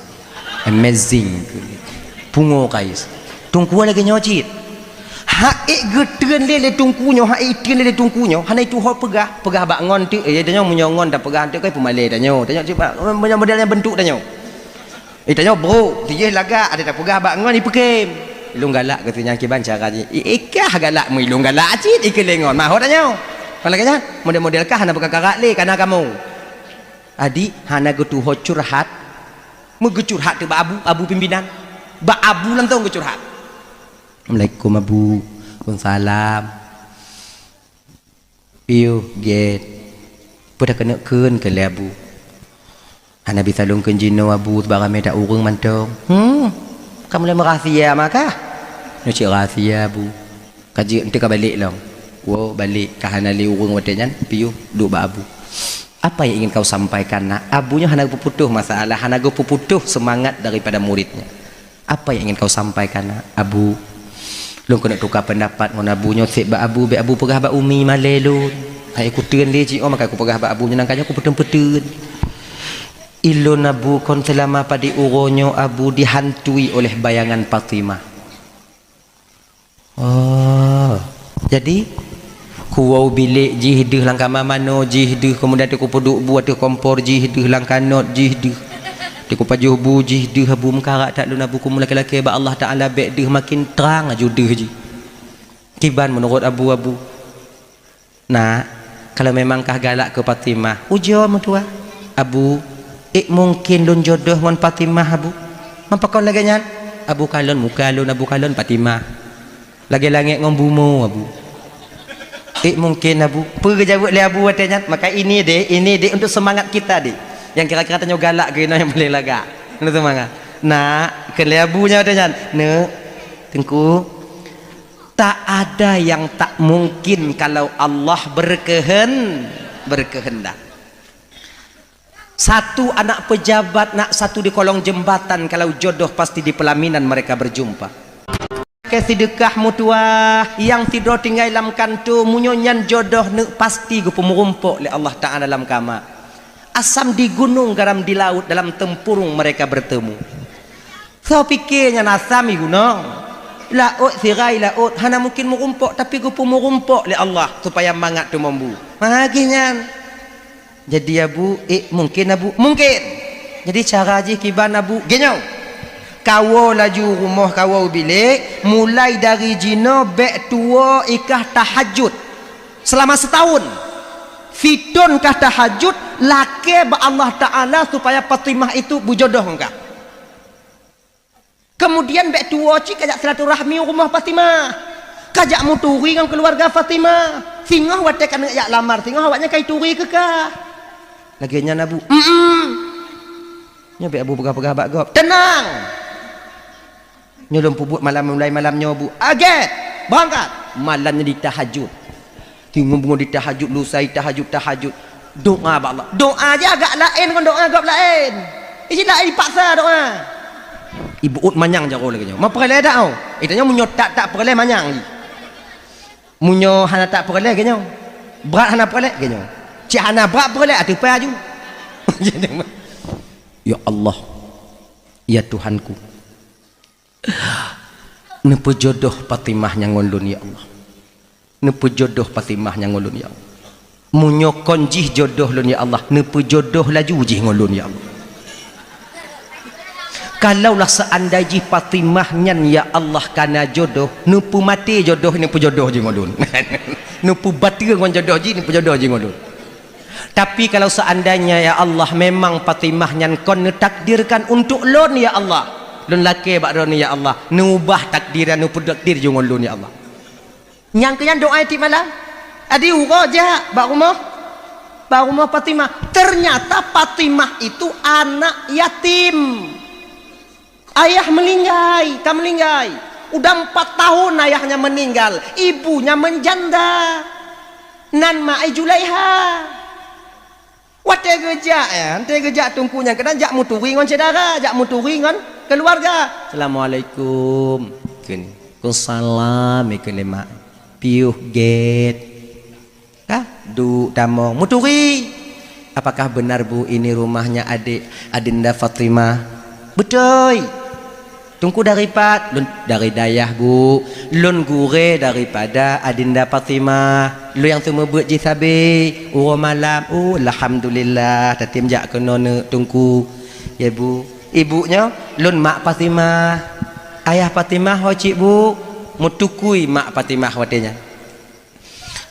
Amazing. Pungo Kais. Teungku lagèe nyoe cit. Hak ék geutreun lé, lé teungku nyoe, hak ék treun lé, lé teungku nyoe, hana itu ho peugah, peugah bak ngon teuk, eh, tanyoe meunyoe ngon tapeugah teuk, kan peumalèe tanyoe. Tanyoe cuba, meunyoe model nyang beuntuk tanyoe. Eh, tanyoe brok, tijih lagak, ada tapeugah bak ngon, ipeukém. Ilôn galak keu si nyan kiban cara jih. I, ikah galak, meu ilôn galak cit, ikheun lé ngon. Mahot tanyoe. Kon lagée nyan, model-model kah hana beukakarak lé, kana kamoe. Adik hana geutuho curhat, meugeucurhat teuk bak abu, abu pimpinan. Bak abu langsong geucurhat. "Assalamualaikum, Abu." "Waalaikumsalam." "Piôh gét, peue takeuneuk kheun keu lé Abu?" "Hana bisa lôn kheun jinoe, Abu, sabab ramé that ureuëng mantong." "Hmm, ka mulai meurahsia maka?" "Nyoe cit rahsia, Abu. Ka jeuet, enteuk ka balek lom." "Woe, balek, ka hana lé ureuëng watée nyan, piôh duek bak Abu." "Apa yang ingin kau sampaikan, Nak?" Abu nyoe hana geupeuputoh masalah, hana geupeuputoh seumangat daripada muridnya. "Apa yang ingin kau sampaikan, Nak?" "Abu, lôn keuneuk tuka peundapat ngon Abu nyoe, seb bak Abu, bék Abu peugah bak umi malée lôn. Hai kuteun lé jiôh, maka kupeugah bak Abu nyoe, nangka nyoe kupeuteun-peuteun. Ilôn Abu kon seulama padé uroe nyoe Abu dihantui oleh bayangan Fatimah." "Oh, jadi?" "Kuwoe bilék jih deuh, lam kama manoe jih deuh, keumudian teukupeuduek bu ateueh kompor jih deuh, lam kanot jih deuh, teukupajoh bu jih deuh, Abu, meukarak that lôn, Abu, kumeu'ah lakée-lakée bak Allah Taala bék deuh, makin trang laju deuh jih." "Kiban meunurot Abu, Abu?" "Nak, kalau memang kah galak keu Fatimah, ujoe meutuah. Abu, ék mungken lôn jodoh ngon Fatimah, Abu?" "Mapa kon lagée nyan?" "Abu, kalon muka lôn, Abu, kalon Fatimah. Lagée langét ngon bumoe, Abu. Ék mungken, Abu." Peue geujaweueb lé Abu watée nyan? Maka ini deh, ini deh untuk semangat kita deh. Nyang kira-kira tanyoe galak keu inoe nyang paléng lagak. Untuk semangat. "Nak," kheun lé Abu nyan watée nyan, "Neuk, Teungku, tak ada yang tak mungkin kalau Allah berkehen-, berkehendak. Satu anak pejabat, nak satu di kolong jembatan, kalau jodoh pasti di pelaminan mereka berjumpa." Keu seudeukah meutuah, nyang sidroe tinggai lam kantô, meunyoe nyan jodoh neuk pasti geupeumeurumpok lé Allah Taala lam kama. Asam di gunong, garam di laut, dalam tempurung mereka bertemu. Soe pike nyan asam di gunong, laôt sira di laôt, hana mungken meurumpok, tapi geupeumeurumpok lé Allah supaya mangat teumambu. Maka nyan. Jadi Abu, ék mungken Abu? Mungken. Jadi cara jih kiban Abu? Geunyoe. Kawoe laju rumoh, kawoe bilék, mulai dari jinoe bék tuwoe i kah tahajud. Selama setahun. Sithon kah tahajud, lakée bak Allah Taala supaya Fatimah itu beujodoh ngon kah. Kemudian bék tuwoe cit kajak silaturahmi u rumoh Fatimah. Kajak meuturi ngon keuluwarga Fatimah. Singoh watée keuneuk jak lamar, singoh awaknyan ka ituri keu kah. Lagée nyan Abu. Mm-mm. Nyoe bék Abu peugah-peugah bak gob. Teunang! Nyoe lôn peubuet malam, mulai malam nyoe, Bu. Agét! Beurangkat! Malam nyan ditahajud. Teungoh-beungoh ditahajud, lusa ditahajud, tahajud. Doá bak Allah. Doá jih agak laén ngon doá gob laén. Iji laén dipaksa doá. Ibuet manyang jaroe lagée nyoe. Ma peureulée dak oh? Itanyoe meunyoe tak, tak peureulée manyang jih. Meunyoe hana tak peureulée lagée nyoe. Brat hana peureulée lagée nyoe. Cit hana brat peureulée ateueh pai aju. Ya Allah, ya Tuhanku, neupeujodoh Fatimah nyan ngon lôn, ya Allah. Neupeujodoh Fatimah nyan ngon lôn, ya Allah. Meunyoe kon jih jodoh lôn, ya Allah, neupeujodoh laju jih ngon lôn, ya Allah. Kalaulah seandai jih Fatimah nyan, ya Allah, kana jodoh, neupeumaté jodoh, neupeujodoh jih ngon lôn. Neupeubateue ngon jodoh jih, neupeujodoh jih ngon lôn. Tapi kalau seandainya, ya Allah, memang Fatimah nyan kon neutakdirkan untuk lôn, ya Allah, lôn lakée bak droeneuh, ya Allah, neuubah takdir dan neupeutakdir jih ngon lôn, ya Allah. Nyang keu nyan doá tiep malam. Adi uroe jak bak rumoh, bak rumoh Fatimah. Ternyata Fatimah itu anak yatim. Ayah meuninggai, ka meuninggai. Udah empat tahun ayahnya meninggal, ibunya menjanda. Nan ma ai Julaiha. Watée geujak, ya, watée geujak teungku nyan, kadang jak meuturi ngon syedara, jak meuturi ngon keuluwarga. "Assalamualaikum." Kheun, "Waalaikumsalam," kheun lé mak. "Piôh gét." Ka duek tamong meuturi. "Apakah benar, Bu, ini rumahnya adik Adinda Fatimah?" "Beutôi." "Teungku dari pat?" "Lôn dari dayah, Bu. Lôn gurée daripada Adinda Fatimah. Lôn nyang seumeubeuet jih sabe uroe malam." "Oh, alhamdulillah, tatem jak keunoe neuk, Teungku." "Ya, Bu." "Ibu nyoe?" "Lôn mak Fatimah." "Ayah Fatimah ho cit, Bu?" Meutukui mak Fatimah watée nyan.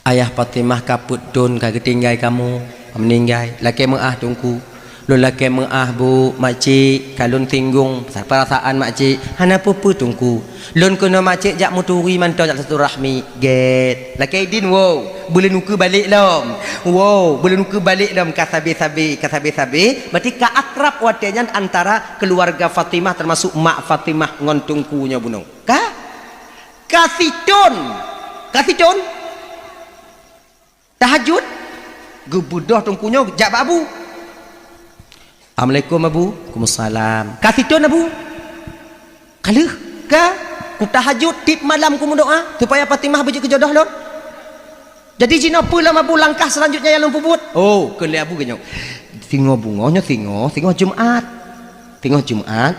Ayah Fatimah ka peuet thon ka geutinggai kamoe, ka meuninggai. Lakée meuáh Teungku. Lôn lakée meuáh, Bu, Makcik, ka lôn singgong peurasaan Makcik. Hana peue-peue Teungku. Lôn keunoe Makcik jak meuturi mantong jak silaturahmi. Gét. Lakée idin, woe, beulôn ukeue balek lom. Woe, beulôn ukeue balek lom ka sabe-sabe, ka sabe-sabe. Berarti ka akrab watée nyan antara keuluwarga Fatimah, teumasuk mak Fatimah ngon Teungku nyoe bunoe. Ka? Ka sithon. Ka sithon. Tahajud. Geubeudôh Teungku nyoe jak bak Abu. "Assalamualaikum, Abu." "Waalaikumsalam." "Ka sithon, Abu?" "Ka lheueh." "Ka. Kutahajud tiep malam kumeudoá supaya Fatimah beujeuet keu jodoh lôn. Jadi jinoe peue lom, Abu, langkah seulanjutnya nyang lôn peubuet?" "Oh," kheun lé Abu geuh nyoe, "singoh beungoh nyoe singoh, singoh Jumat. Singoh Jumat,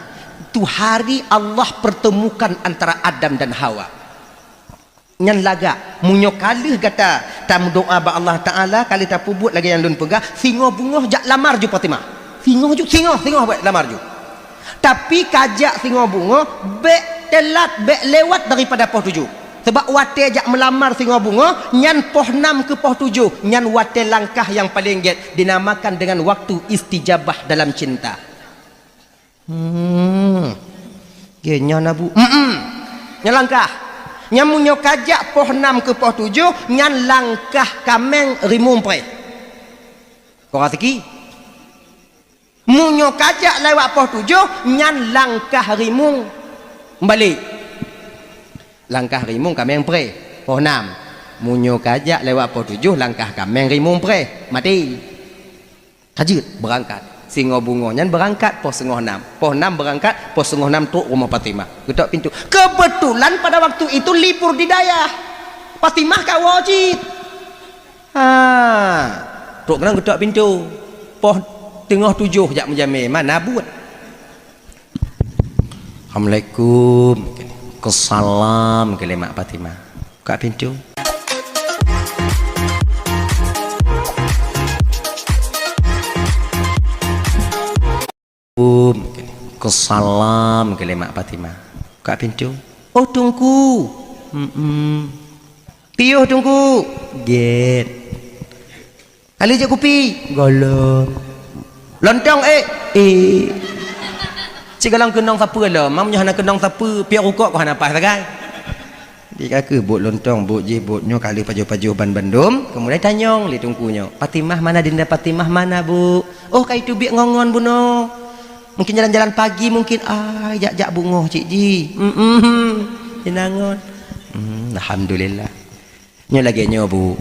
tu hari Allah pertemukan antara Adam dan Hawa." Nyan lagak, meunyoe ka lheueh gata tameudoá bak Allah Taala, ka lheueh tapeubuet lagée nyang lôn peugah, singoh beungoh jak lamar ju Fatimah. Singoh ju, singoh, singoh buet lamar ju. Tapi ka jak singoh beungoh, bék teulat, bék lewat daripada poh tujoh. Sebab watée jak meulamar singoh beungoh, nyan poh nam keu poh tujoh, nyan watée langkah nyang paleng gét, dinamakan dengan waktu istijabah dalam cinta. Hmm. Gét nyan, Abu. Mm-mm. Nyan langkah. Nyan meunyoe ka jak poh nam keu poh tujoh, nyan langkah kaméng rimueng preh. Kok raseuki? Meunyoe ka jak lewat poh tujoh, nyan langkah rimueng balek. Langkah rimueng kaméng preh. Poh nam. Meunyoe ka jak lewat poh tujoh, langkah kaméng rimueng preh. Maté. Ka jeuet beurangkat. Singoh beungoh nyan beurangkat poh singoh nam. Poh nam beurangkat, poh singoh nam trok rumoh Fatimah. Geutok pintoe. Keubeutulan pada waktu itu libur di dayah. Fatimah ka woe cit. Ha. Trok keunan geutok pintoe. Poh teungoh tujoh jak meujamé, mana buet. "Assalamualaikum." Keuseulam keuh lé mak Fatimah. Buka pintoe. "Assalamualaikum." Keuseulam keuh lé mak Fatimah. Buka pintoe. "Oh, Teungku." "Mm-mm." "Piôh, Teungku." "Gét." "Ka lheueh jép kupi?" "Gohlom." "Lontong ék?" "Ék." Cit gohlom keunong sapeue lom, meunyoe hana keunong sapeue, piôh rukok kok hana paih sagai. Di ka kheueh buet lontong, buet jih, buet nyoe, ka lheueh pajoh-pajoh ban bandum, keumudian tanyong lé Teungku nyoe, "Fatimah mana, Dinda Fatimah mana, Bu?" "Oh, ka iteubiet ngon-ngon bunoe. Mungkin jalan-jalan pagi mungkin, ah, jak-jak beungoh cit jih." "Mm-mm, inangon." Hmm, alhamdulillah. Nyoe lagée nyoe, Bu.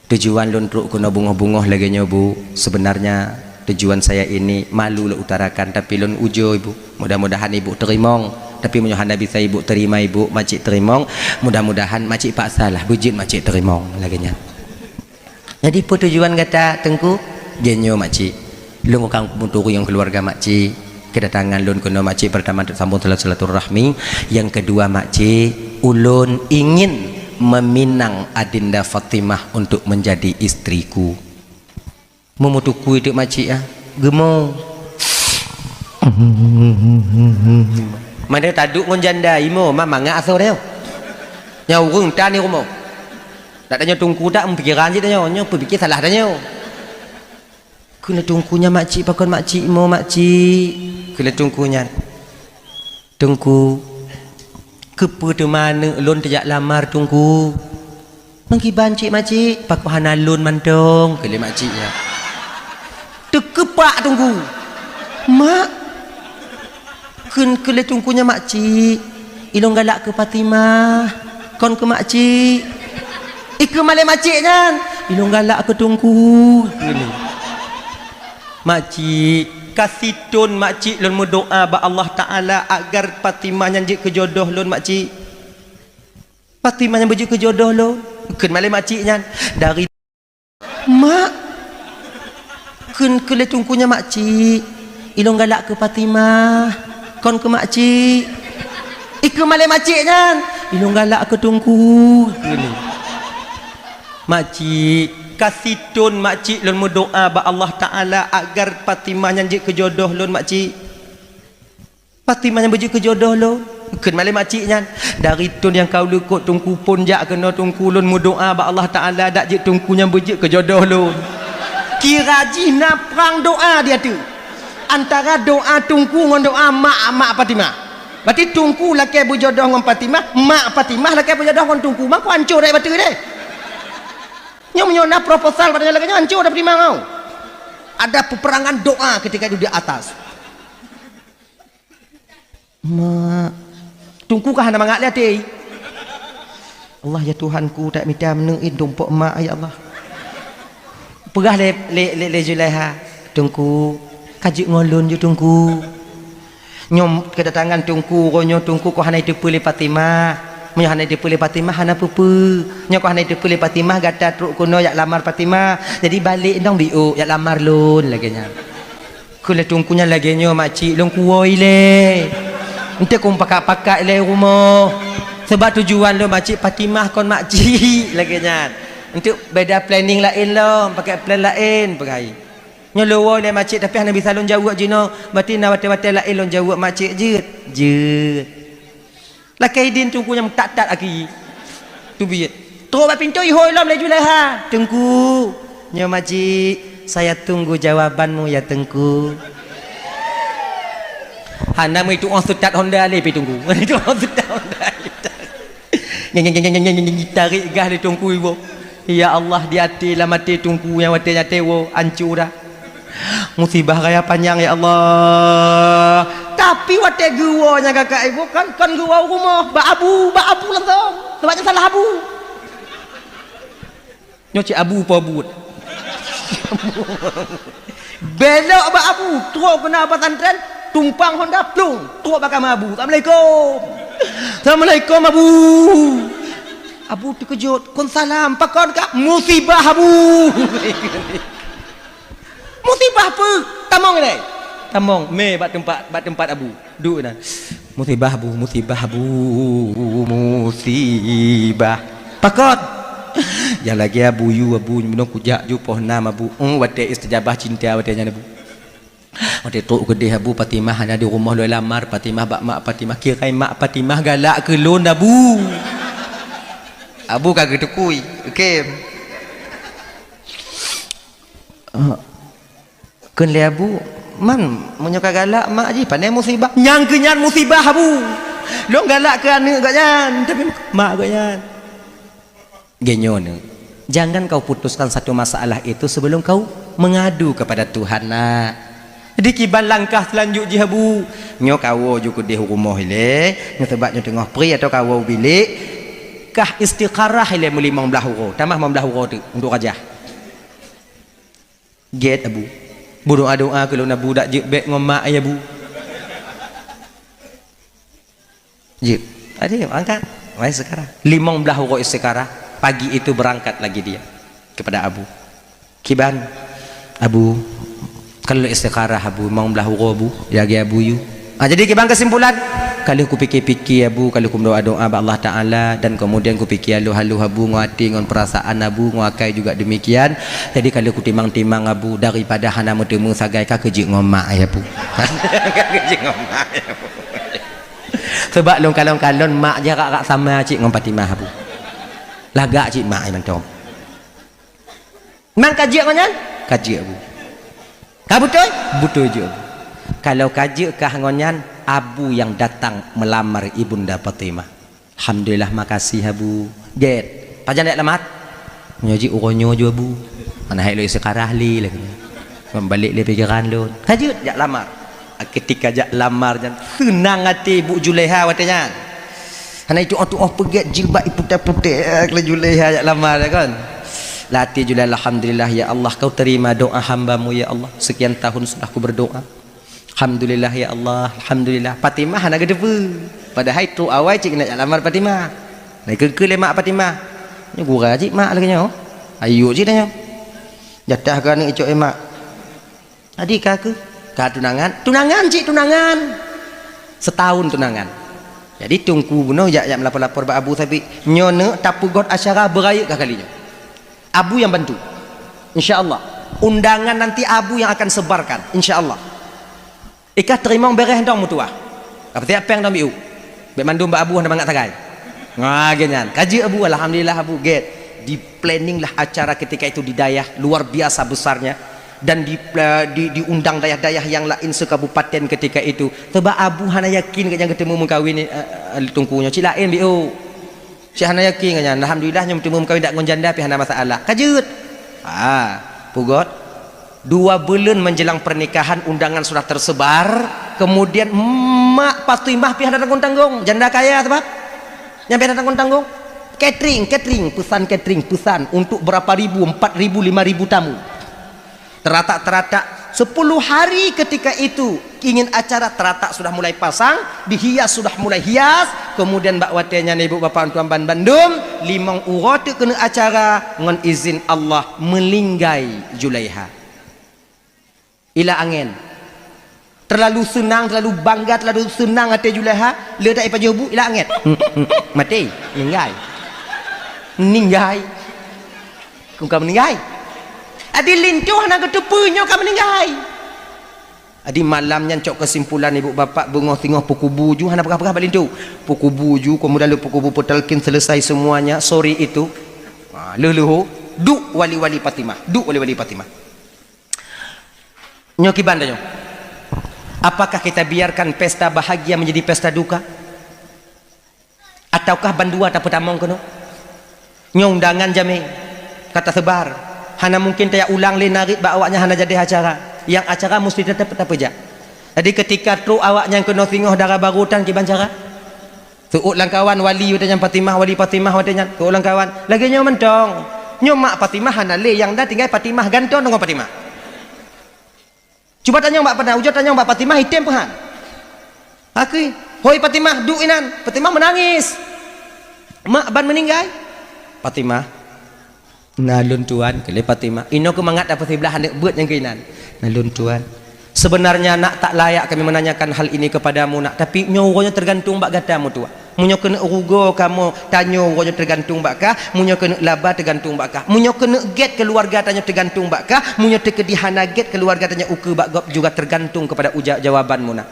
Tujuan lôn trok keunoe beungoh-beungoh lagée nyoe, Bu. Sebenarnya tujuan saya ini malu lôn utarakan, tapi lôn ujoe, Bu. Mudah-mudahan Ibu teurimong. Tapi meunyoe hana bisa Ibu teurimong, Ibu, Makcik teurimong, mudah-mudahan Makcik paksalah beujeuet Makcik teurimong lagée nyan. Jadi, peue tujuan gata, Teungku? Lagée nyoe, Makcik. Lôn ka meuturi ngon keuluwarga Makcik. Kedatangan lôn keunoe, Makcik, pertama untuk sambung silaturahmi. Yang kedua, Makcik, ulôn ingin meminang Adinda Fatimah untuk menjadi istriku. Meumeutukui teuk Makcik, ah. Geumo. Mana taduek ngon janda, imo, ma mangat asoe nyoe. Nyoe ureueng tan di rumoh. Tak tanyoe Teungku tak, meupikiran cit tanyoe, nyoe peupike salah tanyoe. Kheun lé Teungku nyan, "Makcik, pakon Makcik imo, Makcik?" Kheun lé Teungku nyan, "Teungku, keupeue teuma aneuk lôn teujak lamar, Teungku?" "Meukiban cit, Makcik?" "Pakon hana lôn mantong," kheun lé Makcik nyan. Teukeupak Teungku. "Mak," kheun, kheun lé Teungku nyan, "Makcik, ilôn galak keu Fatimah, kon keu Makcik." Ikheun malée Makcik nyan, "Ilôn galak keu Teungku." "Makcik, ka sithon Makcik lôn meudoá bak Allah Taala agar Fatimah nyan jeuet keu jodoh lôn, Makcik. Fatimah nyan beujeuet keu jodoh lôn," kheun malée Makcik nyan. Dari Mak, kheun, kheun lé Teungku nyan, "Makcik, ilôn galak keu Fatimah, kon keu Makcik." Ikheun malée Makcik nyan, "Ilôn galak keu Teungku." "Makcik, ka sithon Makcik lôn meudoá bak Allah Taala agar Fatimah nyan jeuet keu jodoh lôn, Makcik. Fatimah nyan beujeuet keu jodoh lôn." Kheun malée makcik nyan, "Dari thon nyang ka ulôn likot Teungku phon jak keunoe Teungku, lôn meudoá bak Allah Taala dak jeuet Teungku nyan beujeuet keu jodoh lôn." Kira jih na prang doá di ateueh. Antara doá Teungku ngon doá mak, mak Fatimah. Berarti Teungku lakée beujodoh ngon Fatimah, mak Fatimah lakée beujodoh ngon Teungku. Mako hancô rot bateu deh. Nyoe meunyoe na proposal padahai lagée nyoe hancô dah Fatimah nyoe. Ada peperangan doa ketika itu di atas. Mak. Teungku ka hana mangat lé até. Allah, ya Tuhanku, tak mita meuneuen tumpok mak, ya Allah. Peugah lé, lé, lé, lé Zulaiha, "Teungku, ka jeuet ngon lôn ju Teungku." Nyoe kedatangan Teungku, uroe nyoe Teungku kok hana jiteupeue lé Fatimah. Meunyoe hana jiteupeue lé Fatimah, hana peue-peue. Nyoe kok hana jiteupeue lé Fatimah, gata trok keunoe jak lamar Fatimah. Jadi balek dong biôk jak lamar lôn lagée nyan. Kheun lé Teungku nyan lagée nyoe, "Makcik, lôn kuwoe ilée. Eunteuk kong pakat-pakat ilée rumoh. Sabab tujuan lôn makcik Fatimah kon makcik," lagée nyan. "Eunteuk beda planning laén lom, pakai plan laén," peugah. "Nyoe lôn woe ilée makcik, tapi hana bisa lôn jaweueb jinoe. Berarti na watée-watée laén lôn jaweueb makcik jeuet." Jeuet. Lakée idin Teungku nyang that-that aki. Teubiet. Trok bak pintoe ihôi lom lé Zulaiha. "Teungku, nyoe makcik, saya tunggu jawabanmu ya Teungku." Hana meuitu oh seutat honda lé pi Teungku. Itu oh seutat honda. Tarék gas lé Teungku iwoe. Ya Allah, di até lam até Teungku nyang watée nyan tewoe, hancô dah. Musibah raya panyang, ya Allah. Tapi watée geuwoe nyang kakak ibu kan, kon geuwoe u rumoh, bak abu, bak abu langsong. Sebab nyan salah abu. Nyoe cit abu po buet. Belok bak abu, trok keunan pesantren, tumpang honda, plung, trok bak kama abu. "Assalamualaikum." "Assalamualaikum, Abu." Abu teukeujot, "Kon salam, pakon kah?" "Musibah, Abu." "Musibah peue?" "Tamong ilée." Tamong, mé bak teumpat, bak teumpat abu. Duek na. "Musibah, Abu, musibah, Abu, musibah." "Pakon?" "Nyang lagée abu yue, Abu, nyoe kujak ju poh nam, Abu." Oh, watée istijabah cinta watée nyan, Abu. Watée trok keudeh abu, Fatimah hana di rumoh lôn lamar, Fatimah bak mak Fatimah. Kirai mak Fatimah galak keu lôn, Abu. Abu ka geutukui, oke. Ah, kheun lé abu, "Man, meunyoe ka galak mak jih, pane musibah?" "Nyang keu nyan musibah, Abu. Lôn galak keu aneuëk gobnyan, tapi mak gobnyan." Genyoe, jangan kau putuskan satu masalah itu sebelum kau mengadu kepada Tuhan, nak. Jadi kiban langkah selanjut jih abu, nyoe kawoe ju keudeh u rumoh ilée, nyoe sabab nyoe teungoh pri atau kawoe u bilék, kah istikharah ilée meulimong blaih uroe, tamah limong blaih uroe teuk untuk rajah. Gét abu. Beudoa-doa keu lôn abu, dak jeuet bék ngon mak ayah abu. Jeuet. Ade angkat. Mai sekarang. Limong blaih uroe istikharah, pagi itu berangkat lagi dia kepada abu. Kiban, abu, kalau istikharah abu, limong blaih uroe abu, lagi abu yue. Ah, jadi kiban kesimpulan, ka lheueh kupike-pike abu, ka lheueh kumeudoa-doa bak Allah Taala, dan kemudian kupike haloh-haloh abu, ngon até, ngon perasaan abu, ngon akai juga demikian. Jadi ka lheueh kutimang-timang abu, daripada hana meuteumé sagai, ka keuh jeuet ngon mak ayah abu. Ka keuh jeuet ngon mak ayah abu. Sebab lôn kalon-kalon mak jarak-jarak sama cit ngon Fatimah abu. Lagak cit mak ayah mantong. Memang ka jeuet ngon nyan? Ka jeuet abu. Ka beutôi? Beutôi jeuet abu. Kalau ka jeuet kah ngon nyan, abu nyang datang meulamar Ibunda Fatimah. Alhamdulillah, makasih abu. Gét. Pajan jak lamar? Nyoe jih uroe nyoe ju abu. Hana hai lôn istikharah lé lagée nyoe. Membalék lé pikeran lôn. Ka jeuet jak lamar. Ketika jak lamar nyan, seunang até Ibu Julaiha watée nyan. Hana itu'oh-tu'oh peugét jilbab iputéh-putéh, eh, laju lé jak lamar, ya kan? Lam até Julaiha, "Alhamdulillah, ya Allah, kau terima doa hamba-Mu, ya Allah. Sekian tahun sudah ku berdoa. Alhamdulillah, ya Allah, alhamdulillah." Fatimah hana geuteupeue. Padahai trok awai cit keuneuk jak lamar Fatimah. Nah, keu-keu lé mak Fatimah. Nyoe gura cit mak lagée nyoe. Ayue cit nyoe. Jatah keu aneuëk icok, eh, mak. Jadi ka keuh, ka tunangan, tunangan cit tunangan. Setahun tunangan. Jadi teungku bunoe jak, jak meulapor-lapor bak abu sabe. Nyoe neuk tapeugöt acara beurayeuk ka kali nyoe. Abu nyang bantu. Insya Allah. Undangan nanti abu nyang akan sebarkan. Insya Allah. Ikah teurimong beureh dong meutuwah. Ka peusiap péng dong biôk. Bék mandum bak Abu hana mangat sagai. Nah, gét nyan. Ka jeuet Abu, alhamdulillah Abu, gét. Di-planning lah acara ketika itu di dayah, luar biasa besarnya. Dan di, di, diundang dayah-dayah yang lain se-kabupaten ketika itu. Sebab Abu hana yakin gét nyan geuteumu meukawen, eh, eh, teungku nyoe. Cit laén biôh. Cit hana yakin gét nyan. Alhamdulillah nyoe teumeu meukawen dak ngon janda pih hana masalah. Ka jeuet. Ha, peugöt. Dua buleuen menjelang pernikahan, undangan sudah tersebar. Kemudian mak Fatimah pih hana tanggong-tanggong. Janda kaya sebab. Nyan pih hana tanggong-tanggong. Catering, catering, pesan catering, pesan untuk berapa ribu, empat ribu, lima ribu tamu. Teratak-teratak, sepuluh hari ketika itu ingin acara, teratak sudah mulai pasang, dihias sudah mulai hias, kemudian bak watée nyan ibu bapak tuan ban bandum, limong uroe teuk keuneuk acara, ngon izin Allah meuninggai Julaiha. Ila angén. Terlalu seunang, terlalu bangga, terlalu seunang até Julaiha, le dak ipajoh bu, ila angén. Maté, meuninggai. Meuninggai. Kong ka meuninggai. Adi linto hana geuteupeue nyoe ka meuninggai. Adi malam nyan cok keusimpulan ibu bapak beungoh singoh peukubu ju hana peugah-peugah bak linto. Peukubu ju, kemudian lé peukubu peutalkin selesai semuanya, sore itu. Ha, leuh-leuh ho, duek wali-wali Fatimah, duek wali-wali Fatimah. Nyoe kiban tanyoe. Apakah kita biarkan pesta bahagia menjadi pesta duka? Ataukah bandua tapeutamong keunoe? Nyoe undangan jamé ka tasebar. Hana mungkin tajak ulang lé narit bak awaknyan hana jadi acara. Nyang acara musti teutap tapeujak. Jadi ketika trok awaknyan keunoe singoh dara barô tan kiban cara? Seuôt lam kawan wali watée nyan Fatimah, wali Fatimah watée nyan. Seuôt lam kawan. Lagée nyoe mantong. Nyoe mak Fatimah hana lé, nyang na tinggai Fatimah gantoe deungon Fatimah. Cuba tanyong bak Fatimah, ujoe tanyong bak Fatimah, item peuhan. Akui, "Hoi Fatimah, duek inan." Fatimah meunangis. "Mak ban meuninggai?" Fatimah, "Na lôn tuan," keu lé Fatimah. Inoe keu mangat tapeusiblah aneuk beuet nyang keuinan. "Na lôn tuan. Sebenarnya nak tak layak kami menanyakan hal ini kepadamu nak, tapi nyoe uroe nyoe tergantung bak gata meutuah. Meunyoe keuneuk rugoe kamoe tanyoe uroe nyoe tergantung bak kah, meunyoe keuneuk laba tergantung bak kah. Meunyoe keuneuk gét keuluwarga tanyoe tergantung bak kah, meunyoe teukeudi hana gét keuluwarga tanyoe ukeue bak gob juga tergantung kepada uja-, jawaban mu nak.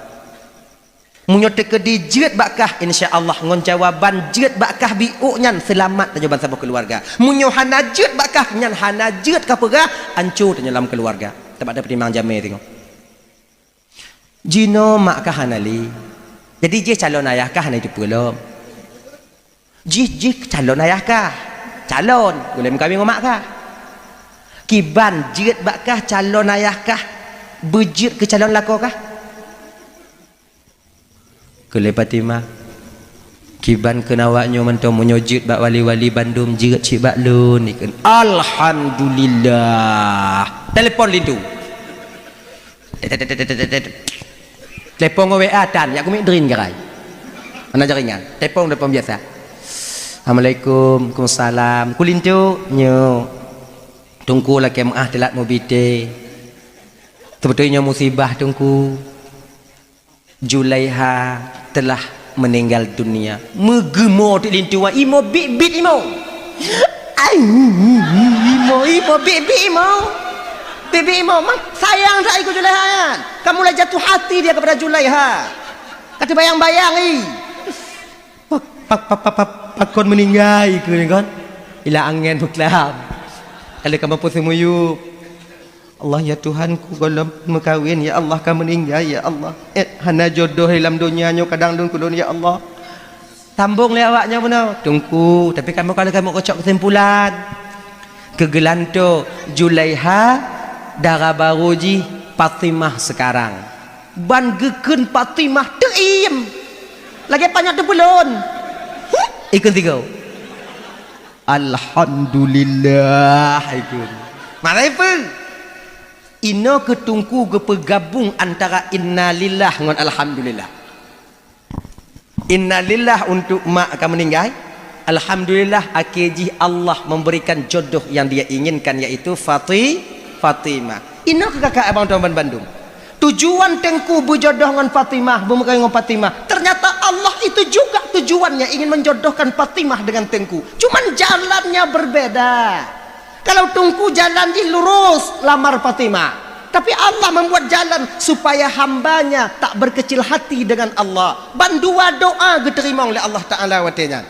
Meunyoe teukeudi jeuet bak kah, insya Allah ngon jawaban jeuet bak kah biôk nyan seulamat tanyoe bansaboh keuluwarga. Meunyoe hana jeuet bak kah, nyan hana jeuet ka peugah, anco tanyoe lam keuluwarga." Teuma tapeutimang jamé singoh. Jinoe mak kah hana lé. Jadi jih calon ayah kah hana jiteupeue lom. Jih, jih calon ayah kah. Calon, ulée meukawen ngon mak kah. Kiban jeuet bak kah calon ayah kah, beujeuet keu calon lakoe kah? Keu lé Fatimah, "Kiban kheun awak nyoe mantong, meunyoe jeuet bak wali-wali bandum, jeuet cit bak lôn," ikheun. Alhamdulillah. Telepon linto. Telepon ngon W A tan, jak kumiet drin garai. Hana jaringan. Telepon, telepon biasa. "Assalamualaikum." "Waalaikumsalam." "Keu linto?" "Nyoe. Teungku lakée meu'ah teulat mubi té. Seubeutôi nyoe musibah, Teungku." Julaiha telah meninggal dunia. Meugeumo teuk linto, imo biet-biet imo. Ai, imo, imo biet-biet imo. Biet-biet imo, mak sayang that ikeu Julaiha nyan. Ka mulai jatuh hati dia kepada Julaiha. Ka teubayang-bayang i. Pak, pak, pak, pak, pak, pakon meuninggai ikeu nyan kon. Ila angén beuklam. Ka lheueh ka mampu seumuyueb. Allah, ya Tuhanku, gohlom meukawen, ya Allah, ka meuninggai, ya Allah. Eh, hana jodoh lam donya nyoe kadang lôn keu lôn, ya Allah. Sambong lé awak nyoe bunoe, "Teungku, tapi kamoe ka lheueh kamoe keucok keusimpulan." Keu geulantoe Julaiha, dara barô jih Fatimah sekarang. Ban geukheun Fatimah teuiem. Lagée panyöt teupeulon. Ikheun sigoe. Alhamdulillah, ikheun. Marai peue? Inoe keu Teungku geupeugabong antara innalillah ngon alhamdulillah. Innalillah untuk mak ka meuninggai. Alhamdulillah, akhé jih Allah memberikan jodoh yang Dia inginkan, yaitu Fati-, Fatimah. Inoe keu kakak abang tuan ban bandum. Tujuan Teungku beujodoh ngon Fatimah, beumeukawen ngon Fatimah. Ternyata Allah itu juga tujuannya ingin menjodohkan Fatimah dengan Teungku. Cuman jalannya berbeda. Kalau Teungku jalan jih lurus, lamar Fatimah. Tapi Allah membuat jalan supaya hamba-Nya tak berkecil hati dengan Allah. Bandua doa geuteurimong lé Allah Taala watée nyan.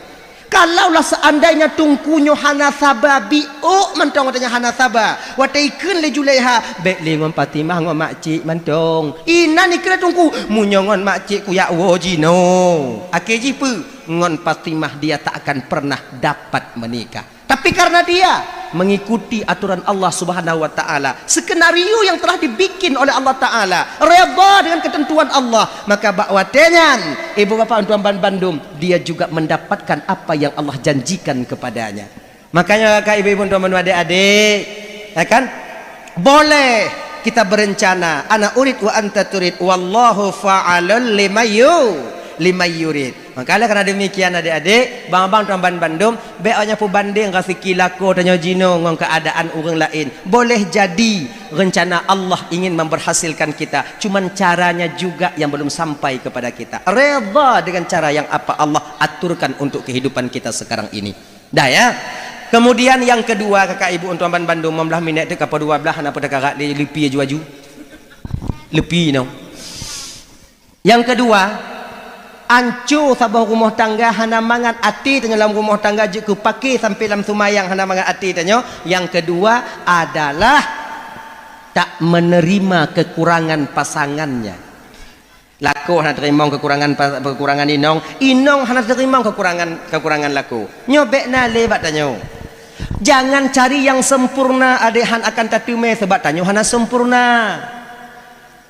Kalaulah seandainya teungku nyoe hana saba, biôk mantong watée nyan hana saba. Watée ikheun lé Zulaiha, "Bék lé ngon Fatimah ngon makcik mantong." Inan ikheun lé teungku, "Meunyoe ngon makcik kuyak woe jinoe." Akhé jih peue? Ngon Fatimah dia tak akan pernah dapat menikah. Tapi karena dia mengikuti aturan Allah Subhanahu wa Ta'ala, skenario yang telah dibikin oleh Allah Ta'ala, redha dengan ketentuan Allah, maka bak watée nyan, ibu bapak tuan ban bandum, dia juga mendapatkan apa yang Allah janjikan kepadanya. Makanya, kakak, ibu-ibu, tuan ban adik-adik, ya kan? Boleh kita berencana, ana urid wa anta turid, wallahu fa'alul lima yu-, lima yurid. Maka, oleh karena demikian, adik-adik, bang-bang tuan ban bandum, bék awaknyan peubandeng raseuki lakoe tanyoe jinoe ngon keuadaan ureuëng laén. Boleh jadi rencana Allah ingin memberhasilkan kita, cuman caranya juga yang belum sampai kepada kita. Redha dengan cara yang apa Allah aturkan untuk kehidupan kita sekarang ini. Dah, ya. Kemudian yang kedua, kakak ibu tuan ban bandum, lima belas minit tu, kapah dua belas, hana peue takarak lé, leupi aju-aju. Leupi, no. Yang kedua, anco saboh rumoh tangga hana mangat até tanyoe lam rumoh tangga jeuet keu paké sampai lam seumayang hana mangat até tanyoe. Yang kedua adalah tak menerima kekurangan pasangannya. Lakoe hana teurimong kekurangan pa-, kekurangan inong, inong hana teurimong kekurangan, kekurangan lakoe. Nyoe bék na lé bak tanyoe. Jangan cari yang sempurna, adak han akan tateumé, sabab tanyoe hana sempurna.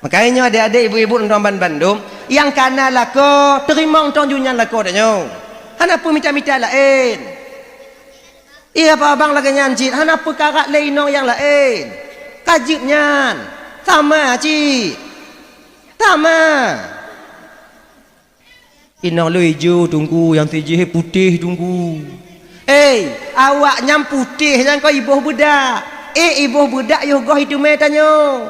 Makanya nyoe adik-adik, ibu-ibu, tuan ban bandum, nyang kana lakoe, teurimong tong ju nyan lakoe tanyoe. Hana peue mita-mita laén. Iya, abang lagée nyan cit, hana peue karak lé inong nyang laén. Ka jeuet nyan. Sama cit. Sama. Inong lôn ijo teungku, nyang sijih putéh teungku. Hei, awak nyan putéh nyan kon iboh beudak. Eh, iboh beudak yoh goh iteumé tanyoe.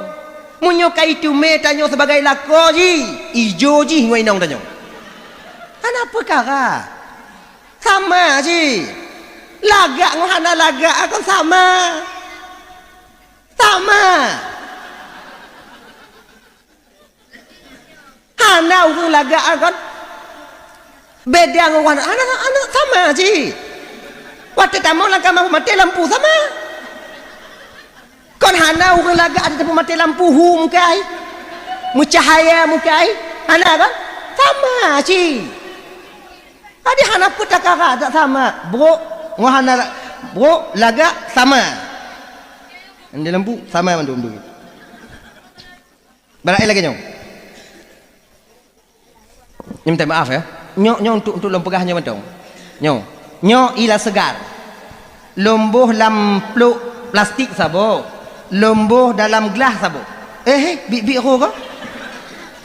Meunyoe ka iteumé tanyoe sibagai lakoe jih, ijo jih ngon inong tanyoe. Hana peukara. Sama jih. Lagak ngon hana lagak kon sama. Sama. Hana ureuëng lagak kon beda ngon hana, hana, hana sama cit. Watée tamong lam kama maté lampu sama. Kon hana ureuëng lagak watée tamong maté lampu hu mukai. Meucahaya mukai. Hana kon? Sama cit. Jadi hana peue takara tak sama. Brok ngon hana la-, brok lagak sama. Maté lampu sama mandum tu. Barang lagée nyoe. Nyoe minta maaf ya. Nyoe, nyoe untuk, untuk lôn peugah nyoe mantong. Nyoe. Nyoe ila seugar. Lôn boh lam plôk plastik saboh. Lôn boh dalam glah saboh. Eh, eh, bit-bit roh ka?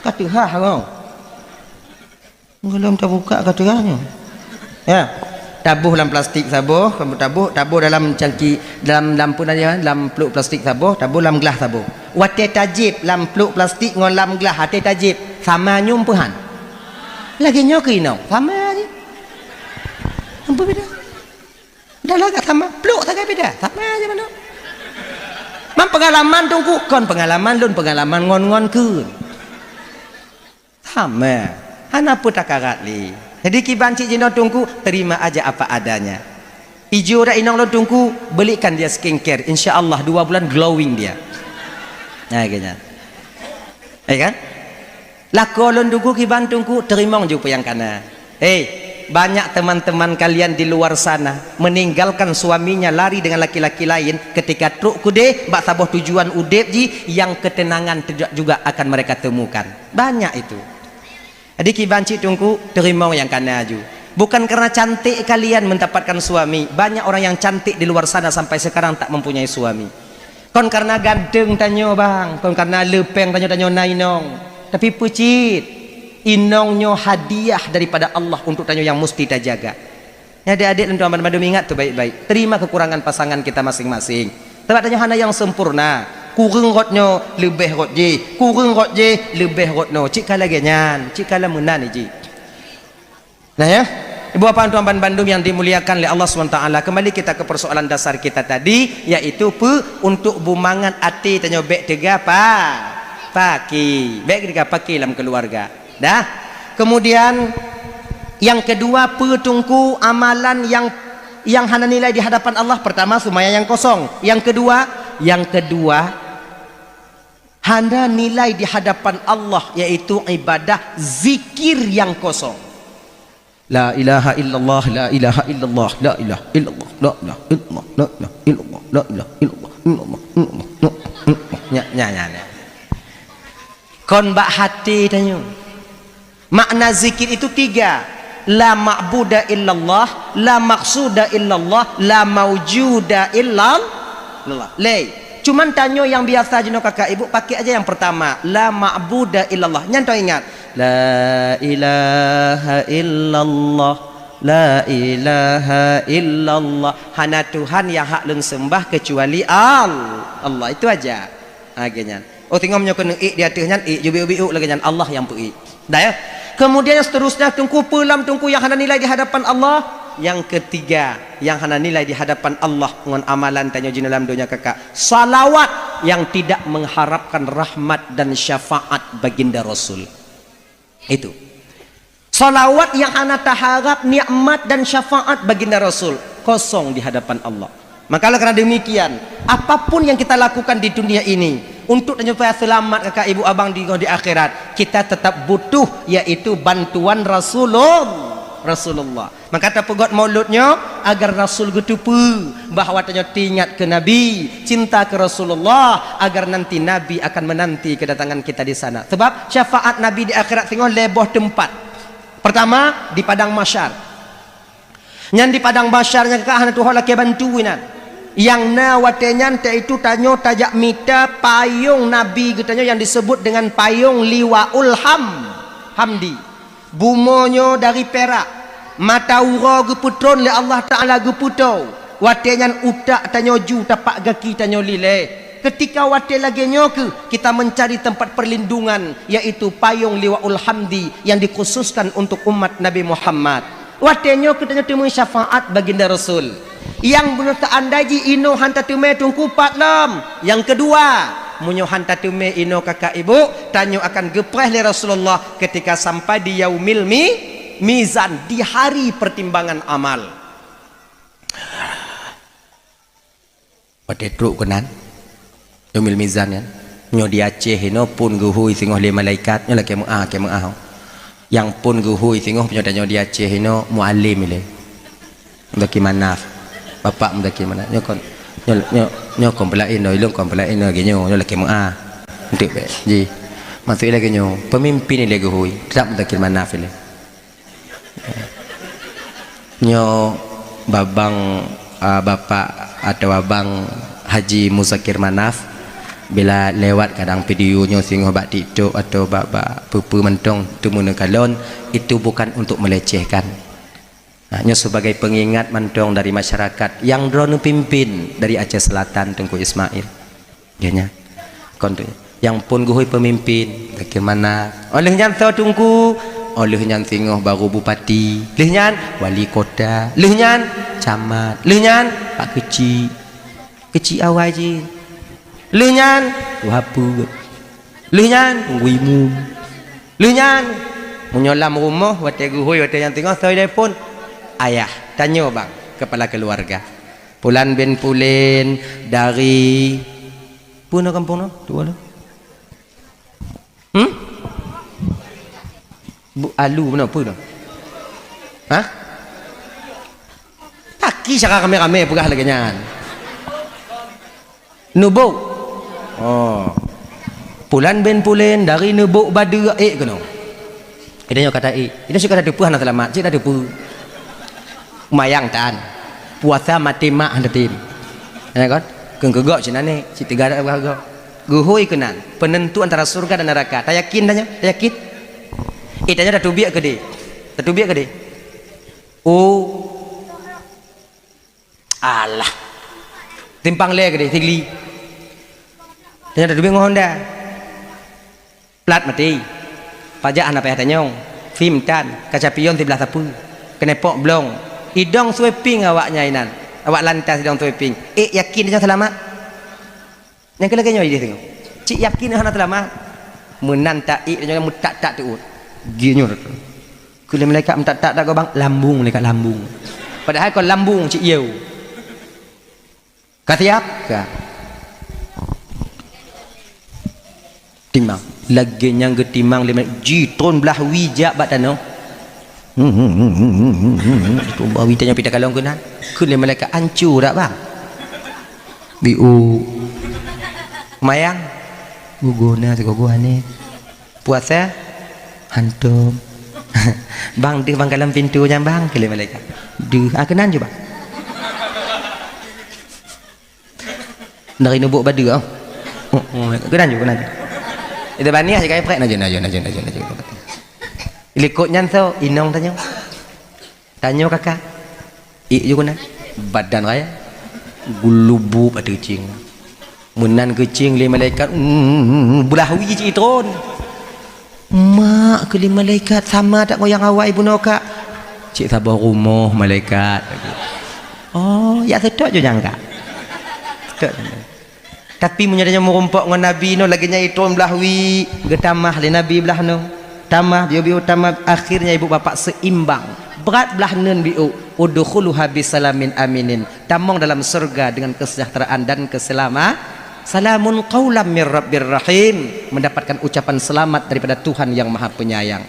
Ka teuhah roh. Gohlom tabuka ka teuga nyoe. Ya. Taboh lam plastik saboh, kamoe taboh, taboh dalam cangki, dalam, dalam peue nan nyan, lam plôk plastik saboh, taboh lam glah saboh. Watée tajép lam plôk plastik ngon lam glah, watée tajép, sama nyoe peue han? Lagée nyoe keu inong, sama jih. Ampôn beda. Dah lagak sama, plôk sagai beda, sama aja manoe. Man peungalaman teungku, kon peungalaman lôn, peungalaman ngon-ngon kheun. Sama. Hana peue takarat lé. Jadi kiban cit jinoe teungku, terima aja apa adanya. Ijo dak inong lôn teungku, belikan dia skincare. Insya Allah dua bulan glowing dia. Nah, kayaknya. Ya kan? Lakoe lôn teungku kiban teungku, teurimong ju peue nyang kana. Hei, banyak teman-teman kalian di luar sana meninggalkan suaminya lari dengan laki-laki lain ketika trok keudeh bak saboh tujuan udeb jih yang ketenangan tidak juga akan mereka temukan. Banyak itu. Jadi kiban cit teungku, teurimong nyang kana ju. Bukan karena cantik kalian mendapatkan suami. Banyak orang yang cantik di luar sana sampai sekarang tak mempunyai suami. Kon karena ganteng tanyoe bang, kon karena leupeng tanyoe, tanyoe na inong. Tapi peue cit, inong nyoe hadiah daripada Allah untuk tanyoe yang musti tajaga. Nyan adik-adik lôn tuan banmandum ingat tu baik-baik. Terima kekurangan pasangan kita masing-masing. Sabab tanyoe hana nyang sempurna. Kureueng rot nyoe leubeh rot jih, kureueng rot jih leubeh rot nyoe. Cit ka lagée nyan, cit ka lam meunan jih. Nah ya. Ibu bapak tuan-tuan bandum yang dimuliakan oleh Allah subhanahu wa taala, kembali kita ke persoalan dasar kita tadi, yaitu pe untuk bumangat até tanyoe bék teuga pa-, paki, bék teuga paki lam keluarga. Dah. Kemudian yang kedua, pe Teungku amalan yang, yang hana nilai di hadapan Allah? Pertama, seumayang yang kosong. Yang kedua, yang kedua, hana nilai di hadapan Allah, yaitu ibadah zikir yang kosong. La ilaha illallah, la ilaha illallah, la ilaha illallah, la ilaha illallah, la ilaha illallah, la ilaha illallah, illallah, illallah, illallah. Nya, nya, nya, nya. Kon bak hati tanyoe. Makna zikir itu tiga. La ma'buda illallah, la maqsuda illallah, la maujuda illallah. Lé. Cuman tanyoe nyang biasa jinoe kakak ibu pakai aja yang pertama, la ma'buda illallah. Nyan teuingat. La ilaha illallah, la ilaha illallah. Hana Tuhan yang hak lôn sembah kecuali Al-, Allah. Itu aja. Ha, geuh nyan. Oh, teungoh meunyoe keuneuk ék di ateueh nyan, ék, jeubiuk-biuk lagée nyan, Allah nyang peuék. Dah, ya? Kemudian yang seterusnya, Teungku, pe lam Teungku yang hana nilai di hadapan Allah? Yang ketiga, yang hana nilai di hadapan Allah ngon amalan tanyoe jinoe lam donya kakak, salawat yang tidak mengharapkan rahmat dan syafaat baginda Rasul. Itu. Salawat yang hana taharap nikmat dan syafaat baginda Rasul, kosong di hadapan Allah. Maka oleh karena demikian, apapun yang kita lakukan di dunia ini untuk tanyoe supaya selamat kakak ibu abang di, di akhirat, kita tetap butuh, yaitu bantuan Rasulul-, Rasulullah. Maka tapeugot maulud nyoe agar Rasul geuteupeue bahwa tanyoe teuingat keu Nabi, cinta keu Rasulullah, agar nanti Nabi akan menanti kedatangan kita di sana. Sebab syafaat Nabi di akhirat singoh lhée boh teumpat. Pertama, di padang mahsyar. Nyan di padang mahsyar nyan ka hana tuho lakée bantu inan. Nyang na watée nyan teuitu tanyoe tajak mita payong Nabi geutanyoe nyang disebut dengan payong Liwaul Ham-, Hamdi. Bumoe nyoe dari pirak, mata uroe geupeutron lé Allah Taala geupeutoe. Watée nyan utak tanyoe ju tapak gaki tanyoe lilée. Ketika watée lagée nyoe kheueh kita mencari tempat perlindungan, yaitu payong Liwaul Hamdi yang dikhususkan untuk umat Nabi Muhammad. Watée nyoe kheueh tanyoe teumé syafaat baginda Rasul. Nyang beuneuh teuandai jih inoe han tateumé Teungku pat lom. Nyang keudua, meunyoe han tateumé inoe kakak ibu, tanyoe akan geupreh lé Rasulullah ketika sampai di yaumil mi-, mizan, di hari pertimbangan amal. Watée trok keunan, yaumil mizan nyan, nyoe di Aceh inoe phon geuhôi singoh lé malaikat, nyoe lakée meu'ah, lakée meu'ah. Nyang phon geuhôi singoh nyoe tanyoe di Aceh inoe mualim ilée. Muzakir Manaf. Bapak Muzakir Manaf. Nyoe kon, nyoe, nyoe, nyoe kon peulaén, nyoe ilong kon peulaén, nyoe lagée nyoe, nyoe lakée meu'ah. Enteuk bék. Ji. Maksud lagée nyoe, peumimpin ilée geuhôi, teutap Muzakir Manaf ilée. Nyoe babang, ah, bapak atawa abang Haji Muzakir Manaf, bila lewat kadang video nyoe singoh bak TikTok atau bak, bak peue-peue mantong teumeuneuk kalon, itu bukan untuk melecehkan. Nah, nyoe sebagai pengingat mantong dari masyarakat nyang droeneuh pimpin dari Aceh Selatan, Teungku Ismail. Geuhnyan. Kon tu. Nyang phon geuhôi peumimpin, Muzakir Manaf. Óh lheueh nyan soe Teungku? Óh lheueh nyan singoh barô bupati. Lheueh nyan wali kota. Lheueh nyan camat. Lheueh nyan pak keuchik. Keuchik awai jih. Lheueh nyan tuha peuet. Lheueh nyan teungku imum. Lheueh nyan, meunyoe lam rumoh, watée geuhôi, watée nyang teungoh, soe telepon? Ayah. Tanyoe bang, kepala keluarga. Pulan bin Pulen dari, peue nyoe kampung nyoe? Tuwoe lôn. Hmm? Bu, alu meunoe, peue nyoe? Hah? Paki cara ramé-ramé peugah lagée nyan. Neubok. Oh. Pulan bin Pulen dari Neubok Badeue ék keunoe. Geutanyoe ka taék. Geutanyoe cit ka tateupeue hana seulamat, cit tateupeue. Mayang tan. Puasa maté mak hana tem. Ya kan? Keu keugok cit aneuk, cit teuga dak keugok. Geuhôi keunan, penentu antara surga dan neraka. Tayakin tanyoe? Tayakin? Eh, tanyoe tateubiet keudeh. Tateubiet keudeh. Oh. Alah. Timpang lé keudeh, Sigli. Tanyoe tateubiet ngon Honda. Plat maté. Pajak hana payah tanyong. Sim tan, kaca pion siblah sapeue. Keuneuk pok blong. Idong sweeping awak nyan inan. Awak lantas idong sweeping. Ék yakin tanyoe seulamat? Nyang keu lagèe nyoe jih singoh. Cit yakin hana seulamat. Meunan taék tanyoe meutak-tak teuôt. Jih nyoe. Keu lé malaikat meutak-tak dak gobang, lambung malaikat lambung. Padahai kon lambung cit yeu. Ka siap? Ka. Timang. Lagèe nyang geutimang lé malaikat, jitron blah wie jak bak tanoh. Tron blah wie tanyoe pih takalon keunan. Kheun lé malaikat, "Ancu dak, Bang?" "Biu." "Mayang?" "Gugoe na sigoe aneuëk." "Puasa?" "Hantom." "Bang, deuh bang kalon pintoe nyan, Bang," kheun lé malaikat. "Deuh." "Ah, keunan ju, Bang." Dari nubuek badeue, oh. Oh, oh, keunan ju, keunan ju. Itu baniah je kai prek, na ju, na ju, na ju, na ju, na ju. Likot nyan soe, inong tanyoe. Tanyoe kakak. Ék ju keunan. Badan raya. Geulubup ateueh cing. Meunan keucing lé malaikat, mm, blah wie cit itron. Mak, kheun lé malaikat, sama that ngon nyang awai bunoe, Kak? Cit saboh rumoh malaikat. Oh, jak seutôt ju nyang, Kak. Seutôt. Tapi meunyoe tanyoe meurumpok ngon Nabi nyoe lagèe nyan itron blah wie, geutamah lé Nabi blah nyoe. Tamah, biu-biu tamah, akhirnya ibu bapak seimbang. Brat blah neun biu, udkhuluha bisalamin aminin. Tamong dalam surga dengan kesejahteraan dan keselama-, salamun qaulam mir rabbir rahim, mendapatkan ucapan selamat daripada Tuhan yang Maha Penyayang.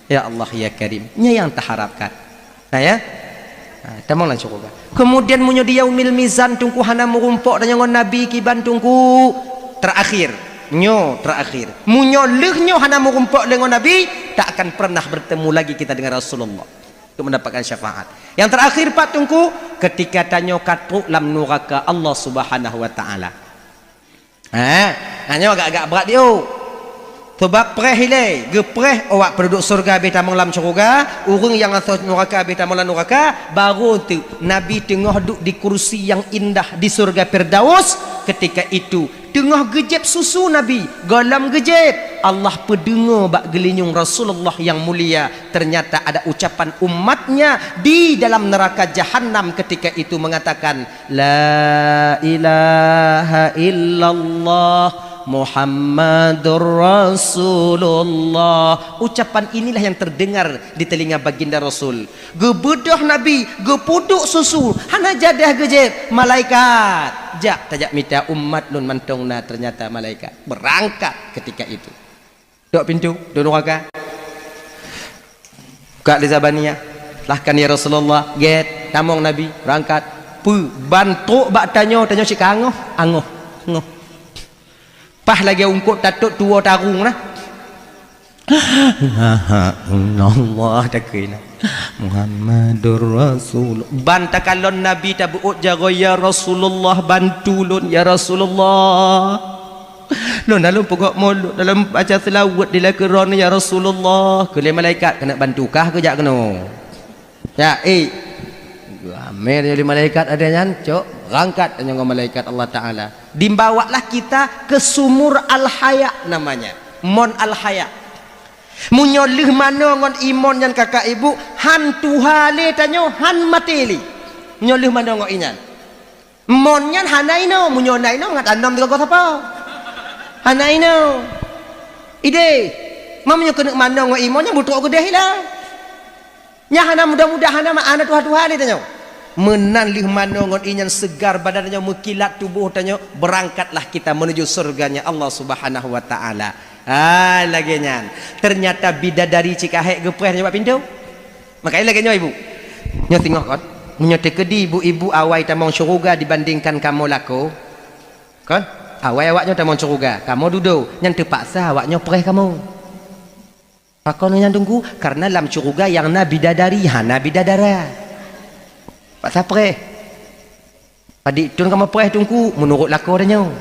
Ya Allah, ya Karim, nyan nyang taharapkan. Nah, ya. Nah, tamong lam syuruga. Kemudian meunyoe di yaumil mizan Teungku hana meurumpok tanyoe ngon Nabi kiban Teungku, terakhir. Nyoe terakhir. Meunyoe lheueh nyoe hana meurumpok lé ngon Nabi, tak akan pernah bertemu lagi kita dengan Rasulullah untuk mendapatkan syafaat. Yang terakhir pat Teungku, ketika tanyoe ka trok lam nuraka Allah Subhanahu wa Taala. Ha, nyoe agak-agak brat biu. Sabab preh ilée, geupreh awak penduduk syurga habéh tamong lam syurga, ureuëng nyang asoe nuraka habéh tamong lam nuraka, barô teuk Nabi teungoh duek di kursi nyang indah di syurga Firdaus. Ketika itu, teungoh geujép susu Nabi, gohlom geujép, Allah peudeungoe bak geulinyueng Rasulullah nyang mulia, ternyata ada ucapan umatnya di dalam neraka Jahannam ketika itu mengatakan, "La ilaha illallah Muhammadur Rasulullah." Ucapan inilah yang terdengar di telinga baginda Rasul. Geubeudôh Nabi, geupeuduek susu, hana jadah geujép, malaikat, "Jak, tajak mita umat lôn mantong na," ternyata malaikat berangkat ketika itu. Tok pintu, tok nuraka. Buka lé Zabaniyah. Lahkan, "Ya Rasulullah, gét, tamong Nabi, berangkat." Peue, ban trok bak tanyoe, tanyoe cit ka angoh, angoh, angoh. Paih lagée eungkôt tatot tuwoe tarung na. La ilaha illallah, takheun na. Muhammadur Rasul. Ban takalon Nabi tabeuôt jaroe, "Ya Rasulullah, bantu lôn, ya Rasulullah. Lôn na lôn peugöt mulod, na lôn baca seulaweuet di lakoe droeneuh, ya Rasulullah." Kheun lé malaikat, "Keuneuk bantu kah keu jak keunoe?" Ya, eh. Ramé lé malaikat ada nyan, cok, berangkat tanyoe ngon malaikat Allah Taala. Dibawalah kita ke sumur Al-Haya namanya. Mon Al-Haya. Meunyoe lheueh manoe ngon imon nyan kakak ibu, han tuha lé tanyoe, han maté lé. Meunyoe lheueh manoe ngon inyan. Mon nyan hana inoe, meunyoe na inoe ngat anom teugogoh sapo. Hana inoe. Ideh, ma meunyoe keuneuk manoe ngon imon nyan beutrok keudeh ila. Nyan hana mudah-mudah, hana ma-, hana tuha-tuha lé tanyoe. Meunan lheueh manoe ngon inyan seugar badan tanyoe, meukilat tuboh tanyoe, berangkatlah kita menuju surganya Allah Subhanahu wa Taala. Ha, lagée nyan. Ternyata bidadari cit ka hék geupreh nyoe bak pintoe. Makanya lagée nyoe ibu. Nyoe singoh kon. Meunyoe teukeudi ibu-ibu awai tamong syeuruga dibandingkan kamoe lakoe. Kon? Awai awak nyoe tamong syeuruga, kamoe dudoe, nyan teupaksa awak nyoe preh kamoe. Pakon nyan Teungku? Karena lam syeuruga nyang na bidadari, hana bidadara. Paksa preh. Padit thon kamoe preh Teungku, meunurot lakoe tanyoe.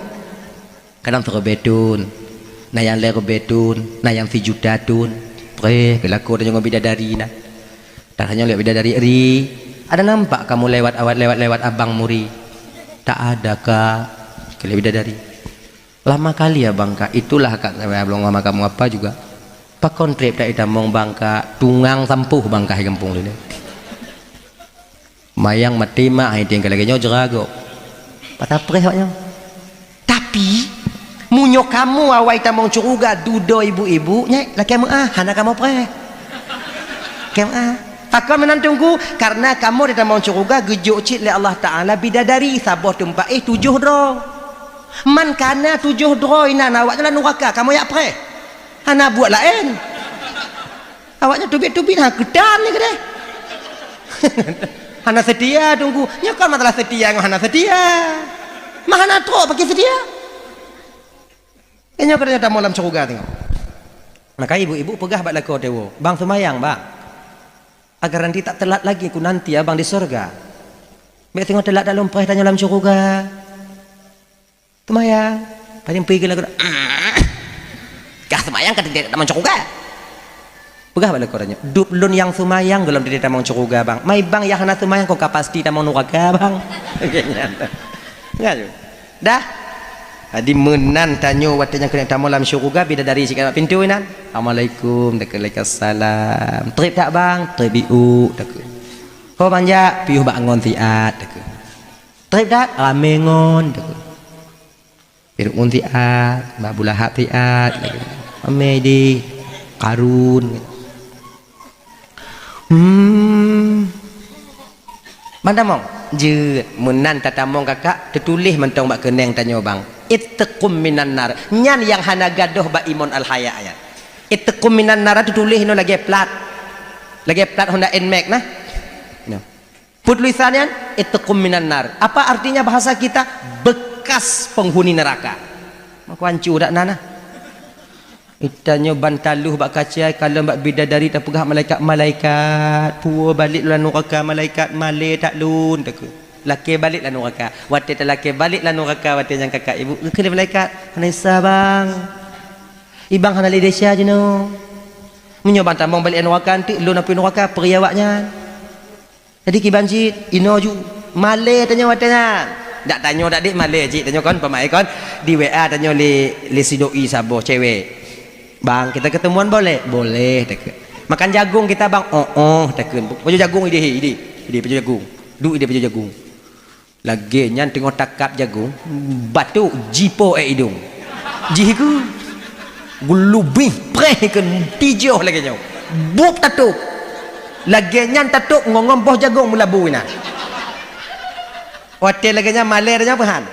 Kadang sireubée thon, na nyang lhée reubée thon, na nyang sijuta thon. Preh keu lakoe tanyoe ngon bidadari na. Tanyoe lheueh bidadari ri, ada nampak kamoe lewat awat lewat-lewat abang muri? Tak ada, Kak, kheun lé bidadari. Lama kali ya, Bang, Kak. Itulah, Kak, saya belum lama kamu apa juga. Pakon treb tak itamong, Bang, Kak? Tungang sampoh, Bang, Kak, di gampông lé. Mayang maté mak, hai tinggai lagèe nyoe jera gob. Patah preh awak nyoe. Tapi, meunyoe kamoe awai tamong syeuruga dudoe ibu-ibu, nyan lakèe meu'ah, hana kamoe preh. Lakèe meu'ah. Pakon meunan Teungku? Karena kamoe di tamong syeuruga geujok cit lé Allah Taala bidadari saboh teumpat éh tujoh droe. Man kana tujoh droe inan awak nyan lam nuraka, kamoe jak preh. Hana buet laén. Awak nyan teubiet-teubiet, ha, keutan ni keudeh. Hana seutia Teungku. Nyoe kon masalah seutia ngon hana seutia. Mah hana trok pakai seutia. Eh, nyoe keudeh tamong lam syeuruga tengok. Maka ibu-ibu peugah bak lakoe teuwoe, "Bang seumayang, Bang. Agar nanti tak telat lagi ku nanti abang di syeuruga. Bèk singoh telat dak lôn preh tanyoe lam syeuruga." Seumayang. Paling pui keu lakoe, "Kah seumayang ka teudiet tamong syeuruga?" Peugah bak lakoe tanyoe, "Dub lôn nyang seumayang gohlom teudiet tamong syeuruga, Bang. Mai Bang nyang hana seumayang kon ka pasti tamong nuraka, Bang." Nyan. Dah. Jadi meunan tanyoe watèe nyang keuneuk tamong lam syeuruga, bidadari cit ka bak pintoe inan. "Assalamualaikum," takheun, "Waalaikumsalam." "Trép that, Bang?" "Trép iuk," takheun. "Ho ban jak?" "Piôh bak ngon siat," takheun. "Trép that?" "Ramè ngon," takheun. "Piôh ngon siat, bak Abu Lahab siat," takheun. "Ramè di Karun." Hmm. Ban tamong? Jeuet, meunan tatamong kakak, teutuléh mantong bak keuneng tanyoe, Bang. "Itqum minan nar." Nyan nyang hana gadôh bak Imon Al-Haya nyan. "Itqum minan nar" teutuléh inoe lagèe plat. Lagèe plat Honda Nmax nah. Nyoe. Peue tulisan nyan? "Itqum minan nar." Apa artinya bahasa kita? Bekas penghuni neraka. Mako hanco dak na nah. Tanyoe ban taloh bak kaca, kalon bak bidadari tapeugah malaikat, "Malaikat, puwoe balek lôn lam nuraka, malaikat, malèe that lôn," takheun. Lakèe balek lam nuraka. Watèe talakèe balek lam nuraka, watèe nyan kakak ibu, geukheun lé malaikat, "Hana desya, Bang. Ibang hana lé desya jinoe. Meunyoe ban tamong balek lam nuraka, eunteuk lôn apui nuraka, peuri awak nyan." Jadi kiban cit, inoe ju, malèe tanyoe watèe nyan. Dak tanyoe dak dek malèe cit, tanyoe kon pamaé kon di W A tanyoe lé, lé si doi saboh cewek. "Bang, kita ketemuan boleh?" "Boleh," takheun. "Makan jagung kita, Bang?" "Oh, oh," takheun. Pajoh jagung idéh, idéh. Idéh pajoh jagung. Duek idéh pajoh jagung. Lagèe nyan teungoh takab jagung, batuk jipo ék idong. Jih keu geulubih preh keu tijoh lagèe nyoe. Bup tatôp. Lagèe nyan tatôp ngon, ngon boh jagung meulabu inan. Watèe lagèe nyan malèe dah nyan peuhan.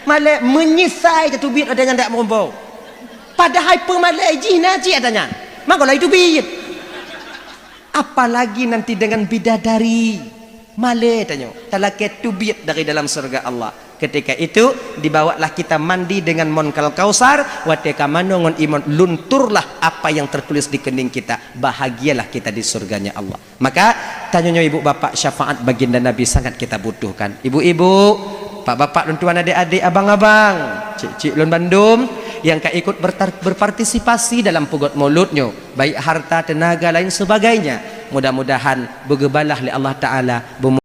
Malèe meunyeusai tateubiet watèe nyan dak meurumpok. Padahai peumalèe jih na cit ata nyan. Maka laju teubiet. Apalagi nanti dengan bidadari. Malèe tanyoe, talakèe teubiet dari dalam syeuruga Allah. Ketika itu, dibawalah kita mandi dengan mon kal kausar, watèe ka manoe ngon imon, lunturlah apa yang tertulis di kening kita, bahagialah kita di surganya Allah. Maka, tanyoe nyoe ibu bapak, syafaat baginda Nabi sangat kita butuhkan. Ibu-ibu, bapak-bapak, lôn tuan, adik-adik, abang-abang, cik-cik lôn bandum, nyang ka ikut bertar-, berpartisipasi dalam peugöt maulud nyoe, baik harta, tenaga, lain sebagainya, mudah-mudahan beugeubalaih lé Allah Taala,